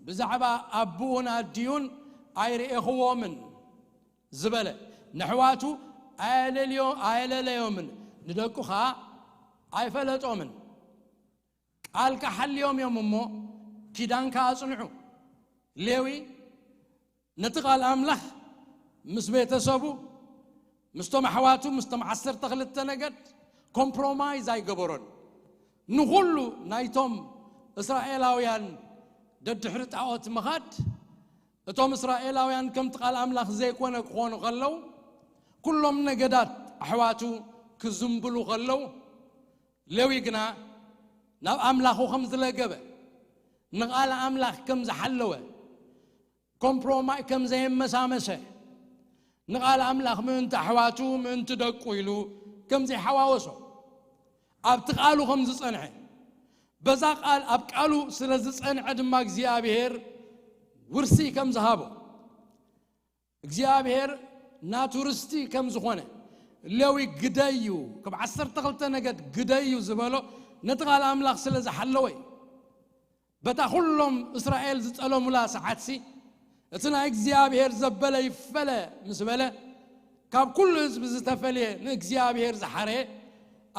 ብዛዕባ ኣቦኡን ኣዲኡን ኣይርኤኽዎምን ዝበለ፣ ነሕዋቱ ኣየለልዮ-፣ ኣየለለዮምን፣ ንደቁ ኸኣ ኣይፈለጦምን። ቃልካ ሓልዮም እዮም እሞ ኪዳንካ ኣጽንዑ። ሌዊ ነቲ ቃል ኣምላኽ ምስ ቤተሰቡ፣ ምስቶም ኣሕዋቱ፣ ምስቶም ዓሰርተ ክልተ ነገድ ኮምፕሮማይዝ ኣይገበሮን። ንኹሉ ናይቶም እስራኤላውያን ደድሕሪ ጣዖት ምኻድ፣ እቶም እስራኤላውያን ከምቲ ቃል ኣምላኽ ዘይኮነ ክኾኑ ከለዉ፣ ኩሎም ነገዳት ኣሕዋቱ ክዝንብሉ ከለዉ፣ ሌዊ ግና ናብ ኣምላኹ ከም ዝለገበ፣ ንቓል ኣምላኽ ከም ዝሓለወ፣ ኮምፕሮማይ ከም ዘየመሳመሰ፣ ንቓል ኣምላኽ ምእንቲ ኣሕዋቱ፣ ምእንቲ ደቁ ኢሉ ከም ዘይሓዋወሶ፣ ኣብቲ ቃሉ ከም ዝጸንሐ፣ በዛ ቃል፣ ኣብ ቃሉ ስለ ዝጸንዐ ድማ እግዚኣብሔር ውርሲ ከም ዝሃቦ፣ እግዚኣብሔር ናቱ ርስቲ ከም ዝኾነ፣ ሌዊ ግደዩ፣ ካብ ዓሰርተ ክልተ ነገድ ግደዩ ዝበሎ ነቲ ቃል ኣምላኽ ስለ ዝሓለወ እዩ። በታ ኩሎም እስራኤል ዝጠለሙላ ሰዓትሲ፣ እቲ ናይ እግዚኣብሔር ዘበለ ይፈለ ምስ በለ፣ ካብ ኩሉ ህዝቢ ዝተፈልየ ንእግዚኣብሔር ዝሓረየ፣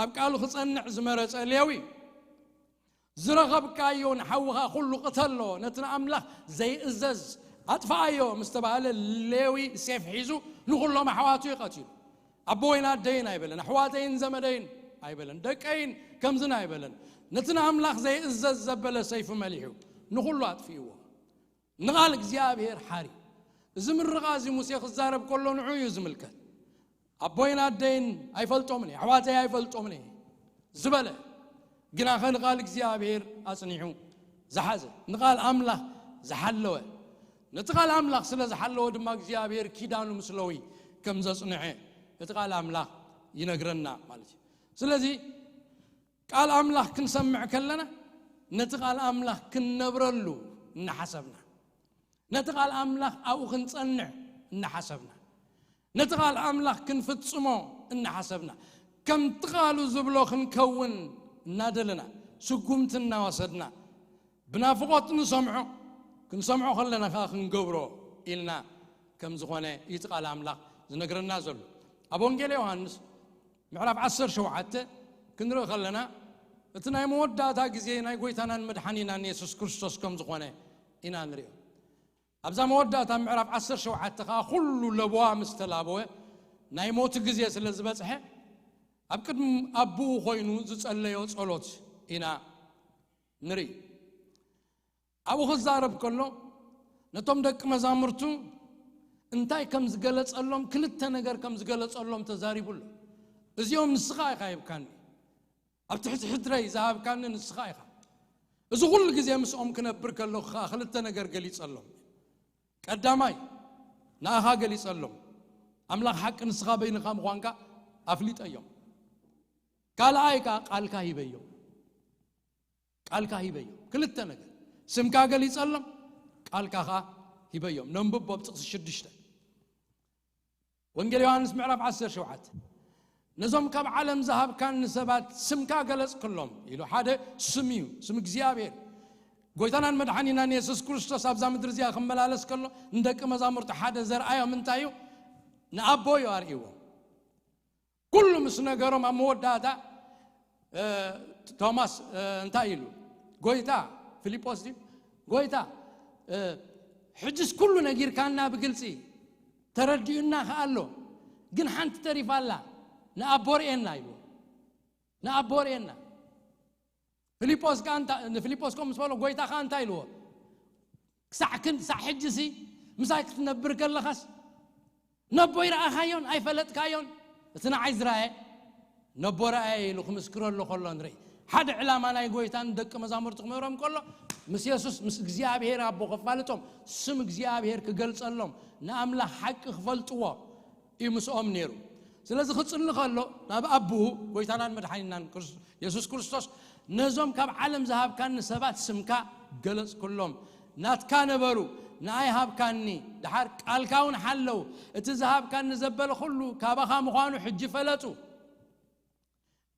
ኣብ ቃሉ ክጸንዕ ዝመረጸ ሌዊ እዩ። ዝረኸብካዮ ንሓውኻ ኩሉ ቅተሎ፣ ነቲ ንኣምላኽ ዘይእዘዝ ኣጥፍኣዮ ምስ ተባህለ፣ ሌዊ ሴፍ ሒዙ ንኹሎም ኣሕዋቱ እዩ ቀቲሉ። ኣቦይን ኣደይን ኣይበለን፣ ኣሕዋተይን ዘመደይን ኣይበለን፣ ደቀይን ከምዝን ኣይበለን። ነቲ ንኣምላኽ ዘይእዘዝ ዘበለ ሰይፉ መሊሑ ንኹሉ ኣጥፊእዎ። ንቓል እግዚኣብሔር ሓሪ። እዚ ምርቓ እዚ ሙሴ ክዛረብ ከሎ ንዑ እዩ ዝምልከት። ኣቦይን ኣደይን ኣይፈልጦምን እየ፣ ኣሕዋተይ ኣይፈልጦምን እየ ዝበለ፣ ግናኸ ንቓል እግዚኣብሔር ኣጽኒዑ ዝሓዘ፣ ንቓል ኣምላኽ ዝሓለወ፣ ነቲ ቃል ኣምላኽ ስለ ዝሓለወ ድማ እግዚኣብሔር ኪዳኑ ምስ ሌዊ ከም ዘጽንዐ እቲ ቃል ኣምላኽ ይነግረና ማለት እዩ። ስለዚ ቃል ኣምላኽ ክንሰምዕ ከለና ነቲ ቃል ኣምላኽ ክንነብረሉ እናሓሰብና፣ ነቲ ቃል ኣምላኽ ኣብኡ ክንጸንዕ እናሓሰብና፣ ነቲ ቃል ኣምላኽ ክንፍጽሞ እናሓሰብና፣ ከምቲ ቃሉ ዝብሎ ክንከውን እናደለና፣ ስጉምቲ እናወሰድና፣ ብናፍቖት ንሰምዖ፣ ክንሰምዖ ከለና ከኣ ክንገብሮ ኢልና ከም ዝኾነ እዩ እቲ ቃል ኣምላኽ ዝነግረና ዘሎ። ኣብ ወንጌል ዮሃንስ ምዕራፍ ዓሰርተ ሸውዓተ ክንርኢ ከለና፣ እቲ ናይ መወዳእታ ግዜ ናይ ጎይታናን መድሓኒናን የሱስ ክርስቶስ ከም ዝኾነ ኢና ንሪኦ። ኣብዛ መወዳእታ ምዕራፍ ዓሰርተ ሸውዓተ ከኣ ኩሉ ለበዋ ምስ ተላበወ፣ ናይ ሞቱ ግዜ ስለ ዝበጽሐ፣ ኣብ ቅድሚ ኣቦኡ ኮይኑ ዝጸለዮ ጸሎት ኢና ንርኢ። ኣብኡ ክዛረብ ከሎ፣ ነቶም ደቂ መዛሙርቱ እንታይ ከም ዝገለጸሎም፣ ክልተ ነገር ከም ዝገለጸሎም ተዛሪቡ ኣሎ። "እዚኦም ንስኻ ኢኻ ሂብካኒ፣ ኣብ ትሕቲ ሕድረይ ዝሃብካኒ ንስኻ ኢኻ። እዚ ኩሉ ግዜ ምስኦም ክነብር ከለኹ ከኣ ክልተ ነገር ገሊጸሎም። ቀዳማይ፣ ንኣኻ ገሊጸሎም፣ ኣምላኽ ሓቂ ንስኻ በይንኻ ምዃንካ ኣፍሊጠዮም። ካልኣይ ከኣ ቃልካ ሂበዮም፣ ቃልካ ሂበዮም። ክልተ ነገር፣ ስምካ ገሊጸሎም፣ ቃልካ ከኣ ሂበዮም።" ነንብቦ ኣብ ጥቕሲ ሽዱሽተ። ወንጌል ዮሃንስ ምዕራፍ ዓሰርተ ሸውዓተ፣ "ነዞም ካብ ዓለም ዝሃብካኒ ሰባት ስምካ ገለጽክሎም" ኢሉ። ሓደ ስም እዩ፣ ስም እግዚኣብሔር። ጎይታናን መድሓኒናን የሱስ ክርስቶስ ኣብዛ ምድሪ እዚኣ ክመላለስ ከሎ፣ ንደቂ መዛሙርቱ ሓደ ዘርኣዮም እንታይ እዩ? ንኣቦ እዩ ኣርእይዎም። ኩሉ ምስ ነገሮም፣ ኣብ መወዳእታ፣ እ፣ ቶማስ፣ እ፣ እንታይ ኢሉ? "ጎይታ"፣ ፊልጶስ ድዩ? "ጎይታ፣ እ፣ ሕጅስ ኩሉ ነጊርካና ብግልጺ፣ ተረዲኡና ከኣ ኣሎ፣ ግን ሓንቲ ተሪፋ ኣላ፣ ንኣቦ ርእየና" ኢሉ። "ንኣቦ ርእየና።" ፊልጶስ ከኣ እንታ-፣ ንፊልጶስ ከምኡ ምስ በሎ፣ ጎይታ ከኣ እንታይ ኢልዎ? "ክሳዕ ክን-፣ ክሳዕ ሕጅሲ ምሳይ ክትነብር ከለኻስ፣ ነቦይ ረኣኻዮን ኣይፈለጥካዮን?" እቲ ንዓይ ዝረኣየ፣ ነቦ ረኣየ ኢሉ ክምስክረሉ ከሎ ንርኢ። ሓደ ዕላማ ናይ ጎይታ ንደቂ መዛሙርቱ ክምህሮም ከሎ፣ ምስ የሱስ፣ ምስ እግዚኣብሔር ኣቦ ከፋልጦም፣ ስም እግዚኣብሔር ክገልጸሎም፣ ንኣምላኽ ሓቂ ክፈልጥዎ እዩ ምስኦም ነይሩ። ስለዚ ክጽሊ ከሎ፣ ናብ ኣቦኡ፣ ጎይታናን መድሓኒናን ክርስ-፣ የሱስ ክርስቶስ፣ "ነዞም ካብ ዓለም ዝሃብካኒ ሰባት ስምካ ገለጽኩሎም። ናትካ ነበሩ፣ ንኣይ ሃብካኒ፣ ደሓር ቃልካ እውን ሓለው። እቲ ዝሃብካኒ ዘበለ ኩሉ ካባኻ ምዃኑ ሕጂ ፈለጡ።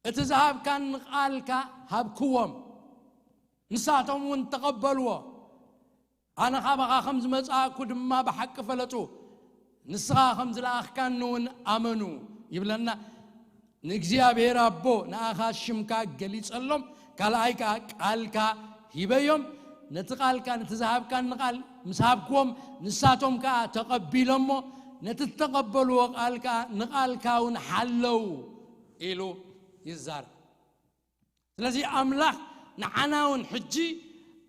እቲ ዝሃብካኒ ቃልካ ሃብክዎም፣ ንሳቶም እውን ተቐበልዎ። ኣነ ካባኻ ከም ዝመጻእኩ ድማ ብሓቂ ፈለጡ፣ ንስኻ ከም ዝለኣኽካኒ እውን ኣመኑ" ይብለና። ንእግዚኣብሔር ኣቦ ንኣኻ ሽምካ ገሊጸሎም፣ ካልኣይ ከኣ ቃልካ ሂበዮም። ነቲ ቃልካ፣ ነቲ ዝሃብካኒ ቃል ምስ ሃብክዎም፣ ንሳቶም ከኣ ተቐቢሎሞ፣ ነቲ እተቐበልዎ ቃል ከኣ ንቃልካ እውን ሓለው ኢሉ ይዛረብ። ስለዚ ኣምላኽ ንዓና እውን ሕጂ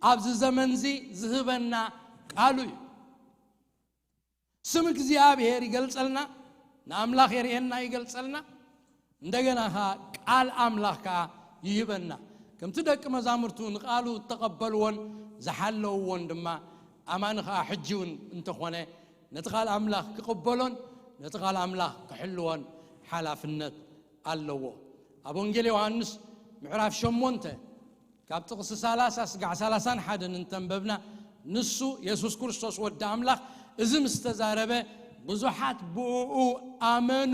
ኣብዚ ዘመንዚ ዝህበና ቃሉ እዩ። ስም እግዚኣብሔር ይገልጸልና፣ ንኣምላኽ የርእየና፣ ይገልጸልና። እንደገና ኸዓ ቃል ኣምላኽ ከኣ ይህበና። ከምቲ ደቂ መዛሙርቱ ንቃሉ እተቐበልዎን ዝሓለውዎን ድማ፣ ኣማኒ ኸዓ ሕጂ እውን እንተኾነ ነቲ ቃል ኣምላኽ ክቕበሎን ነቲ ቃል ኣምላኽ ክሕልዎን ሓላፍነት ኣለዎ። ኣብ ወንጌል ዮሃንስ ምዕራፍ ሸሞንተ ካብ ጥቕሲ ሰላሳ ስጋዕ ሰላሳን ሓደን እንተንበብና፣ ንሱ የሱስ ክርስቶስ ወዲ ኣምላኽ እዚ ምስ ተዛረበ፣ ብዙሓት ብእኡ ኣመኑ።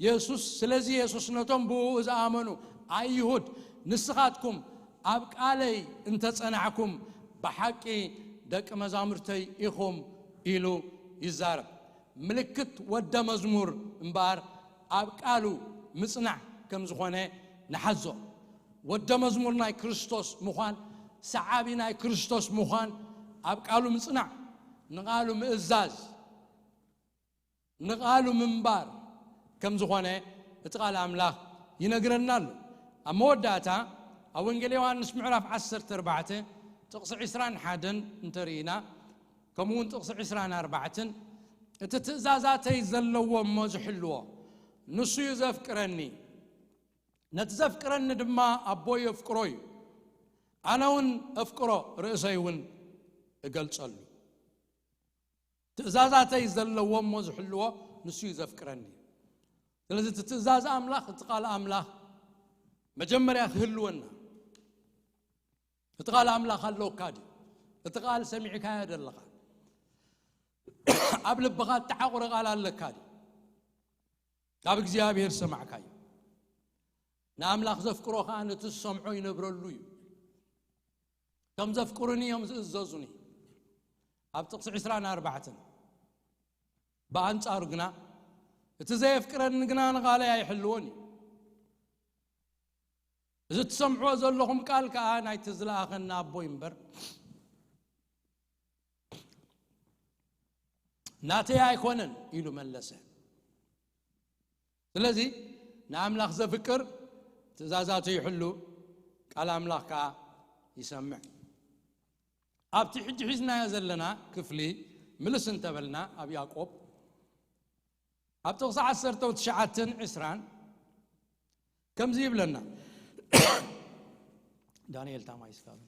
የሱስ፣ ስለዚ የሱስ ነቶም ብእኡ ዝኣመኑ ኣይሁድ፣ "ንስኻትኩም ኣብ ቃለይ እንተ ጸናዕኩም፣ ብሓቂ ደቂ መዛሙርተይ ኢኹም" ኢሉ ይዛረብ። ምልክት ወደ መዝሙር እምበኣር ኣብ ቃሉ ምጽናዕ ከም ዝኾነ ንሓዞ። ወደ መዝሙር ናይ ክርስቶስ ምዃን፣ ሰዓቢ ናይ ክርስቶስ ምዃን፣ ኣብ ቃሉ ምጽናዕ፣ ንቃሉ ምእዛዝ፣ ንቃሉ ምንባር ከም ዝኾነ እቲ ቃል ኣምላኽ ይነግረና ኣሎ። ኣብ መወዳእታ ኣብ ወንጌል ዮሃንስ ምዕራፍ ዓሰርተ ኣርባዕተ ጥቕሲ ዕስራን ሓደን እንተርኢና፣ ከምኡ እውን ጥቕሲ ዕስራን ኣርባዕተን፣ "እቲ ትእዛዛተይ ዘለዎ እሞ ዝሕልዎ፣ ንሱ እዩ ዘፍቅረኒ። ነቲ ዘፍቅረኒ ድማ ኣቦይ የፍቅሮ እዩ። ኣነ እውን እፍቅሮ፣ ርእሰይ እውን እገልጸሉ። ትእዛዛተይ ዘለዎ እሞ ዝሕልዎ፣ ንሱ እዩ ዘፍቅረኒ።" ስለዚ እቲ ትእዛዝ ኣምላኽ፣ እቲ ቃል ኣምላኽ መጀመርያ ክህልወና። እቲ ቃል ኣምላኽ ኣለካ ድዩ? እቲ ቃል ሰሚዕካዮ ደለኻ? ኣብ ልብኻ እተዓቑረ ቃል ኣለካ ድዩ? ካብ እግዚኣብሔር ሰማዕካዮ። ንኣምላኽ ዘፍቅሮ ኸኣ ነቲ ዝሰምዖ ይነብረሉ እዩ። ከም ዘፍቅሩኒ እዮም ዝእዘዙኒ። ኣብ ጥቕሲ ዕስራን ኣርባዕተን። ብኣንጻሩ ግና፣ እቲ ዘየፍቅረኒ ግና ንቓለይ ኣይሕልዎን እዩ። እዚ ትሰምዕዎ ዘለኹም ቃል ከኣ ናይቲ ዝለኣኸኒ ኣቦይ እምበር፣ ናተይ ኣይኮነን ኢሉ መለሰ። ስለዚ ንኣምላኽ ዘፍቅር ትእዛዛቱ ይሕሉ፣ ቃል ኣምላኽ ከኣ ይሰምዕ። ኣብቲ ሕጂ ሒዝናዮ ዘለና ክፍሊ ምልስ እንተበልና ኣብ ያዕቆብ ኣብ ጥቕሲ ዓሰርተ ትሽዓተን ዕስራን ከምዚ ይብለና። ዳንኤል ታማይ ስካብ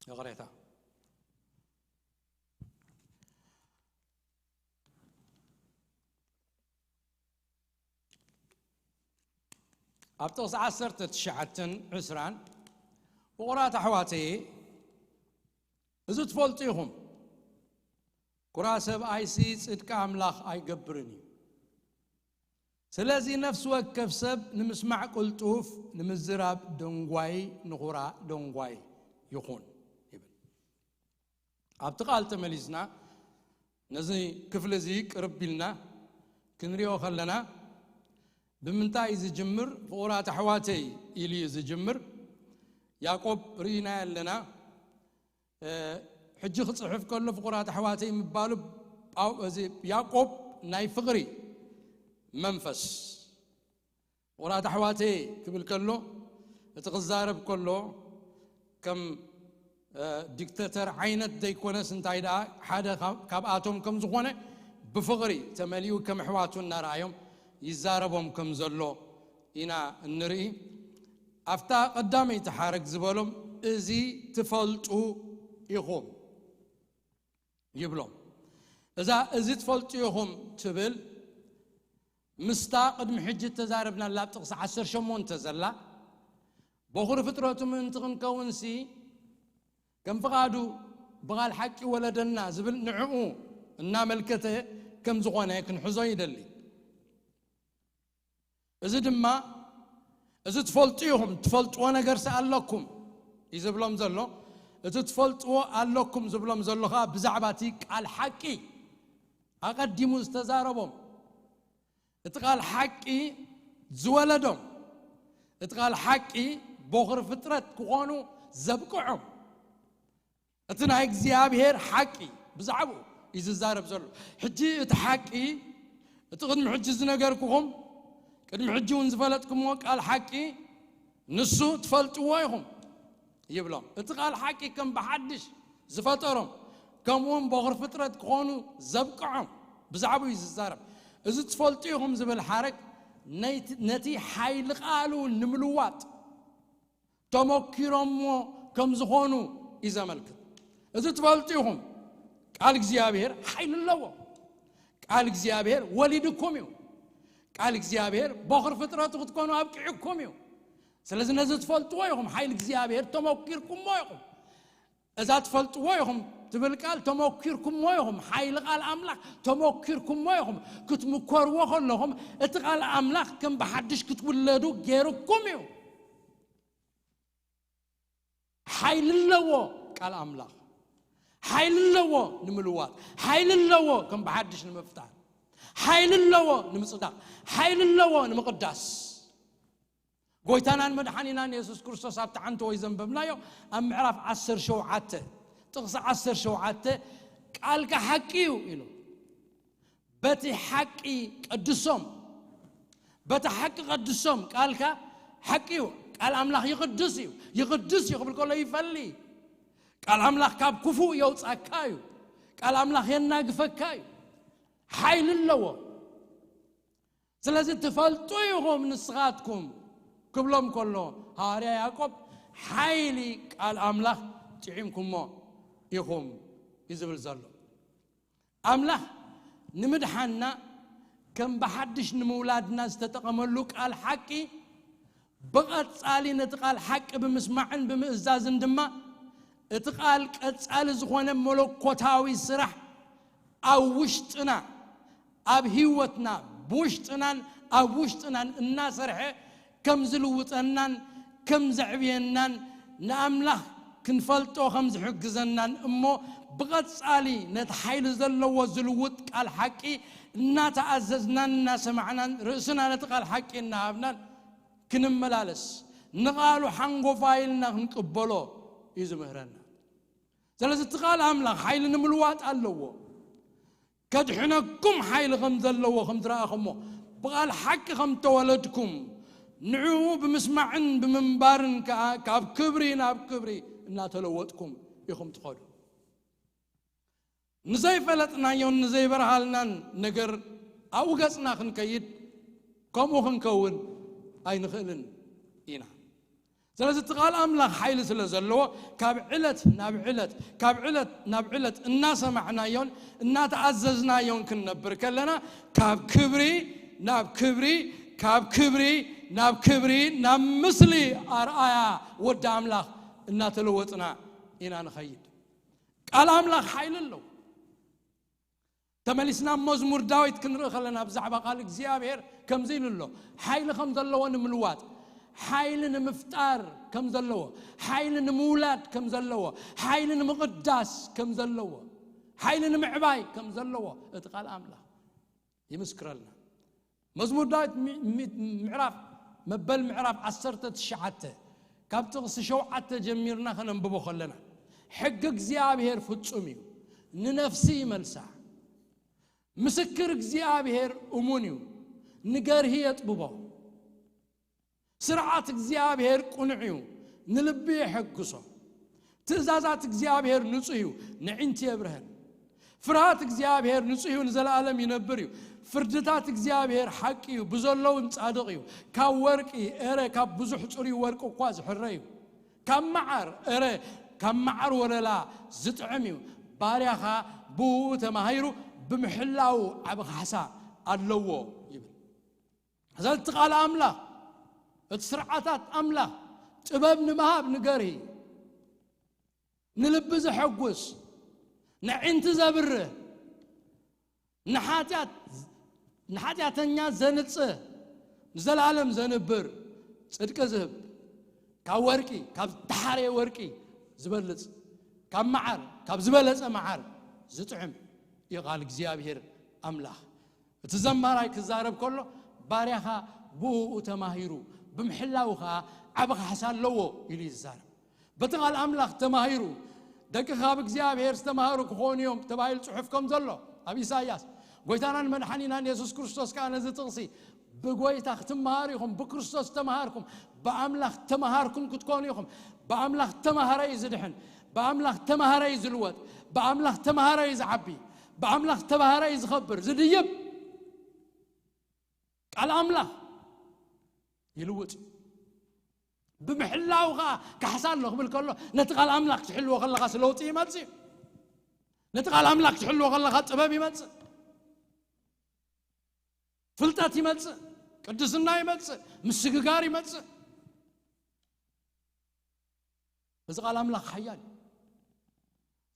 ይቕሬታ። ኣብ ጥቕሲ ዓሰርተ ትሽዓተን ዕስራን፣ ፍቑራት ኣሕዋተየ፣ እዚ ትፈልጡ ኢኹም፣ ኩራ ሰብኣይሲ ጽድቂ ኣምላኽ ኣይገብርን እዩ። ስለዚ ነፍሲ ወከፍ ሰብ ንምስማዕ ቅልጡፍ፣ ንምዝራብ ደንጓይ፣ ንኹራ ደንጓይ ይኹን ይብል። ኣብቲ ቃል ተመሊስና ነዚ ክፍሊ እዚ ቅርብ ኢልና ክንሪኦ ከለና፣ ብምንታይ እዩ ዝጅምር? ፍቑራት ኣሕዋተይ ኢሉ እዩ ዝጅምር። ያዕቆብ ርኢናዮ ኣለና። እ፣ ሕጂ ክጽሕፍ ከሎ ፍቑራት ኣሕዋተይ ምባሉ ጳው-፣ እዚ ያዕቆብ ናይ ፍቕሪ መንፈስ ፍቑራት ኣሕዋተይ ክብል ከሎ፣ እቲ ክዛረብ ከሎ ከም፣ እ፣ ዲክተተር ዓይነት ዘይኮነስ፣ እንታይ ደኣ ሓደ ካብ-፣ ካብኣቶም ከም ዝኾነ ብፍቕሪ ተመሊኡ ከም ኣሕዋቱ እናረኣዮም ይዛረቦም ከም ዘሎ ኢና እንርኢ። ኣብታ ቀዳመይቲ ሓረግ ዝበሎም፣ "እዚ ትፈልጡ ኢኹም" ይብሎም። እዛ "እዚ ትፈልጡ ኢኹም" ትብል ምስታ ቅድሚ ሕጂ እተዛረብናላ ኣብ ጥቕሲ ዓሰርተ ሸሞንተ ዘላ፣ "በኹሪ ፍጥረቱ ምእንቲ ክንከውንሲ ከም ፍቓዱ ብቓል ሓቂ ወለደና" ዝብል ንዕኡ እናመልከተ ከም ዝኾነ ክንሕዞ ይደሊ። እዚ ድማ፣ "እዚ ትፈልጡ ኢኹም፣ ትፈልጥዎ ነገርሲ ኣለኩም" እዩ ዝብሎም ዘሎ። እቲ ትፈልጥዎ ኣለኩም ዝብሎም ዘሎ ኸኣ ብዛዕባ እቲ ቃል ሓቂ ኣቐዲሙ ዝተዛረቦም፣ እቲ ቃል ሓቂ ዝወለዶም፣ እቲ ቃል ሓቂ ቦኽሪ ፍጥረት ክኾኑ ዘብቅዖም፣ እቲ ናይ እግዚኣብሔር ሓቂ ብዛዕባኡ እዩ ዝዛረብ ዘሎ። ሕጂ እቲ ሓቂ፣ እቲ ቅድሚ ሕጂ ዝነገርኩኹም፣ ቅድሚ ሕጂ እውን ዝፈለጥኩምዎ ቃል ሓቂ፣ ንሱ ትፈልጥዎ ኢኹም ይብሎም። እቲ ቃል ሓቂ ከም ብሓድሽ ዝፈጠሮም፣ ከምኡውን ቦኽሪ ፍጥረት ክኾኑ ዘብቅዖም ብዛዕባኡ እዩ ዝዛረብ። እዚ ትፈልጡ ኢኹም ዝብል ሓረግ ነይቲ፣ ነቲ ሓይሊ ቃሉ ንምልዋጥ ተመኪሮሞ ከም ዝኾኑ እዩ ዘመልክት። እዚ ትፈልጡ ኢኹም፣ ቃል እግዚኣብሔር ሓይሊ ኣለዎ። ቃል እግዚኣብሔር ወሊድኩም እዩ። ቃል እግዚኣብሔር ቦኽሪ ፍጥረቱ ክትኮኑ ኣብቂዕኩም እዩ። ስለዚ ነዚ ትፈልጥዎ ኢኹም፣ ሓይሊ እግዚኣብሔር ተመኪርኩሞ ኢኹም። እዛ ትፈልጥዎ ኢኹም ትብል ቃል ተመኪርኩሞ ኢኹም፣ ሓይሊ ቃል ኣምላኽ ተመኪርኩሞ ኢኹም። ክትምከርዎ ከለኹም እቲ ቃል ኣምላኽ ከም ብሓድሽ ክትውለዱ ገይርኩም እዩ። ሓይሊ ኣለዎ ቃል ኣምላኽ። ሓይሊ ኣለዎ ንምልዋጥ። ሓይሊ ኣለዎ ከም ብሓድሽ ንምፍጣር። ሓይሊ ኣለዎ ንምጽዳቕ። ሓይሊ ኣለዎ ንምቕዳስ። ጎይታናን መድሓኒናን የሱስ ክርስቶስ ኣብቲ ሓንቲ ወይ ዘንበብናዮ ኣብ ምዕራፍ ዓሰርተ ሸውዓተ፣ ጥቕሲ ዓሰርተ ሸውዓተ፣ "ቃልካ ሓቂ እዩ" ኢሉ። "በቲ ሓቂ ቀድሶም፣ በቲ ሓቂ ቀድሶም፣ ቃልካ ሓቂ እዩ፣ ቃል ኣምላኽ ይቕድስ እዩ፣ ይቕድስ እዩ" ክብል ከሎ ይፈሊ። ቃል ኣምላኽ ካብ ክፉእ የውጻካ እዩ፣ ቃል ኣምላኽ የናግፈካ እዩ፣ ሓይሊ ኣለዎ። ስለዚ ትፈልጡ ኢኹም ንስኻትኩም ክብሎም ከሎ፣ ሃዋርያ ያዕቆብ ሓይሊ ቃል ኣምላኽ ጥዒምኩሞ ኢኹም እዩ ዝብል ዘሎ። ኣምላኽ ንምድሓንና ከም ብሓድሽ ንምውላድና ዝተጠቐመሉ ቃል ሓቂ፣ ብቐጻሊ ነቲ ቃል ሓቂ ብምስማዕን ብምእዛዝን ድማ እቲ ቃል ቀጻሊ ዝኾነ መለኮታዊ ስራሕ ኣብ ውሽጥና፣ ኣብ ህይወትና ብውሽጥናን ኣብ ውሽጥናን እናሰርሐ ከም ዝልውጠናን ከም ዘዕብየናን ንኣምላኽ ክንፈልጦ ከም ዝሕግዘናን እሞ ብቐጻሊ ነቲ ሓይሊ ዘለዎ ዝልውጥ ቃል ሓቂ እናተኣዘዝናን እናሰማዕናን ርእስና ነቲ ቃል ሓቂ እናሃብናን ክንመላለስ ንቓሉ ሓንጎፋ ኢልና ክንቅበሎ እዩ ዝምህረና። ስለዚ እቲ ቃል ኣምላኽ ሓይሊ ንምልዋጥ ኣለዎ። ከድሕነኩም ሓይሊ ከም ዘለዎ ከም ዝረኣኹሞ ብቓል ሓቂ ከም ተወለድኩም ንዕኡ ብምስማዕን ብምንባርን ከኣ ካብ ክብሪ ናብ ክብሪ እናተለወጥኩም ኢኹም ትኸዱ። ንዘይፈለጥናዮን ንዘይበርሃልናን ነገር ኣብኡ ገጽና ክንከይድ ከምኡ ክንከውን ኣይንኽእልን ኢና። ስለዚ እቲ ቃል ኣምላኽ ሓይሊ ስለ ዘለዎ ካብ ዕለት ናብ ዕለት ካብ ዕለት ናብ ዕለት እናሰማዕናዮን እናተኣዘዝናዮን ክንነብር ከለና ካብ ክብሪ ናብ ክብሪ ካብ ክብሪ ናብ ክብሪ ናብ ምስሊ ኣርኣያ ወዲ ኣምላኽ እናተለወጥና ኢና ንኸይድ። ቃል ኣምላኽ ሓይሊ ኣለዎ። ተመሊስና መዝሙር ዳዊት ክንርኢ ከለና ብዛዕባ ቃል እግዚኣብሔር ከምዚ ኢሉ ኣሎ። ሓይሊ ከም ዘለዎ ንምልዋጥ፣ ሓይሊ ንምፍጣር ከም ዘለዎ፣ ሓይሊ ንምውላድ ከም ዘለዎ፣ ሓይሊ ንምቕዳስ ከም ዘለዎ፣ ሓይሊ ንምዕባይ ከም ዘለዎ እቲ ቃል ኣምላኽ ይምስክረልና። መዝሙር ዳዊት ሚ- ሚ- ምዕራፍ መበል ምዕራፍ ዓሰርተ ትሽዓተ ካብ ጥቕሲ ሸውዓተ ጀሚርና ከነንብቦ ከለና ሕጊ እግዚኣብሔር ፍጹም እዩ፣ ንነፍሲ ይመልሳ። ምስክር እግዚኣብሔር እሙን እዩ፣ ንገርሂ የጥብቦ። ስርዓት እግዚኣብሔር ቅኑዕ እዩ፣ ንልቢ የሐግሶ። ትእዛዛት እግዚኣብሔር ንጹህ እዩ፣ ንዒንቲ የብርሀን። ፍርሃት እግዚኣብሔር ንጹህ እዩ፣ ንዘለኣለም ይነብር እዩ። ፍርድታት እግዚኣብሔር ሓቂ እዩ፣ ብዘለውን ጻድቕ እዩ። ካብ ወርቂ፣ ኤረ፣ ካብ ብዙሕ ጽሩይ ወርቂ እኳ ዝሕረ እዩ። ካብ መዓር፣ ኤረ፣ ካብ መዓር ወለላ ዝጥዕም እዩ። ባርያኻ ብኡ ተማሂሩ ብምሕላው ዓቢ ካሕሳ ኣለዎ ይብል። ስለዚ እቲ ቃል ኣምላኽ፣ እቲ ስርዓታት ኣምላኽ፣ ጥበብ ንምሃብ ንገርሂ፣ ንልቢ ዘሐጉስ፣ ንዒንቲ ዘብርህ፣ ንሓጢኣት ንሓጢኣተኛ ዘንጽህ፣ ንዘለኣለም ዘንብር፣ ጽድቂ ዝህብ፣ ካብ ወርቂ፣ ካብ ዝተሓረየ ወርቂ ዝበልጽ፣ ካብ መዓር፣ ካብ ዝበለጸ መዓር ዝጥዕም እዩ ቃል እግዚኣብሔር ኣምላኽ። እቲ ዘማራይ ክዛረብ ከሎ፣ ባርያኻ ብእኡ ተማሂሩ፣ ብምሕላው ኸኣ ዓቢ ካሕሳ ኣለዎ ኢሉ እዩ ዝዛረብ። በቲ ቃል ኣምላኽ ተማሂሩ፣ ደቅኻ ብእግዚኣብሔር ዝተማህሩ ክኾኑ እዮም ተባሂሉ ጽሑፍ ከም ዘሎ ኣብ ኢሳይያስ፣ ጎይታናን መድሓኒናን የሱስ ክርስቶስ ከኣ ነዚ ጥቕሲ፣ ብጎይታ ክትመሃሩ ኢኹም፣ ብክርስቶስ ተማሃርኩም፣ ብኣምላኽ ተማሃርኩም ክትኮኑ ኢኹም። ብኣምላኽ ተማሃረ እዩ ዝድሕን፣ ብኣምላኽ ተማሃረ እዩ ዝልወጥ፣ ብኣምላኽ ተማሃረ እዩ ዝዓቢ፣ ብኣምላኽ ተማሃረ እዩ ዝኸብር፣ ዝድይብ። ቃል ኣምላኽ ይልውጥ እዩ። ብምሕላው ኸዓ ካሕሳ ኣሎ ክብል ከሎ፣ ነቲ ቃል ኣምላኽ ክትሕልዎ ከለኻስ ለውጢ ይመጽእ እዩ። ነቲ ቃል ኣምላኽ ክትሕልዎ ከለኻ ጥበብ ይመጽእ፣ ፍልጠት ይመጽእ፣ ቅድስና ይመጽእ፣ ምስግጋር ይመጽእ። እዚ ቃል ኣምላኽ ሓያል እዩ።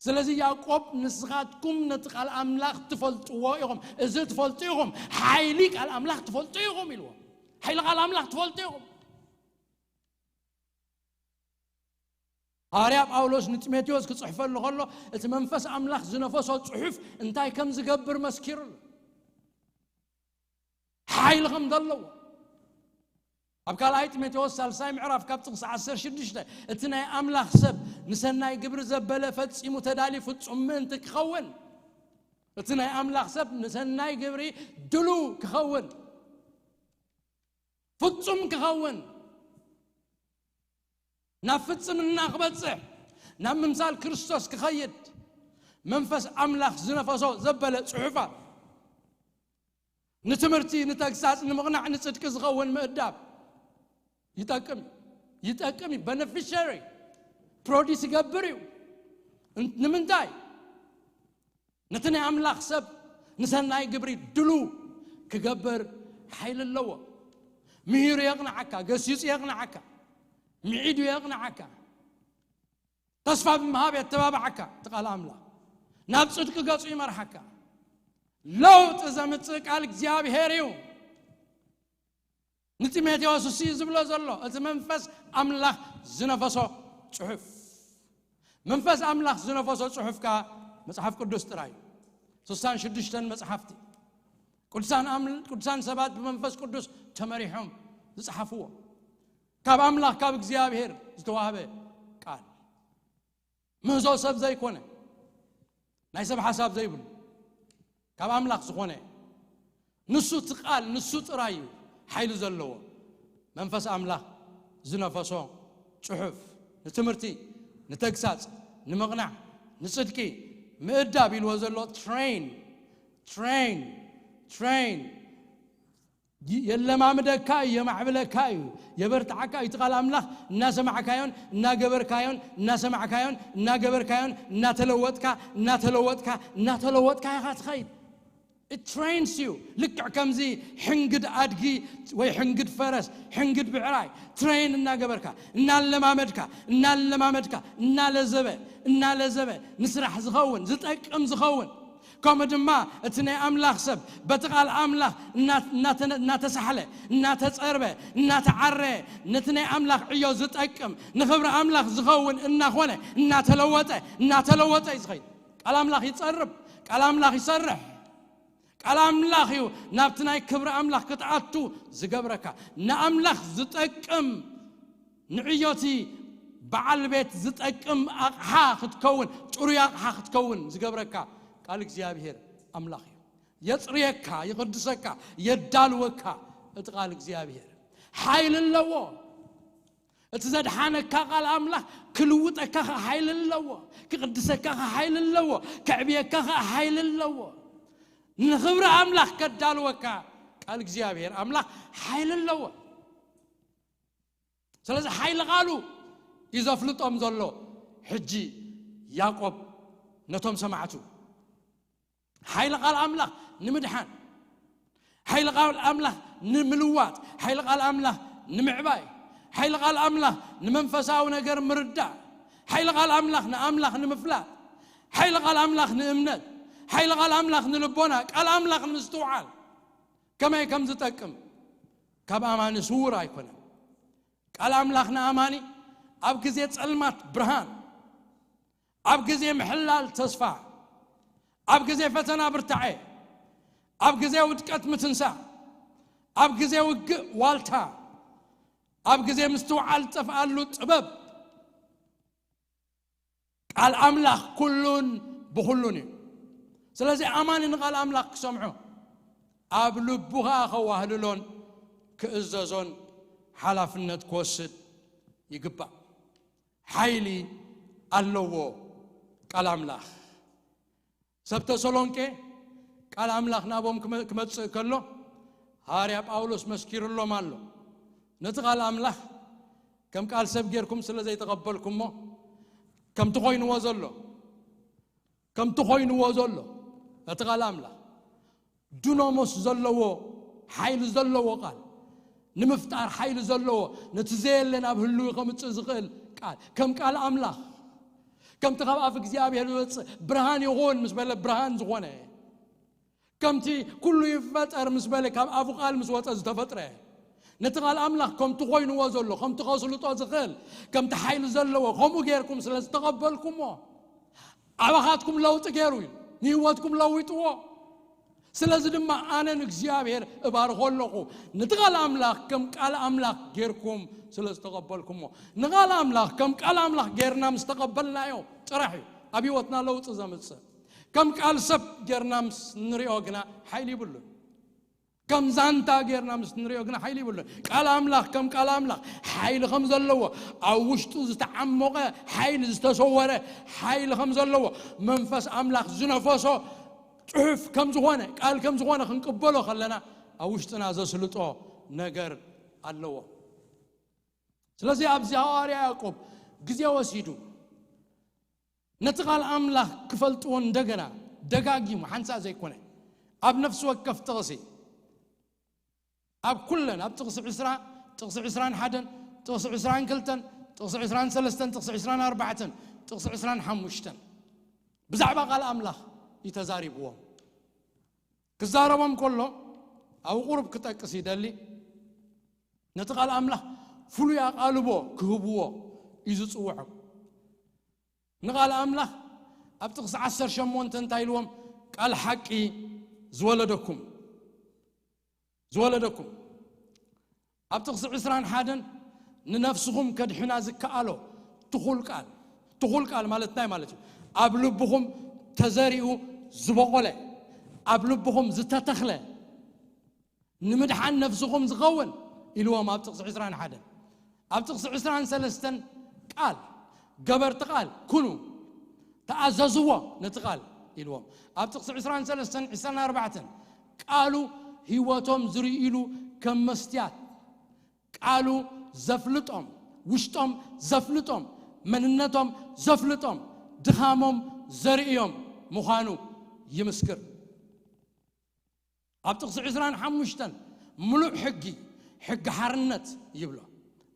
ስለዚ ያዕቆብ፣ ንስኻትኩም ነቲ ቃል ኣምላኽ ትፈልጥዎ ኢኹም፣ እዚ ትፈልጡ ኢኹም፣ ሓይሊ ቃል ኣምላኽ ትፈልጡ ኢኹም ኢልዎ። ሓይሊ ቃል ኣምላኽ ትፈልጡ ኢኹም። ሃዋርያ ጳውሎስ ንጢሞቴዎስ ክጽሕፈሉ ከሎ፣ እቲ መንፈስ ኣምላኽ ዝነፈሶ ጽሑፍ እንታይ ከም ዝገብር መስኪሩሉ። ሓይሊ ከም ዘለዎ። ኣብ ካልኣይ ጢሞቴዎስ ሳልሳይ ምዕራፍ ካብ ጥቕሲ ዓሰርተ ሽዱሽተ፣ እቲ ናይ ኣምላኽ ሰብ ንሰናይ ግብሪ ዘበለ ፈጺሙ ተዳልዩ ፍጹም ምእንቲ ክኸውን፣ እቲ ናይ ኣምላኽ ሰብ ንሰናይ ግብሪ ድሉው ክኸውን፣ ፍጹም ክኸውን፣ ናብ ፍጽምና ክበጽሕ፣ ናብ ምምሳል ክርስቶስ ክኸይድ፣ መንፈስ ኣምላኽ ዝነፈሶ ዘበለ ጽሑፋት፣ ንትምህርቲ፣ ንተግሳጽ፣ ንምቕናዕ፣ ንጽድቂ ዝኸውን ምእዳብ ይጠቅም፣ ይጠቅም እዩ። በነፊሸሪ ፕሮዲስ ይገብር እዩ። ን- ንምንታይ? ነቲ ናይ ኣምላኽ ሰብ ንሰናይ ግብሪ ድሉ ክገብር ሓይሊ ኣለዎ። ምሂሩ የቕንዓካ፣ ገሲጹ የቕንዓካ፣ ምዒዱ የቕንዓካ፣ ተስፋ ብምሃብ የተባብዓካ። እቲ ቃል ኣምላኽ ናብ ጽድቂ ገጹ ይመርሓካ፣ ለውጢ ዘምጽእ ቃል እግዚኣብሔር እዩ። ንጢሞቴዎስ እሱ እዩ ዝብሎ ዘሎ፣ እቲ መንፈስ ኣምላኽ ዝነፈሶ ጽሑፍ። መንፈስ ኣምላኽ ዝነፈሶ ጽሑፍ ከኣ መጽሓፍ ቅዱስ ጥራይ እዩ። ስሳን ሽዱሽተን መጽሓፍቲ ቅዱሳን ኣም-፣ ቅዱሳን ሰባት ብመንፈስ ቅዱስ ተመሪሖም ዝጸሓፍዎ፣ ካብ ኣምላኽ ካብ እግዚኣብሔር ዝተዋህበ ቃል፣ ምህዞ ሰብ ዘይኮነ፣ ናይ ሰብ ሓሳብ ዘይብሉ፣ ካብ ኣምላኽ ዝኾነ፣ ንሱ እቲ ቃል፣ ንሱ ጥራይ እዩ ሓይሊ ዘለዎ። መንፈስ ኣምላኽ ዝነፈሶ ጽሑፍ፣ ንትምህርቲ፣ ንተግሳጽ፣ ንምቕናዕ፣ ንጽድቂ ምእዳብ ኢልዎ ዘሎ። ትሬን፣ ትሬን፣ ትሬን። ይ-፣ የለማምደካ እዩ፣ የማዕብለካ እዩ፣ የበርትዓካ እዩ። እቲ ቃል ኣምላኽ እናሰማዕካዮን እናገበርካዮን፣ እናሰማዕካዮን እናገበርካዮን፣ እናተለወጥካ፣ እናተለወጥካ፣ እናተለወጥካ ኢኻ ትኸይድ። It trains you። ልክዕ ከምዚ ሕንግድ ኣድጊ ወይ ሕንግድ ፈረስ፣ ሕንግድ ብዕራይ ትሬን እናገበርካ፣ እናለማመድካ፣ እናለማመድካ፣ እናለዘበ፣ እናለዘበ፣ ንስራሕ ዝኸውን፣ ዝጠቅም ዝኸውን። ከምኡ ድማ እቲ ናይ ኣምላኽ ሰብ በቲ ቃል ኣምላኽ እና-፣ እናተ-፣ እናተሳሕለ፣ እናተጸርበ፣ እናተዓረ፣ ነቲ ናይ ኣምላኽ ዕዮ ዝጠቅም፣ ንኽብሪ ኣምላኽ ዝኸውን እናኾነ፣ እናተለወጠ፣ እናተለወጠ እዩ ዝኸይድ። ቃል ኣምላኽ ይጸርብ፣ ቃል ኣምላኽ ይሰርሕ። ቃል ኣምላኽ እዩ ናብቲ ናይ ክብሪ ኣምላኽ ክትኣቱ ዝገብረካ። ንኣምላኽ ዝጠቅም፣ ንዕዮቲ በዓል ቤት ዝጠቅም ኣቕሓ ክትከውን፣ ጽሩይ ኣቕሓ ክትከውን ዝገብረካ ቃል እግዚኣብሔር ኣምላኽ እዩ። የጽርየካ፣ ይቕድሰካ፣ የዳልወካ። እቲ ቃል እግዚኣብሔር ሓይሊ ኣለዎ። እቲ ዘድሓነካ ቃል ኣምላኽ ክልውጠካ ኸኣ ሓይሊ ኣለዎ። ክቕድሰካ ኸኣ ሓይሊ ኣለዎ። ከዕብየካ ኸኣ ሓይሊ ኣለዎ። ንኽብሪ ኣምላኽ ከዳልወካ ቃል እግዚኣብሔር ኣምላኽ ሓይሊ ኣለዎ። ስለዚ ሓይሊ ቃሉ እዩ ዘፍልጦም ዘሎ። ሕጂ ያዕቆብ ነቶም ሰማዕቱ ሓይሊ ቃል ኣምላኽ ንምድሓን፣ ሓይሊ ቃል ኣምላኽ ንምልዋጥ፣ ሓይሊ ቃል ኣምላኽ ንምዕባይ፣ ሓይሊ ቃል ኣምላኽ ንመንፈሳዊ ነገር ምርዳእ፣ ሓይሊ ቃል ኣምላኽ ንኣምላኽ ንምፍላጥ፣ ሓይሊ ቃል ኣምላኽ ንእምነት፣ ሓይሊ ቃል ኣምላኽ ንልቦና፣ ቃል ኣምላኽ ንምስትውዓል ከመይ ከም ዝጠቅም ካብ ኣማኒ ስዉር ኣይኮነን። ቃል ኣምላኽ ንኣማኒ ኣብ ግዜ ጸልማት ብርሃን፣ ኣብ ግዜ ምሕላል ተስፋ፣ ኣብ ግዜ ፈተና ብርታዐ፣ ኣብ ግዜ ውድቀት ምትንሳእ፣ ኣብ ግዜ ውግእ ዋልታ፣ ኣብ ግዜ ምስትውዓል ዝጠፍኣሉ ጥበብ፣ ቃል ኣምላኽ ኩሉን ብኹሉን እዩ። ስለዚ ኣማኒ ንቃል ኣምላኽ ክሰምዖ፣ ኣብ ልቡ ኸኣ ከዋህልሎን ክእዘዞን ሓላፍነት ክወስድ ይግባእ። ሓይሊ ኣለዎ ቃል ኣምላኽ። ሰብ ተሰሎንቄ ቃል ኣምላኽ ናቦም ክመ-፣ ክመጽእ ከሎ፣ ሃዋርያ ጳውሎስ መስኪሩሎም ኣሎ። ነቲ ቃል ኣምላኽ ከም ቃል ሰብ ጌርኩም ስለ ዘይተቐበልኩሞ፣ ከምቲ ኮይንዎ ዘሎ፣ ከምቲ ኮይንዎ ዘሎ፣ እቲ ቃል ኣምላኽ ዱኖሞስ ዘለዎ፣ ሓይሊ ዘለዎ ቃል፣ ንምፍጣር ሓይሊ ዘለዎ፣ ነቲ ዘየለ ናብ ህልዊ ከምጽእ ዝኽእል ቃል፣ ከም ቃል ኣምላኽ፣ ከምቲ ካብ ኣፍ እግዚኣብሔር ዝወጽእ ብርሃን ይኹን ምስ በለ ብርሃን ዝኾነ፣ ከምቲ ኩሉ ይፈጠር ምስ በለ ካብ ኣፉ ቃል ምስ ወጸ ዝተፈጥረ፣ ነቲ ቃል ኣምላኽ ከምቲ ኮይንዎ ዘሎ፣ ከምቲ ከስልጦ ዝኽእል፣ ከምቲ ሓይሊ ዘለዎ፣ ከምኡ ጌርኩም ስለ ዝተቐበልኩሞ፣ ኣባኻትኩም ለውጢ ገይሩ እዩ፣ ንህይወትኩም ለዊጥዎ። ስለዚ ድማ ኣነ ንእግዚኣብሔር እባርኾ ኣለኹ፣ ነቲ ቃል ኣምላኽ ከም ቃል ኣምላኽ ጌርኩም ስለ ዝተቐበልኩሞ። ንቃል ኣምላኽ ከም ቃል ኣምላኽ ጌርና ምስ ተቐበልናዮ ጥራሕ እዩ ኣብ ህይወትና ለውጢ ዘምጽእ። ከም ቃል ሰብ ጌርና ምስ ንሪኦ ግና ሓይሊ ይብሉን። ከም ዛንታ ጌርና ምስ ንሪኦ ግና ሓይሊ ይብሉን። ቃል ኣምላኽ ከም ቃል ኣምላኽ ሓይሊ ከም ዘለዎ፣ ኣብ ውሽጡ ዝተዓሞቐ ሓይሊ፣ ዝተሰወረ ሓይሊ ከም ዘለዎ፣ መንፈስ ኣምላኽ ዝነፈሶ ጽሑፍ ከም ዝኾነ፣ ቃል ከም ዝኾነ ክንቅበሎ ከለና፣ ኣብ ውሽጥና ዘስልጦ ነገር ኣለዎ። ስለዚ ኣብዚ ሃዋርያ ያዕቆብ ግዜ ወሲዱ ነቲ ቃል ኣምላኽ ክፈልጥዎ እንደገና ደጋጊሙ፣ ሓንሳእ ዘይኮነ፣ ኣብ ነፍሲ ወከፍ ጥቕሲ፣ ኣብ ኩለን፣ ኣብ ጥቕሲ ዕስራ፣ ጥቕሲ ዕስራን ሓደን፣ ጥቕሲ ዕስራን ክልተን፣ ጥቕሲ ዕስራን ሰለስተን፣ ጥቕሲ ዕስራን ኣርባዕተን፣ ጥቕሲ ዕስራን ሓሙሽተን ብዛዕባ ቃል ኣምላኽ እዩ ተዛሪብዎም። ክዛረቦም ከሎ ኣብ ቁሩብ ክጠቅስ ይደሊ። ነቲ ቃል ኣምላኽ ፍሉይ ኣቓልቦ ክህብዎ እዩ ዝጽውዖም። ንቓል ኣምላኽ ኣብ ጥቕሲ ዓሰርተ ሸሞንተ እንታይ ኢልዎም? ቃል ሓቂ ዝወለደኩም ዝወለደኩም ኣብ ጥቕሲ ዕስራን ሓደን ንነፍስኹም ከድሕና ዝከኣሎ ትኹል ቃል ትኹል ቃል ማለት እንታይ ማለት እዩ? ኣብ ልብኹም ተዘሪኡ ዝበቖለ፣ ኣብ ልብኹም ዝተተኽለ፣ ንምድሓን ነፍስኹም ዝኸውን ኢልዎም ኣብ ጥቕሲ ዕስራን ሓደን። ኣብ ጥቕሲ ዕስራን ሰለስተን ቃል፣ ገበርቲ ቃል ኩኑ፣ ተኣዘዝዎ ነቲ ቃል ኢልዎም። ኣብ ጥቕሲ ዕስራን ሰለስተን ዕስራን ኣርባዕተን ቃሉ ህይወቶም ዝርእይሉ ከም መስትያት፣ ቃሉ ዘፍልጦም፣ ውሽጦም ዘፍልጦም፣ መንነቶም ዘፍልጦም፣ ድኻሞም ዘርእዮም ምዃኑ ይምስክር። ኣብ ጥቕሲ ዕስራን ሓሙሽተን ምሉእ ሕጊ፣ ሕጊ ሓርነት ይብሎ።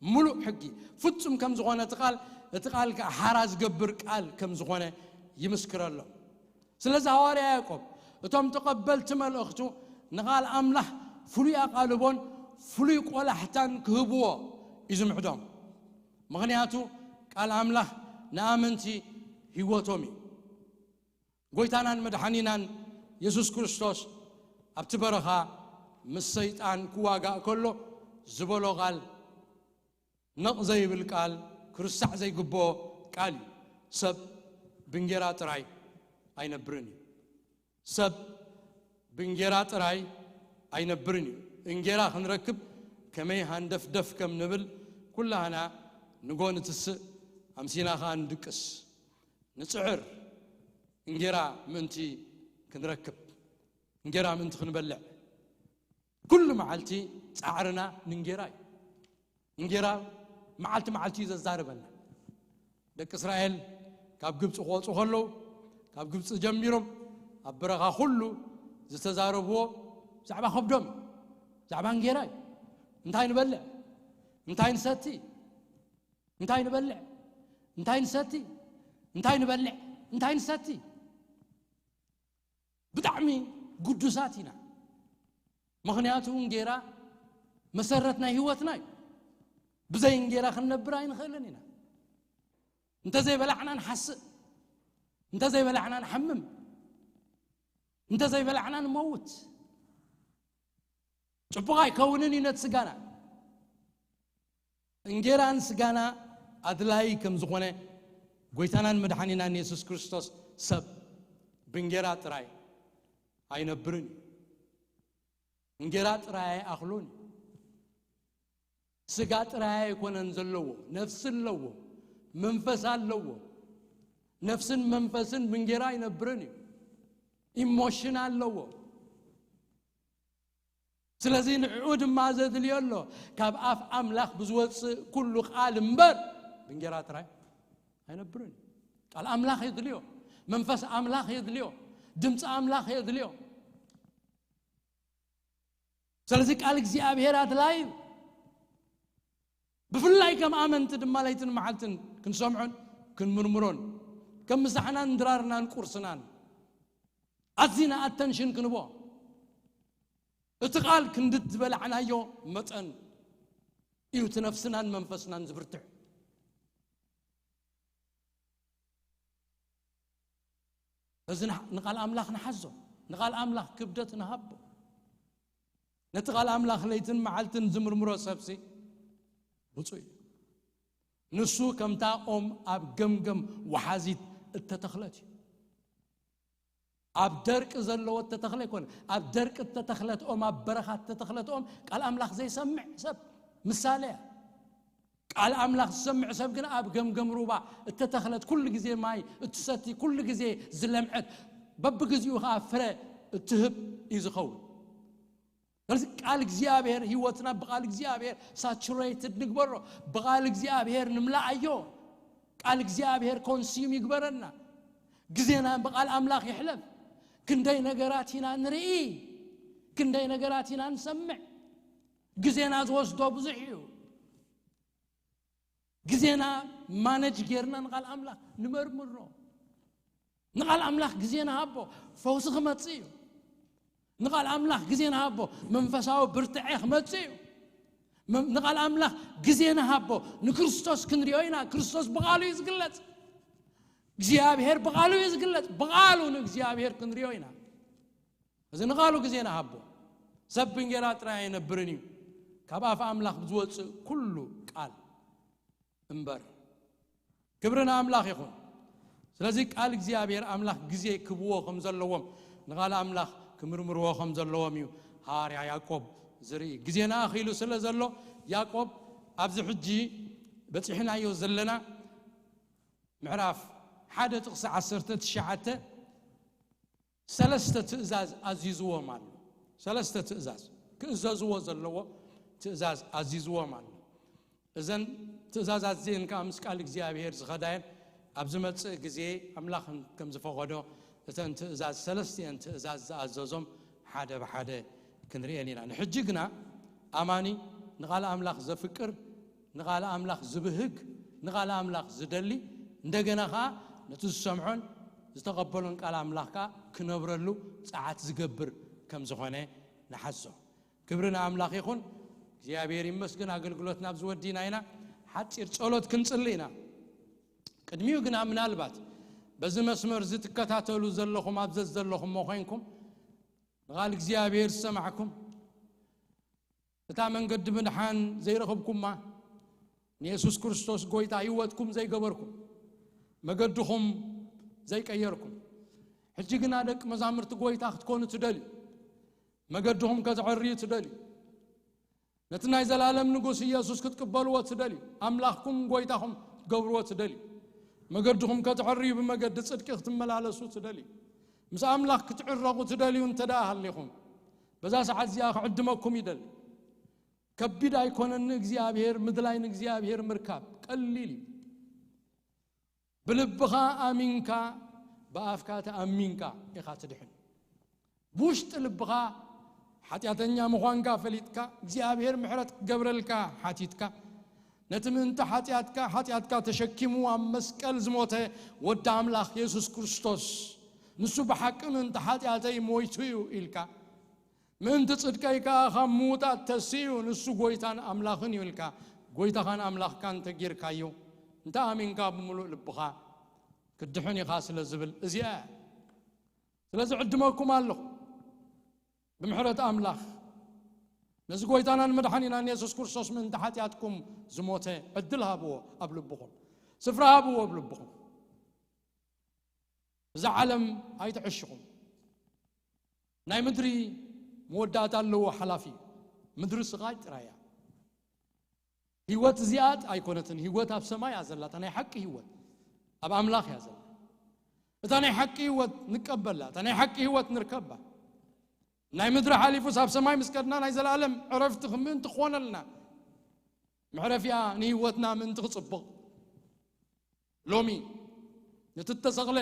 ምሉእ ሕጊ ፍጹም ከም ዝኾነ እቲ ቃል፣ እቲ ቃል ከኣ ሓራ ዝገብር ቃል ከም ዝኾነ ይምስክረሎም። ስለዚ ሃዋርያ ያዕቆብ እቶም ተቐበልቲ መልእኽቱ ንቓል ኣምላኽ ፍሉይ ኣቓልቦን ፍሉይ ቆላሕታን ክህብዎ እዩ ዝምዕዶም። ምኽንያቱ ቃል ኣምላኽ ንኣመንቲ ህይወቶም እዩ። ጎይታናን መድሓኒናን የሱስ ክርስቶስ ኣብቲ በረኻ ምስ ሰይጣን ክዋጋእ ከሎ ዝበሎ ቃል ነቕ ዘይብል ቃል፣ ክርሳዕ ዘይግብኦ ቃል እዩ። ሰብ ብእንጌራ ጥራይ ኣይነብርን እዩ። ሰብ ብእንጌራ ጥራይ ኣይነብርን እዩ። እንጌራ ክንረክብ ከመይ ሃንደፍደፍ ከም ንብል ኩላህና ንጎ ንትስእ፣ ኣምሲና ኸኣ ንድቅስ። ንጽዕር እንጌራ ምእንቲ ክንረክብ፣ እንጌራ ምእንቲ ክንበልዕ። ኩሉ መዓልቲ ጻዕርና ንእንጌራ እዩ። እንጌራ መዓልቲ መዓልቲ እዩ ዘዛርበና። ደቂ እስራኤል ካብ ግብፂ ክወፁ ከለዉ፣ ካብ ግብፂ ጀሚሮም ኣብ በረኻ ኩሉ ዝተዛረብዎ ብዛዕባ ከብዶም እዩ። ብዛዕባ እንጌራ እዩ። እንታይ ንበልዕ? እንታይ ንሰቲ? እንታይ ንበልዕ? እንታይ ንሰቲ? እንታይ ንበልዕ? እንታይ ንሰቲ? ብጣዕሚ ግዱሳት ኢና። ምኽንያቱ እንጌራ መሰረት ናይ ህይወትና እዩ። ብዘይ እንጌራ ክንነብር ኣይንኽእልን ኢና። እንተዘይበላዕና ንሓስእ፣ እንተዘይበላዕና ንሓምም፣ እንተዘይበላዕና ንመውት። ጽቡቕ ኣይከውንን እዩ ነቲ ስጋና። እንጌራን ስጋና ኣድላይ ከም ዝኾነ ጎይታናን መድሓኒናን የሱስ ክርስቶስ ሰብ ብእንጌራ ጥራይ ኣይነብርን እዩ። እንጌራ ጥራይ ኣይኣኽሎን እዩ። ስጋ ጥራይ ኣይኮነን ዘለዎ፣ ነፍሲ ኣለዎ፣ መንፈስ ኣለዎ። ነፍስን መንፈስን ብእንጌራ ኣይነብርን እዩ። ኢሞሽን ኣለዎ። ስለዚ ንዕኡ ድማ ዘድልዮ ኣሎ፣ ካብ ኣፍ ኣምላኽ ብዝወፅእ ኩሉ ቃል እምበር ብእንጌራ ጥራይ ኣይነብርን እዩ። ቃል ኣምላኽ የድልዮ፣ መንፈስ ኣምላኽ የድልዮ፣ ድምፂ ኣምላኽ የድልዮ። ስለዚ ቃል እግዚኣብሔር ኣድላይ እዩ። ብፍላይ ከም ኣመንቲ ድማ ለይትን መዓልትን ክንሰምዖን ክንምርምሮን፣ ከም ምሳሕናን ድራርናን ቁርስናን ኣዚና ኣተንሽን ክንቦ። እቲ ቃል ክንዲ ዝበላዕናዮ መጠን እዩ እቲ ነፍስናን መንፈስናን ዝብርትዕ። እዚ ንሕ- ንቃል ኣምላኽ ንሓዞ፣ ንቃል ኣምላኽ ክብደት ንሃቦ። ነቲ ቃል ኣምላኽ ለይትን መዓልትን ዝምርምሮ ሰብሲ ብፁዕ እዩ። ንሱ ከምታ ኦም ኣብ ገምገም ወሓዚት እተተኽለት እዩ። ኣብ ደርቂ ዘለዎ እተተኽለ ኣይኮነ። ኣብ ደርቂ እተተኽለት ኦም፣ ኣብ በረኻ እተተኽለት ኦም ቃል ኣምላኽ ዘይሰምዕ ሰብ ምሳለ እያ። ቃል ኣምላኽ ዝሰምዕ ሰብ ግን ኣብ ገምገም ሩባ እተተኽለት፣ ኩሉ ግዜ ማይ እትሰቲ፣ ኩሉ ግዜ ዝለምዐት፣ በብግዚኡ ኸዓ ፍረ እትህብ እዩ ዝኸውን። ስለዚ ቃል እግዚኣብሔር፣ ህይወትና ብቃል እግዚኣብሔር ሳቹሬትድ ንግበሮ፣ ብቃል እግዚኣብሔር ንምልኣዮ። ቃል እግዚኣብሔር ኮንሱም ይግበረና። ግዜና ብቃል ኣምላኽ ይሕለፍ። ክንደይ ነገራት ኢና ንርኢ፣ ክንደይ ነገራት ኢና ንሰምዕ። ግዜና ዝወስዶ ብዙሕ እዩ። ግዜና ማነጅ ጌርና ንቃል ኣምላኽ ንመርምሮ። ንቃል ኣምላኽ ግዜ ንሃቦ፣ ፈውሲ ክመጽእ እዩ። ንቓል ኣምላኽ ግዜ ንሃቦ። መንፈሳዊ ብርትዐ ክመጽእ እዩ። መ- ንቓል ኣምላኽ ግዜ ንሃቦ። ንክርስቶስ ክንሪኦ ኢና። ክርስቶስ ብቓሉ እዩ ዝግለጽ። እግዚኣብሔር ብቓሉ እዩ ዝግለጽ። ብቓሉ ንእግዚኣብሔር ክንሪኦ ኢና። እዚ ንቓሉ ግዜ ንሃቦ። ሰብ ብእንጌራ ጥራይ ኣይነብርን እዩ፣ ካብ ኣፍ ኣምላኽ ብዝወፅእ ኩሉ ቃል እምበር። ክብሪ ንኣምላኽ ይኹን። ስለዚ ቃል እግዚኣብሔር ኣምላኽ ግዜ ክብዎ ከም ዘለዎም፣ ንቓል ኣምላኽ ክምርምርዎ ከም ዘለዎም እዩ ሃዋርያ ያዕቆብ ዝርኢ። ግዜና ኣኺሉ ስለ ዘሎ፣ ያዕቆብ ኣብዚ ሕጂ በፂሕናዮ ዘለና ምዕራፍ ሓደ ጥቕሲ ዓሰርተ ትሽዓተ ሰለስተ ትእዛዝ ኣዚዝዎም ኣሎ። ሰለስተ ትእዛዝ ክእዘዝዎ ዘለዎ ትእዛዝ ኣዚዝዎም ኣሎ። እዘን ትእዛዛት እዚአን ከዓ ምስ ቃል እግዚኣብሔር ዝኸዳየን ኣብ ዝመጽእ ግዜ ኣምላኽ ከም ዝፈቐዶ እተን ትእዛዝ ሰለስቲአን ትእዛዝ ዝኣዘዞም ሓደ ብሓደ ክንርእየን ኢና። ንሕጂ ግና ኣማኒ ንቓል ኣምላኽ ዘፍቅር ንቓል ኣምላኽ ዝብህግ ንቓል ኣምላኽ ዝደሊ እንደገና ኸዓ ነቲ ዝሰምዖን ዝተቐበሎን ቃል ኣምላኽ ከዓ ክነብረሉ ጸዓት ዝገብር ከም ዝኾነ ንሓዞ። ክብሪ ንኣምላኽ ይኹን። እግዚኣብሔር ይመስገን። ኣገልግሎትና ኣብዚ ወዲና ኢና። ሓፂር ጸሎት ክንጽሊ ኢና። ቅድሚኡ ግና ምናልባት በዚ መስመር እዚ ትከታተሉ ዘለኹም ኣብ ዘዘለኹም ኮይንኩም ንቓል እግዚኣብሔር ዝሰማዕኩም እታ መንገዲ ምድሓን ዘይረኸብኩማ ንየሱስ ክርስቶስ ጎይታ ህይወትኩም ዘይገበርኩም መገድኹም ዘይቀየርኩም ሕጂ ግና ደቂ መዛምርቲ ጎይታ ክትኮኑ ትደልዩ መገድኹም ከተዕርዩ ትደልዩ ነቲ ናይ ዘላለም ንጉስ ኢየሱስ ክትቅበልዎ ትደልዩ ኣምላኽኩም ጎይታኹም ክትገብርዎ ትደልዩ መገድኹም ከተዕርዩ ብመገዲ ጽድቂ ክትመላለሱ ትደልዩ ምስ ኣምላኽ ክትዕረቑ ትደልዩ እንተ ደኣ ሃሊኹም በዛ ሰዓት እዚኣ ክዕድመኩም ይደሊ ከቢድ ኣይኮነን ንእግዚኣብሔር ምድላይ ንእግዚኣብሔር ምርካብ ቀሊል እዩ ብልብኻ ኣሚንካ ብኣፍካ ተኣሚንካ ኢኻ ትድሕን ብውሽጢ ልብኻ ሓጢኣተኛ ምዃንካ ፈሊጥካ እግዚኣብሔር ምሕረት ክገብረልካ ሓቲትካ ነቲ ምእንቲ ሓጢኣትካ ሓጢኣትካ ተሸኪሙ ኣብ መስቀል ዝሞተ ወዲ ኣምላኽ የሱስ ክርስቶስ ንሱ ብሓቂ ምእንቲ ሓጢኣተይ ሞይቱ እዩ ኢልካ ምእንቲ ጽድቀይ ከኣ ካብ ምዉታት ተሲኡ ንሱ ጐይታን ኣምላኽን እዩ ኢልካ ጐይታኻን ኣምላኽካን እንተጌርካዮ እንተ ኣሚንካ ብምሉእ ልብኻ ክትድሕን ኢኻ ስለ ዝብል እዚኣ እያ ስለዚ ዕድመኩም ኣለኹ ብምሕረት ኣምላኽ ነዚ ጐይታናን መድሓኒናን የሱስ ክርስቶስ ምእንቲ ሓጢኣትኩም ዝሞተ ዕድል ሃብዎ ኣብ ልብኹም ስፍራ ሃብዎ ኣብ ልብኹም እዛ ዓለም ኣይትዕሽኹም ናይ ምድሪ መወዳእታ ኣለዎ ሓላፊ እዩ ምድሪ ስቓይ ጥራይ እያ ህይወት እዚኣ ኣይኮነትን ህይወት ኣብ ሰማይ እያ ዘላ እታ ናይ ሓቂ ህይወት ኣብ ኣምላኽ እያ ዘላ እታ ናይ ሓቂ ህይወት ንቀበላ እታ ናይ ሓቂ ህይወት ንርከባ ናይ ምድሪ ሓሊፉስ ኣብ ሰማይ ምስ ከድና ናይ ዘላለም ዕረፍቲ ክምእንቲ ክኾነልና መዕረፊኣ ንህይወትና ምእንቲ ክጽብቕ ሎሚ ነቲ እተሰቕለ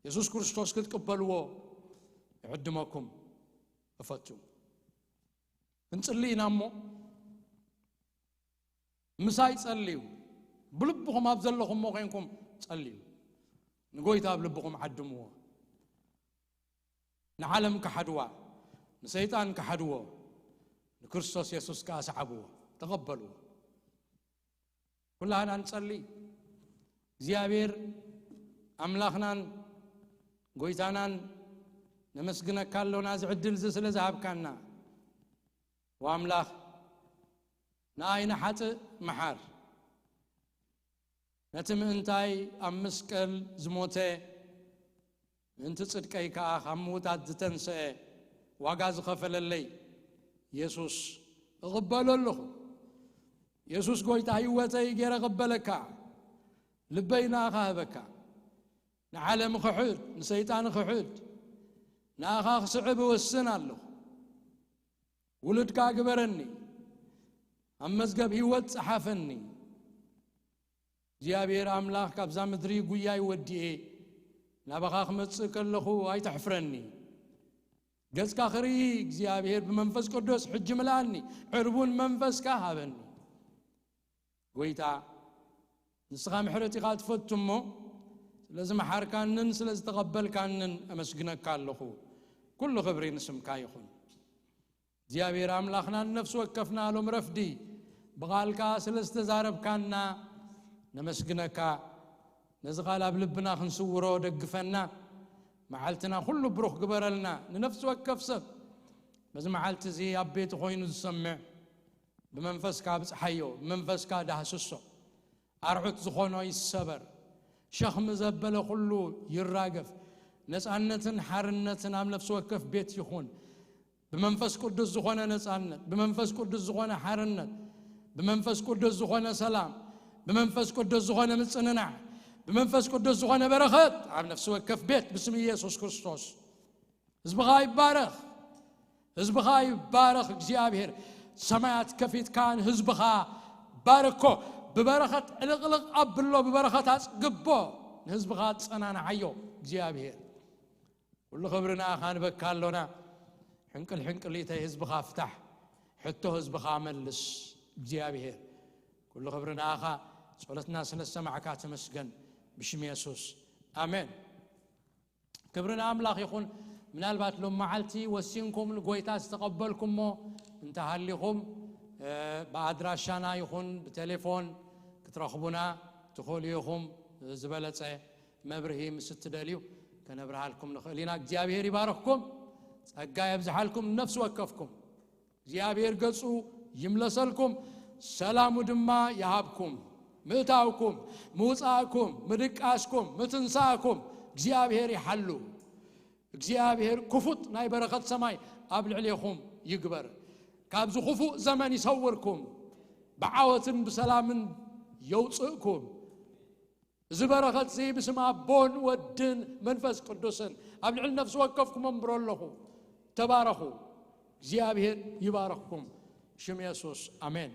የሱስ ክርስቶስ ክትቅበልዎ ይዕድመኩም እፈቱ ክንጽሊ ኢና እሞ ምሳይ ጸልዩ ብልብኹም ኣብ ዘለኹምሞ ኮንኩም ጸልዩ ንጎይታ ኣብ ልብኹም ዓድምዎ ንዓለም ክሓድዋ ንሰይጣን ክሓድዎ ንክርስቶስ የሱስ ከኣ ሰዓብዎ ተቐበልዎ ኩላህና ንጸሊ እግዚኣብሔር ኣምላኽናን ጎይታናን ነመስግነካ ኣሎና እዚ ዕድል እዚ ስለ ዝሃብካና ወኣምላኽ ንኣይ ንሓጥእ መሓር ነቲ ምእንታይ ኣብ መስቀል ዝሞተ ምእንቲ ጽድቀይ ከኣ ካብ ምዉታት ዝተንስአ ዋጋ ዝኸፈለለይ የሱስ እቕበሎ ኣለኹ የሱስ ጐይታ ህይወተይ ገይረ እቕበለካ ልበይ ንኣኻ ህበካ ንዓለም ክሕድ ንሰይጣን ክሕድ ንኣኻ ክስዕብ እወስን ኣለኹ ውሉድካ ግበረኒ ኣብ መዝገብ ህይወት ጸሓፈኒ እግዚኣብሔር ኣምላኽ ካብዛ ምድሪ ጉያይ ወዲኤ ናባኻ ክመጽእ ከለኹ ኣይተሕፍረኒ ገጽካ ክርኢ እግዚኣብሔር ብመንፈስ ቅዱስ ሕጂ ምልኣኒ ዕርቡን መንፈስካ ሃበኒ ጎይታ ንስኻ ምሕረት ኢኻ ትፈቱ እሞ ስለ ዝመሓርካንን ስለ ዝተቐበልካንን ኣመስግነካ ኣለኹ ኩሉ ክብሪ ንስምካ ይኹን እግዚኣብሔር ኣምላኽና። ንነፍሲ ወከፍና ሎም ረፍዲ ብቓልካ ስለ ዝተዛረብካና ነመስግነካ። ነዚ ቓል ኣብ ልብና ክንስውሮ ደግፈና። መዓልትና ኩሉ ብሩኽ ግበረልና። ንነፍሲ ወከፍ ሰብ በዚ መዓልቲ እዚ ኣብ ቤቱ ኮይኑ ዝሰምዕ ብመንፈስካ ብጽሓዮ፣ ብመንፈስካ ዳህስሶ። ኣርዑት ዝኾኖ ይሰበር፣ ሸኽሚ ዘበለ ኩሉ ይራገፍ። ነጻነትን ሓርነትን ኣብ ነፍሲ ወከፍ ቤት ይኹን። ብመንፈስ ቅዱስ ዝኾነ ነጻነት፣ ብመንፈስ ቅዱስ ዝኾነ ሓርነት፣ ብመንፈስ ቅዱስ ዝኾነ ሰላም፣ ብመንፈስ ቅዱስ ዝኾነ ምጽንናዕ፣ ብመንፈስ ቅዱስ ዝኾነ በረኸት ኣብ ነፍሲ ወከፍ ቤት ብስም ኢየሱስ ክርስቶስ። ህዝብኻ ይባረኽ፣ ህዝብኻ ይባረኽ። እግዚኣብሔር ሰማያት ከፊትካ ንህዝብኻ ባርኮ፣ ብበረኸት ዕልቕልቕ ኣብሎ፣ ብበረኸት ኣጽግቦ፣ ንህዝብኻ ጸናንዓዮ። እግዚኣብሔር ኩሉ ክብሪ ንኣኻ ንበካ ኣሎና። ሕንቅል ሕንቅሊተይ ህዝብኻ ፍታሕ፣ ሕቶ ህዝብኻ መልስ። እግዚኣብሔር ኩሉ ክብሪ ንኣኻ። ጸሎትና ስለ ዝሰማዕካ ተመስገን። ብሽም የሱስ ኣሜን። ክብሪ ንኣምላኽ ይኹን። ምናልባት ሎም መዓልቲ ወሲንኩም ንጎይታ ዝተቐበልኩሞ እንተሃሊኹም፣ እ፣ ብኣድራሻና ይኹን ብቴሌፎን ክትረኽቡና ትኽእሉ ኢኹም። ዝበለጸ መብርሂ ምስ እትደልዩ ከነብርሃልኩም ንኽእል ኢና። እግዚኣብሔር ይባርኽኩም፣ ጸጋ የብዝሓልኩም፣ ነፍሲ ወከፍኩም። እግዚኣብሔር ገጹ ይምለሰልኩም፣ ሰላሙ ድማ ይሃብኩም። ምእታውኩም፣ ምውጻእኩም፣ ምድቃስኩም፣ ምትንሳእኩም እግዚኣብሔር ይሓሉ። እግዚኣብሔር ክፉት ናይ በረኸት ሰማይ ኣብ ልዕሌኹም ይግበር። ካብዚ ክፉእ ዘመን ይሰውርኩም፣ ብዓወትን ብሰላምን የውጽእኩም። እዚ በረኸት እዚ ብስም ኣቦን ወድን መንፈስ ቅዱስን ኣብ ልዕሊ ነፍሲ ወከፍኩም ኣንብሮ ኣለኹ። ተባረኹ። እግዚኣብሔር ይባርኽኩም። ሽም የሱስ ኣሜን።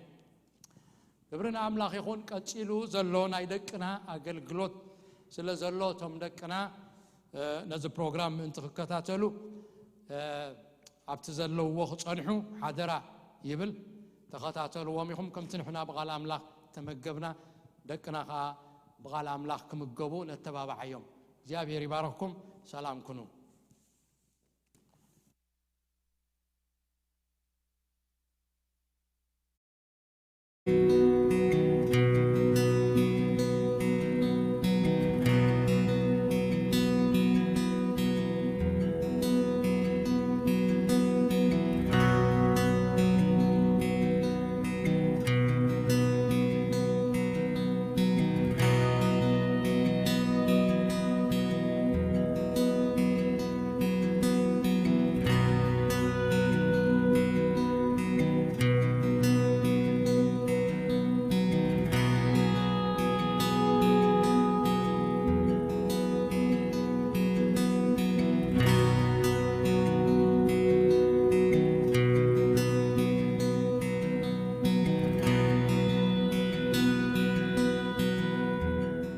ክብሪ ንኣምላኽ ይኹን። ቀጺሉ ዘሎ ናይ ደቅና ኣገልግሎት ስለ ዘሎ እቶም ደቅና፣ እ፣ ነዚ ፕሮግራም ምእንቲ ክከታተሉ፣ እ፣ ኣብቲ ዘለውዎ ክጸንሑ ሓደራ ይብል። ተኸታተልዎም ኢኹም። ከምቲ ንሕና ብቓል ኣምላኽ ተመገብና፣ ደቅና ኸኣ ብቓል ኣምላኽ ክምገቡ ነተባብዓዮም። እግዚኣብሔር ይባርኽኩም። ሰላም ኩኑ።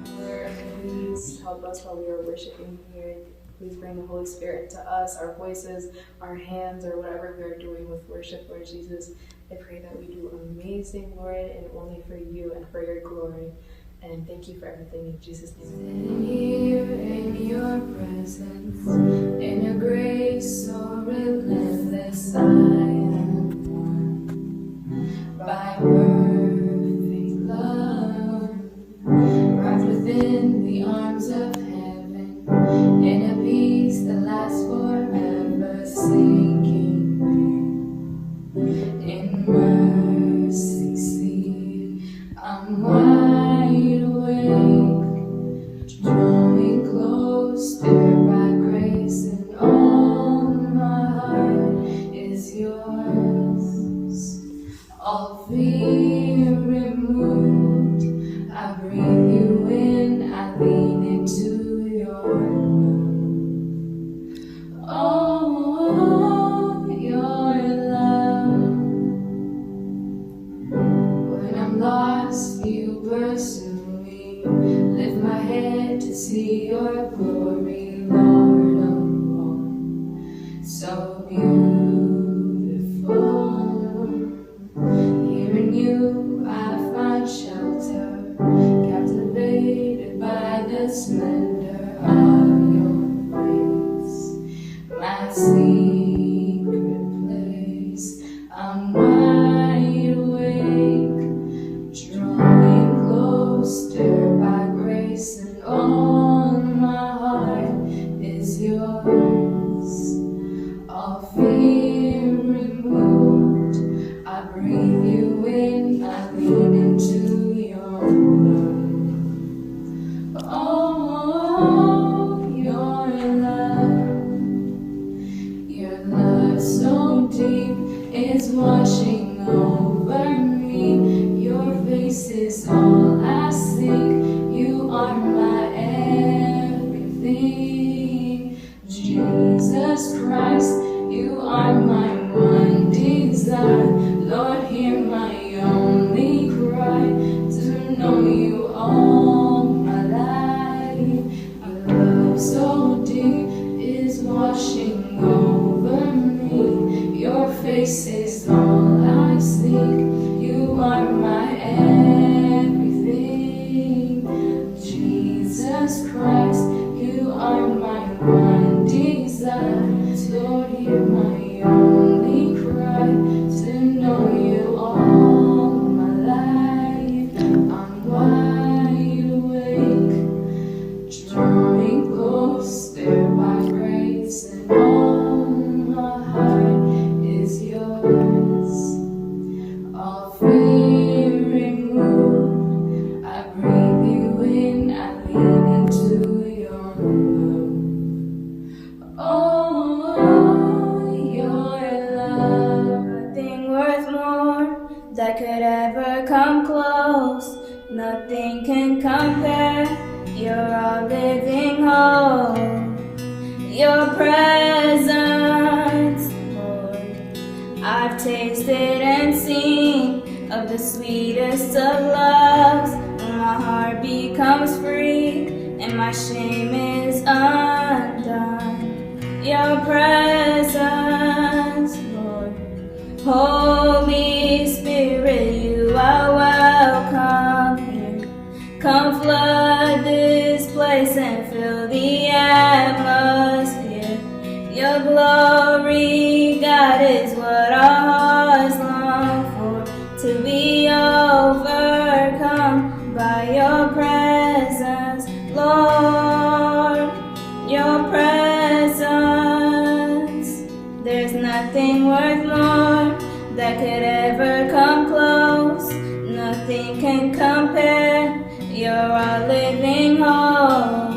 Father, please help us while we are worshiping here. Please bring the Holy Spirit to us, our voices, our hands, or whatever we are doing with worship, Lord Jesus. I pray that we do amazing, Lord, and only for you and for your glory. And thank you for everything in Jesus' name. Stand here in your presence, in a grace so relentless, I am warmed by perfect love. Wrapped within the arms of heaven, in a peace that lasts forever, sinking deep in mercy, see, I'm wide awake, drawing close, stirred by secret place. I'm wide awake, drawing closer by grace, and all my heart is yours. All fear removed, I breathe you in, I lean into your love. Oh, your love, your love so deep is washing over me. Your face is all I seek. You are my everything. Jesus Christ, you are my one desire. Lord, hear my only cry, to know you all my life. Your love so deep is washing over me. Your face is all I seek. You are my everything. Jesus Christ, you are my one desire. Lord, hear my only cry, to know you all my life. I'm wide awake, drawing closer by grace, and all my heart is yours. All fear removed, I breathe you in, I lean into your love. Oh, your love. Nothing worth more that could ever come close. Nothing can compare. You're our living hope. Your presence, Lord. I've tasted and seen of the sweetest of loves. When my heart becomes free and my shame is undone. Your presence, Lord. Holy Spirit, you are welcome here. Come flood this place and fill the atmosphere. Your glory, God, is what our hearts long for. To be overcome by your presence, Lord, your presence. There's nothing worth more that could ever come close. Nothing can compare. You're our living hope.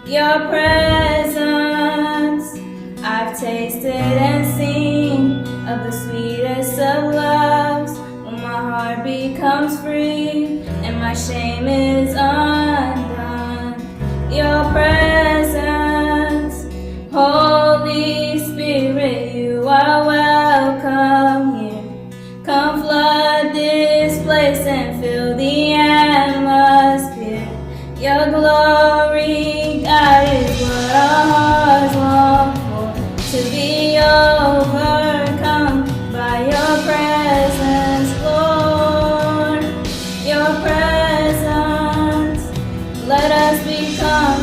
Your presence, I've tasted and seen of the sweetest of loves. When my heart becomes free and my shame is undone. Your presence, Holy Spirit, you are welcome here. Come flood this place and fill the atmosphere. Your glory, God, is what our hearts long for. To be overcome by your presence, Lord. Your presence. Let us become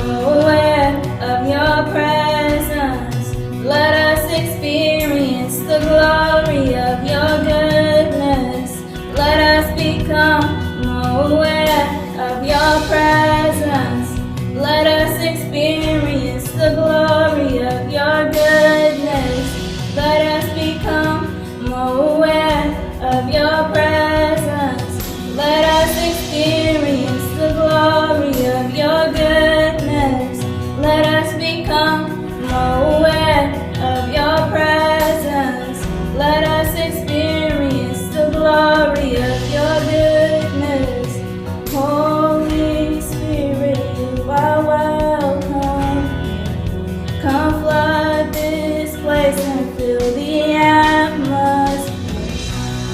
more aware of your presence. Let us experience the glory of your goodness. Let us become more aware of your presence. Let us experience the glory of your goodness. Let us become more aware of your presence. Let us experience the glory of your goodness. Let us become more aware of your presence. Let us experience the glory of your goodness. Holy Spirit, you are welcome. Come flood this place and fill the atmosphere.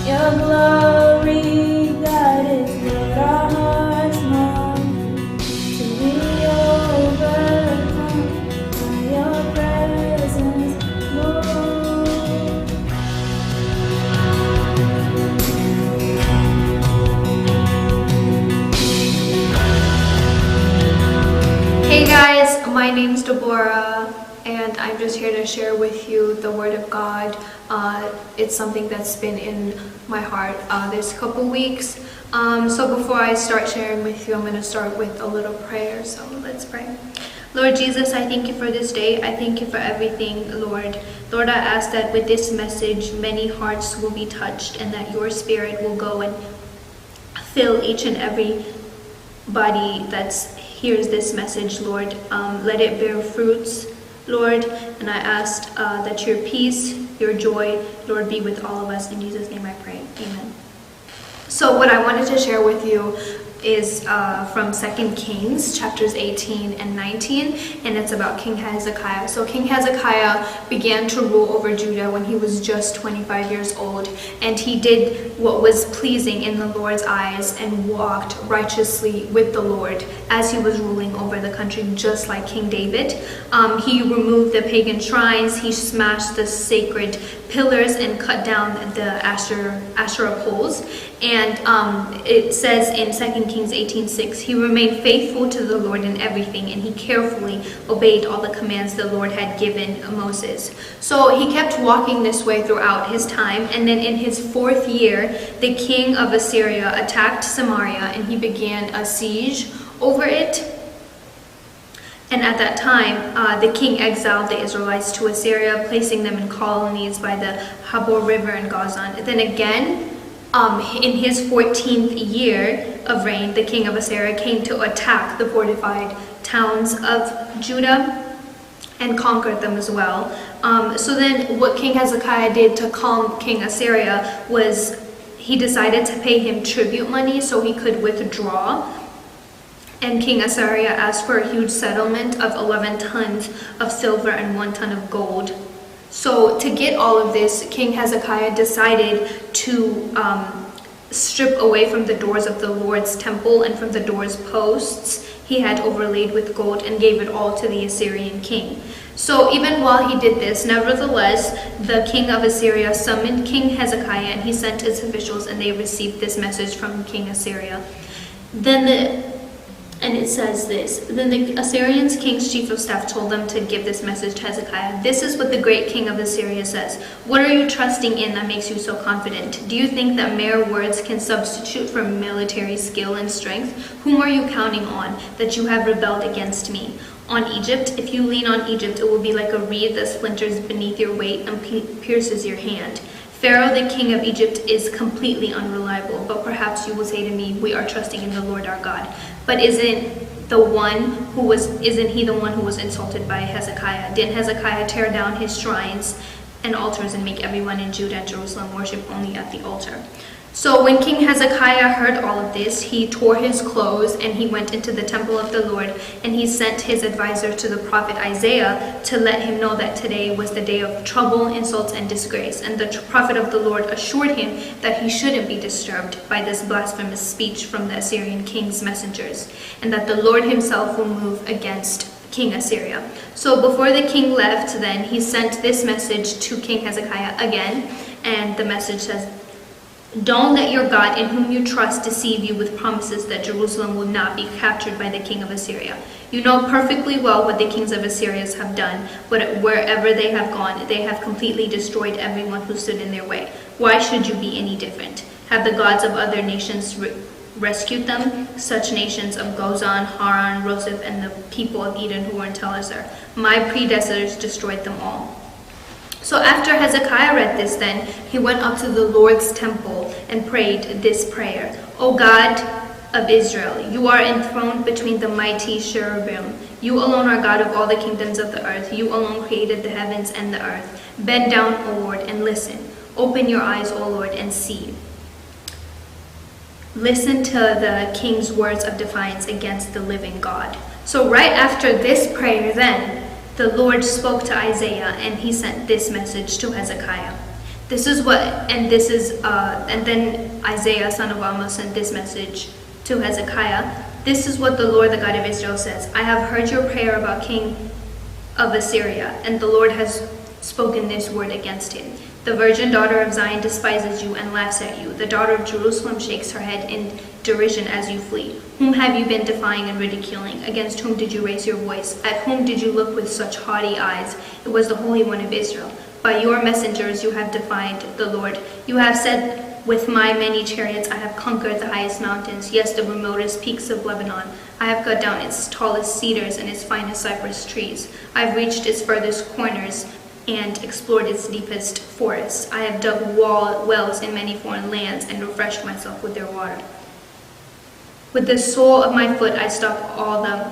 Your glory, God, is what our hearts long for. To be overcome by your presence. And I'm just here to share with you the Word of God. Uh, it's something that's been in my heart uh, this couple weeks. Um, so before I start sharing with you, I'm going to start with a little prayer. So let's pray. Lord Jesus, I thank you for this day. I thank you for everything, Lord. Lord, I ask that with this message, many hearts will be touched and that your spirit will go and fill each and every body that hears this message, Lord. Um, let it bear fruits, Lord. And I ask uh, that your peace, your joy, Lord, be with all of us. In Jesus' name I pray. Amen. So, what I wanted to share with you is uh, from Second Kings chapters eighteen and nineteen, and it's about King Hezekiah. So King Hezekiah began to rule over Judah when he was just twenty-five years old, and he did what was pleasing in the Lord's eyes and walked righteously with the Lord as he was ruling over the country, just like King David. Um, he removed the pagan shrines, he smashed the sacred pillars and cut down the Asher, Asherah poles. And um, it says in Second Kings eighteen six, he remained faithful to the Lord in everything, and he carefully obeyed all the commands the Lord had given Moses. So he kept walking this way throughout his time. And then in his fourth year, the king of Assyria attacked Samaria, and he began a siege over it. And at that time, uh, the king exiled the Israelites to Assyria, placing them in colonies by the Habor River in Gozan. Then again, um, in his fourteenth year of reign, the king of Assyria came to attack the fortified towns of Judah and conquered them as well. Um, so then, what King Hezekiah did to calm King Assyria was he decided to pay him tribute money so he could withdraw. And King Assyria asked for a huge settlement of eleven tons of silver and one ton of gold. So, to get all of this, King Hezekiah decided to um, strip away from the doors of the Lord's temple and from the doors posts he had overlaid with gold and gave it all to the Assyrian king. So, even while he did this, nevertheless, the king of Assyria summoned King Hezekiah, and he sent his officials, and they received this message from King Assyria. Then the and it says this. Then the Assyrians' king's chief of staff told them to give this message to Hezekiah. This is what the great king of Assyria says. What are you trusting in that makes you so confident? Do you think that mere words can substitute for military skill and strength? Whom are you counting on that you have rebelled against me? On Egypt? If you lean on Egypt, it will be like a reed that splinters beneath your weight and pierces your hand. Pharaoh, the king of Egypt, is completely unreliable, but perhaps you will say to me, we are trusting in the Lord our God. But isn't the one who was isn't he the one who was insulted by Hezekiah? Didn't Hezekiah tear down his shrines and altars and make everyone in Judah and Jerusalem worship only at the altar? So when King Hezekiah heard all of this, he tore his clothes and he went into the temple of the Lord, and he sent his advisor to the prophet Isaiah to let him know that today was the day of trouble, insults, and disgrace. And the prophet of the Lord assured him that he shouldn't be disturbed by this blasphemous speech from the Assyrian king's messengers, and that the Lord himself will move against King Assyria. So before the king left, then he sent this message to King Hezekiah again, and the message says, don't let your God in whom you trust deceive you with promises that Jerusalem will not be captured by the king of Assyria. You know perfectly well what the kings of Assyria have done, but wherever they have gone, they have completely destroyed everyone who stood in their way. Why should you be any different? Have the gods of other nations re- rescued them? Such nations of Gozan, Haran, Roseph, and the people of Edom who were in Telassar. My predecessors destroyed them all. So after Hezekiah read this, then he went up to the Lord's temple and prayed this prayer. O God of Israel, you are enthroned between the mighty cherubim. You alone are God of all the kingdoms of the earth. You alone created the heavens and the earth. Bend down, O Lord, and listen. Open your eyes, O Lord, and see. Listen to the king's words of defiance against the living God. So, right after this prayer, then the Lord spoke to Isaiah and he sent this message to Hezekiah. This is what, and this is, uh, and then Isaiah, son of Amoz, sent this message to Hezekiah. This is what the Lord, the God of Israel, says. I have heard your prayer about King of Assyria, and the Lord has spoken this word against him. The virgin daughter of Zion despises you and laughs at you. The daughter of Jerusalem shakes her head in derision as you flee. Whom have you been defying and ridiculing? Against whom did you raise your voice? At whom did you look with such haughty eyes? It was the Holy One of Israel. By your messengers you have defied the Lord. You have said, with my many chariots I have conquered the highest mountains, yes, the remotest peaks of Lebanon. I have cut down its tallest cedars and its finest cypress trees. I have reached its furthest corners and explored its deepest forests. I have dug wall wells in many foreign lands and refreshed myself with their water. With the sole of my foot I stopped all the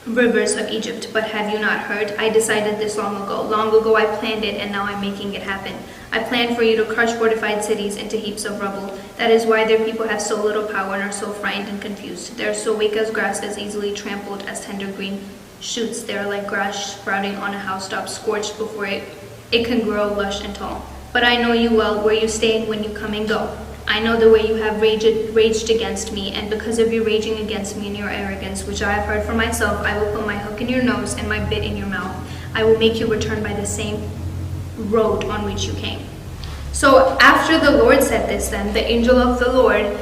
rivers of Egypt, but have you not heard? I decided this long ago. Long ago I planned it, and now I'm making it happen. I planned for you to crush fortified cities into heaps of rubble. That is why their people have so little power and are so frightened and confused. They are so weak as grass, as easily trampled as tender green shoots. They are like grass sprouting on a housetop, scorched before it, it can grow lush and tall. But I know you well, where you stay and when you come and go. I know the way you have raged, raged against me, and because of your raging against me and your arrogance, which I have heard for myself, I will put my hook in your nose and my bit in your mouth. I will make you return by the same road on which you came. So after the Lord said this, then the angel of the Lord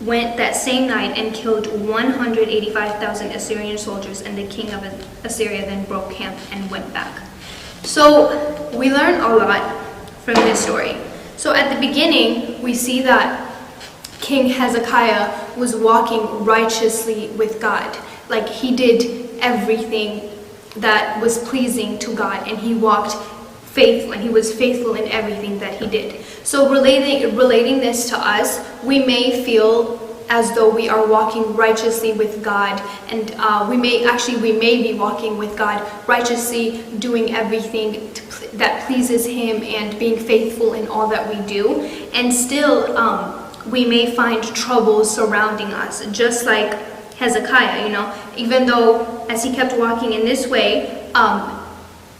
went that same night and killed one hundred eighty-five thousand Assyrian soldiers, and the king of Assyria then broke camp and went back. So we learn a lot from this story. So at the beginning, we see that King Hezekiah was walking righteously with God. Like, he did everything that was pleasing to God, and he walked faithful, and he was faithful in everything that he did. So relating, relating this to us, we may feel as though we are walking righteously with God, and uh, we may, actually, we may be walking with God righteously, doing everything to, that pleases Him and being faithful in all that we do. And still, um, we may find troubles surrounding us, just like Hezekiah, you know, even though as he kept walking in this way, um,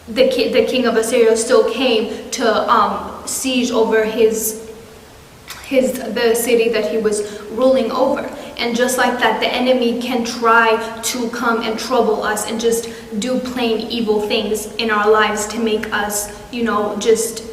the, ki- the king of Assyria still came to um, siege over his his the city that he was ruling over. And just like that, the enemy can try to come and trouble us and just do plain evil things in our lives to make us, you know, just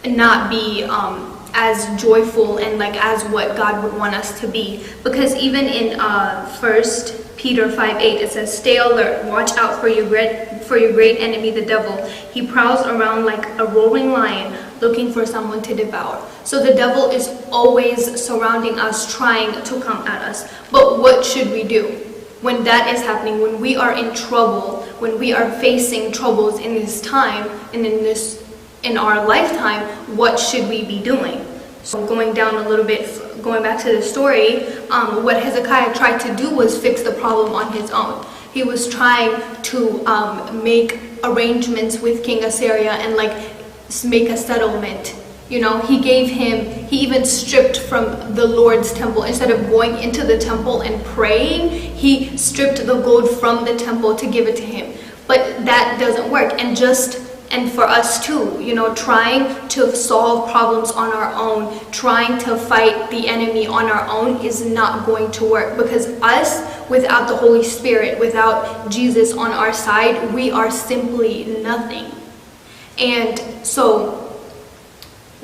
not be um, as joyful and like as what God would want us to be. Because even in uh, First Peter five eight, it says, "Stay alert, watch out for your great for your great enemy, the devil. He prowls around like a roaring lion, looking for someone to devour." So the devil is always surrounding us, trying to come at us. But what should we do when that is happening? When we are in trouble, when we are facing troubles in this time and in this in our lifetime, what should we be doing? So going down a little bit, going back to the story, um, what Hezekiah tried to do was fix the problem on his own. He was trying to um, make arrangements with King Assyria and like make a settlement. You know, he gave him, he even stripped from the Lord's temple. Instead of going into the temple and praying, he stripped the gold from the temple to give it to him. But that doesn't work. And just and for us too, you know, trying to solve problems on our own, trying to fight the enemy on our own is not going to work, because us without the Holy Spirit, without Jesus on our side, we are simply nothing. And so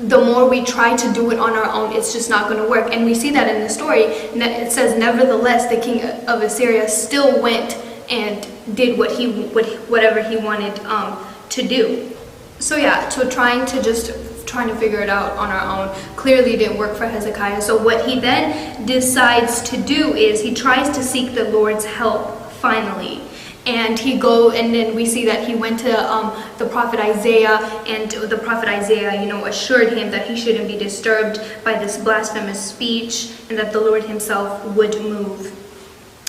the more we try to do it on our own, it's just not going to work. And we see that in the story. It says, "Nevertheless, the king of Assyria still went and did what he what, whatever he wanted um, to do." So yeah, so trying to just trying to figure it out on our own clearly didn't work for Hezekiah. So what he then decides to do is he tries to seek the Lord's help finally. And he go and then we see that he went to um, the prophet Isaiah, and the prophet Isaiah, you know, assured him that he shouldn't be disturbed by this blasphemous speech, and that the Lord himself would move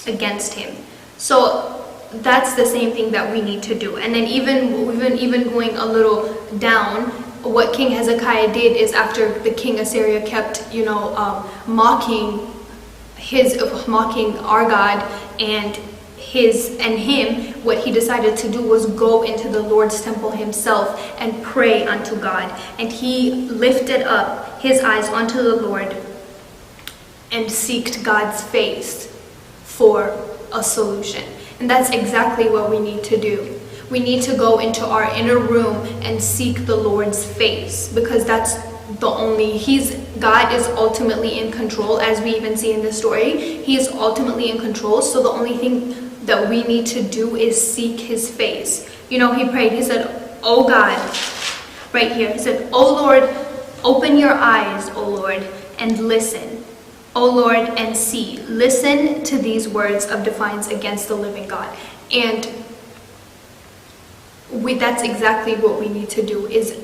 against him. So that's the same thing that we need to do. And then even even even going a little down, what King Hezekiah did is, after the king Assyria kept, you know, um, mocking his mocking our God and his and him, what he decided to do was go into the Lord's temple himself and pray unto God. And he lifted up his eyes unto the Lord and seeked God's face for a solution. And that's exactly what we need to do. We need to go into our inner room and seek the Lord's face, because that's the only, he's, God is ultimately in control, as we even see in the story. He is ultimately in control, so the only thing that we need to do is seek his face. You know, he prayed, he said, "Oh God," right here, he said, "Oh Lord, open your eyes, oh Lord, and listen. Oh Lord, and see." Listen to these words of defiance against the living God. And we, that's exactly what we need to do, is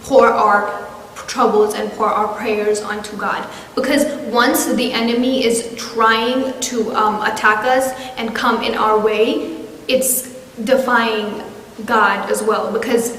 pour our troubles and pour our prayers onto God. Because once the enemy is trying to, um, attack us and come in our way, it's defying God as well, because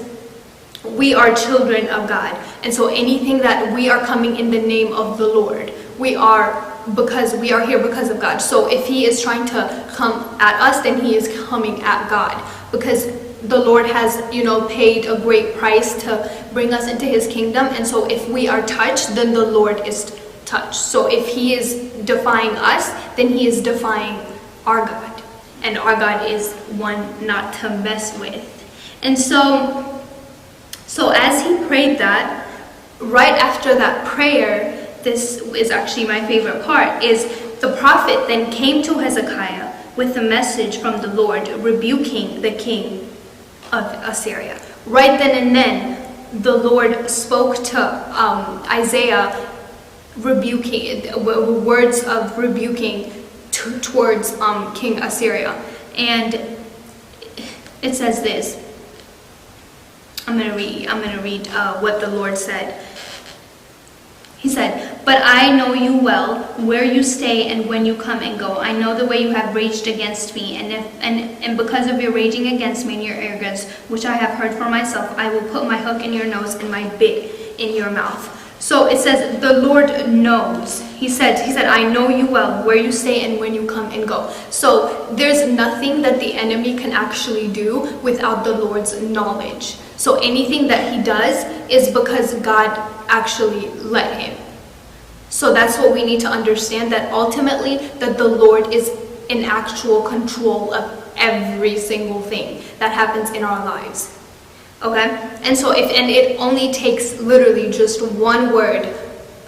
we are children of God. And so anything that we are coming in the name of the Lord, we are, because we are here because of God. So if he is trying to come at us, then he is coming at God, because the Lord has, you know, paid a great price to bring us into his kingdom. And so if we are touched, then the Lord is touched. So if he is defying us, then he is defying our God. And our God is one not to mess with. And so, so as he prayed that, right after that prayer, this is actually my favorite part, is the prophet then came to Hezekiah with a message from the Lord rebuking the king of Assyria. Right then and then, the Lord spoke to, um, Isaiah, rebuking, w- words of rebuking t- towards, um, King Assyria. And it says this. I'm gonna read. I'm gonna read, uh, what the Lord said. He said, "But I know you well, where you stay and when you come and go. I know the way you have raged against me, and if and, and because of your raging against me and your arrogance, which I have heard for myself, I will put my hook in your nose and my bit in your mouth." So it says, "The Lord knows." He said, he said, "I know you well, where you stay and when you come and go." So there's nothing that the enemy can actually do without the Lord's knowledge. So anything that he does is because God actually led him. So that's what we need to understand, that ultimately that the Lord is in actual control of every single thing that happens in our lives. Okay? And so if, and it only takes literally just one word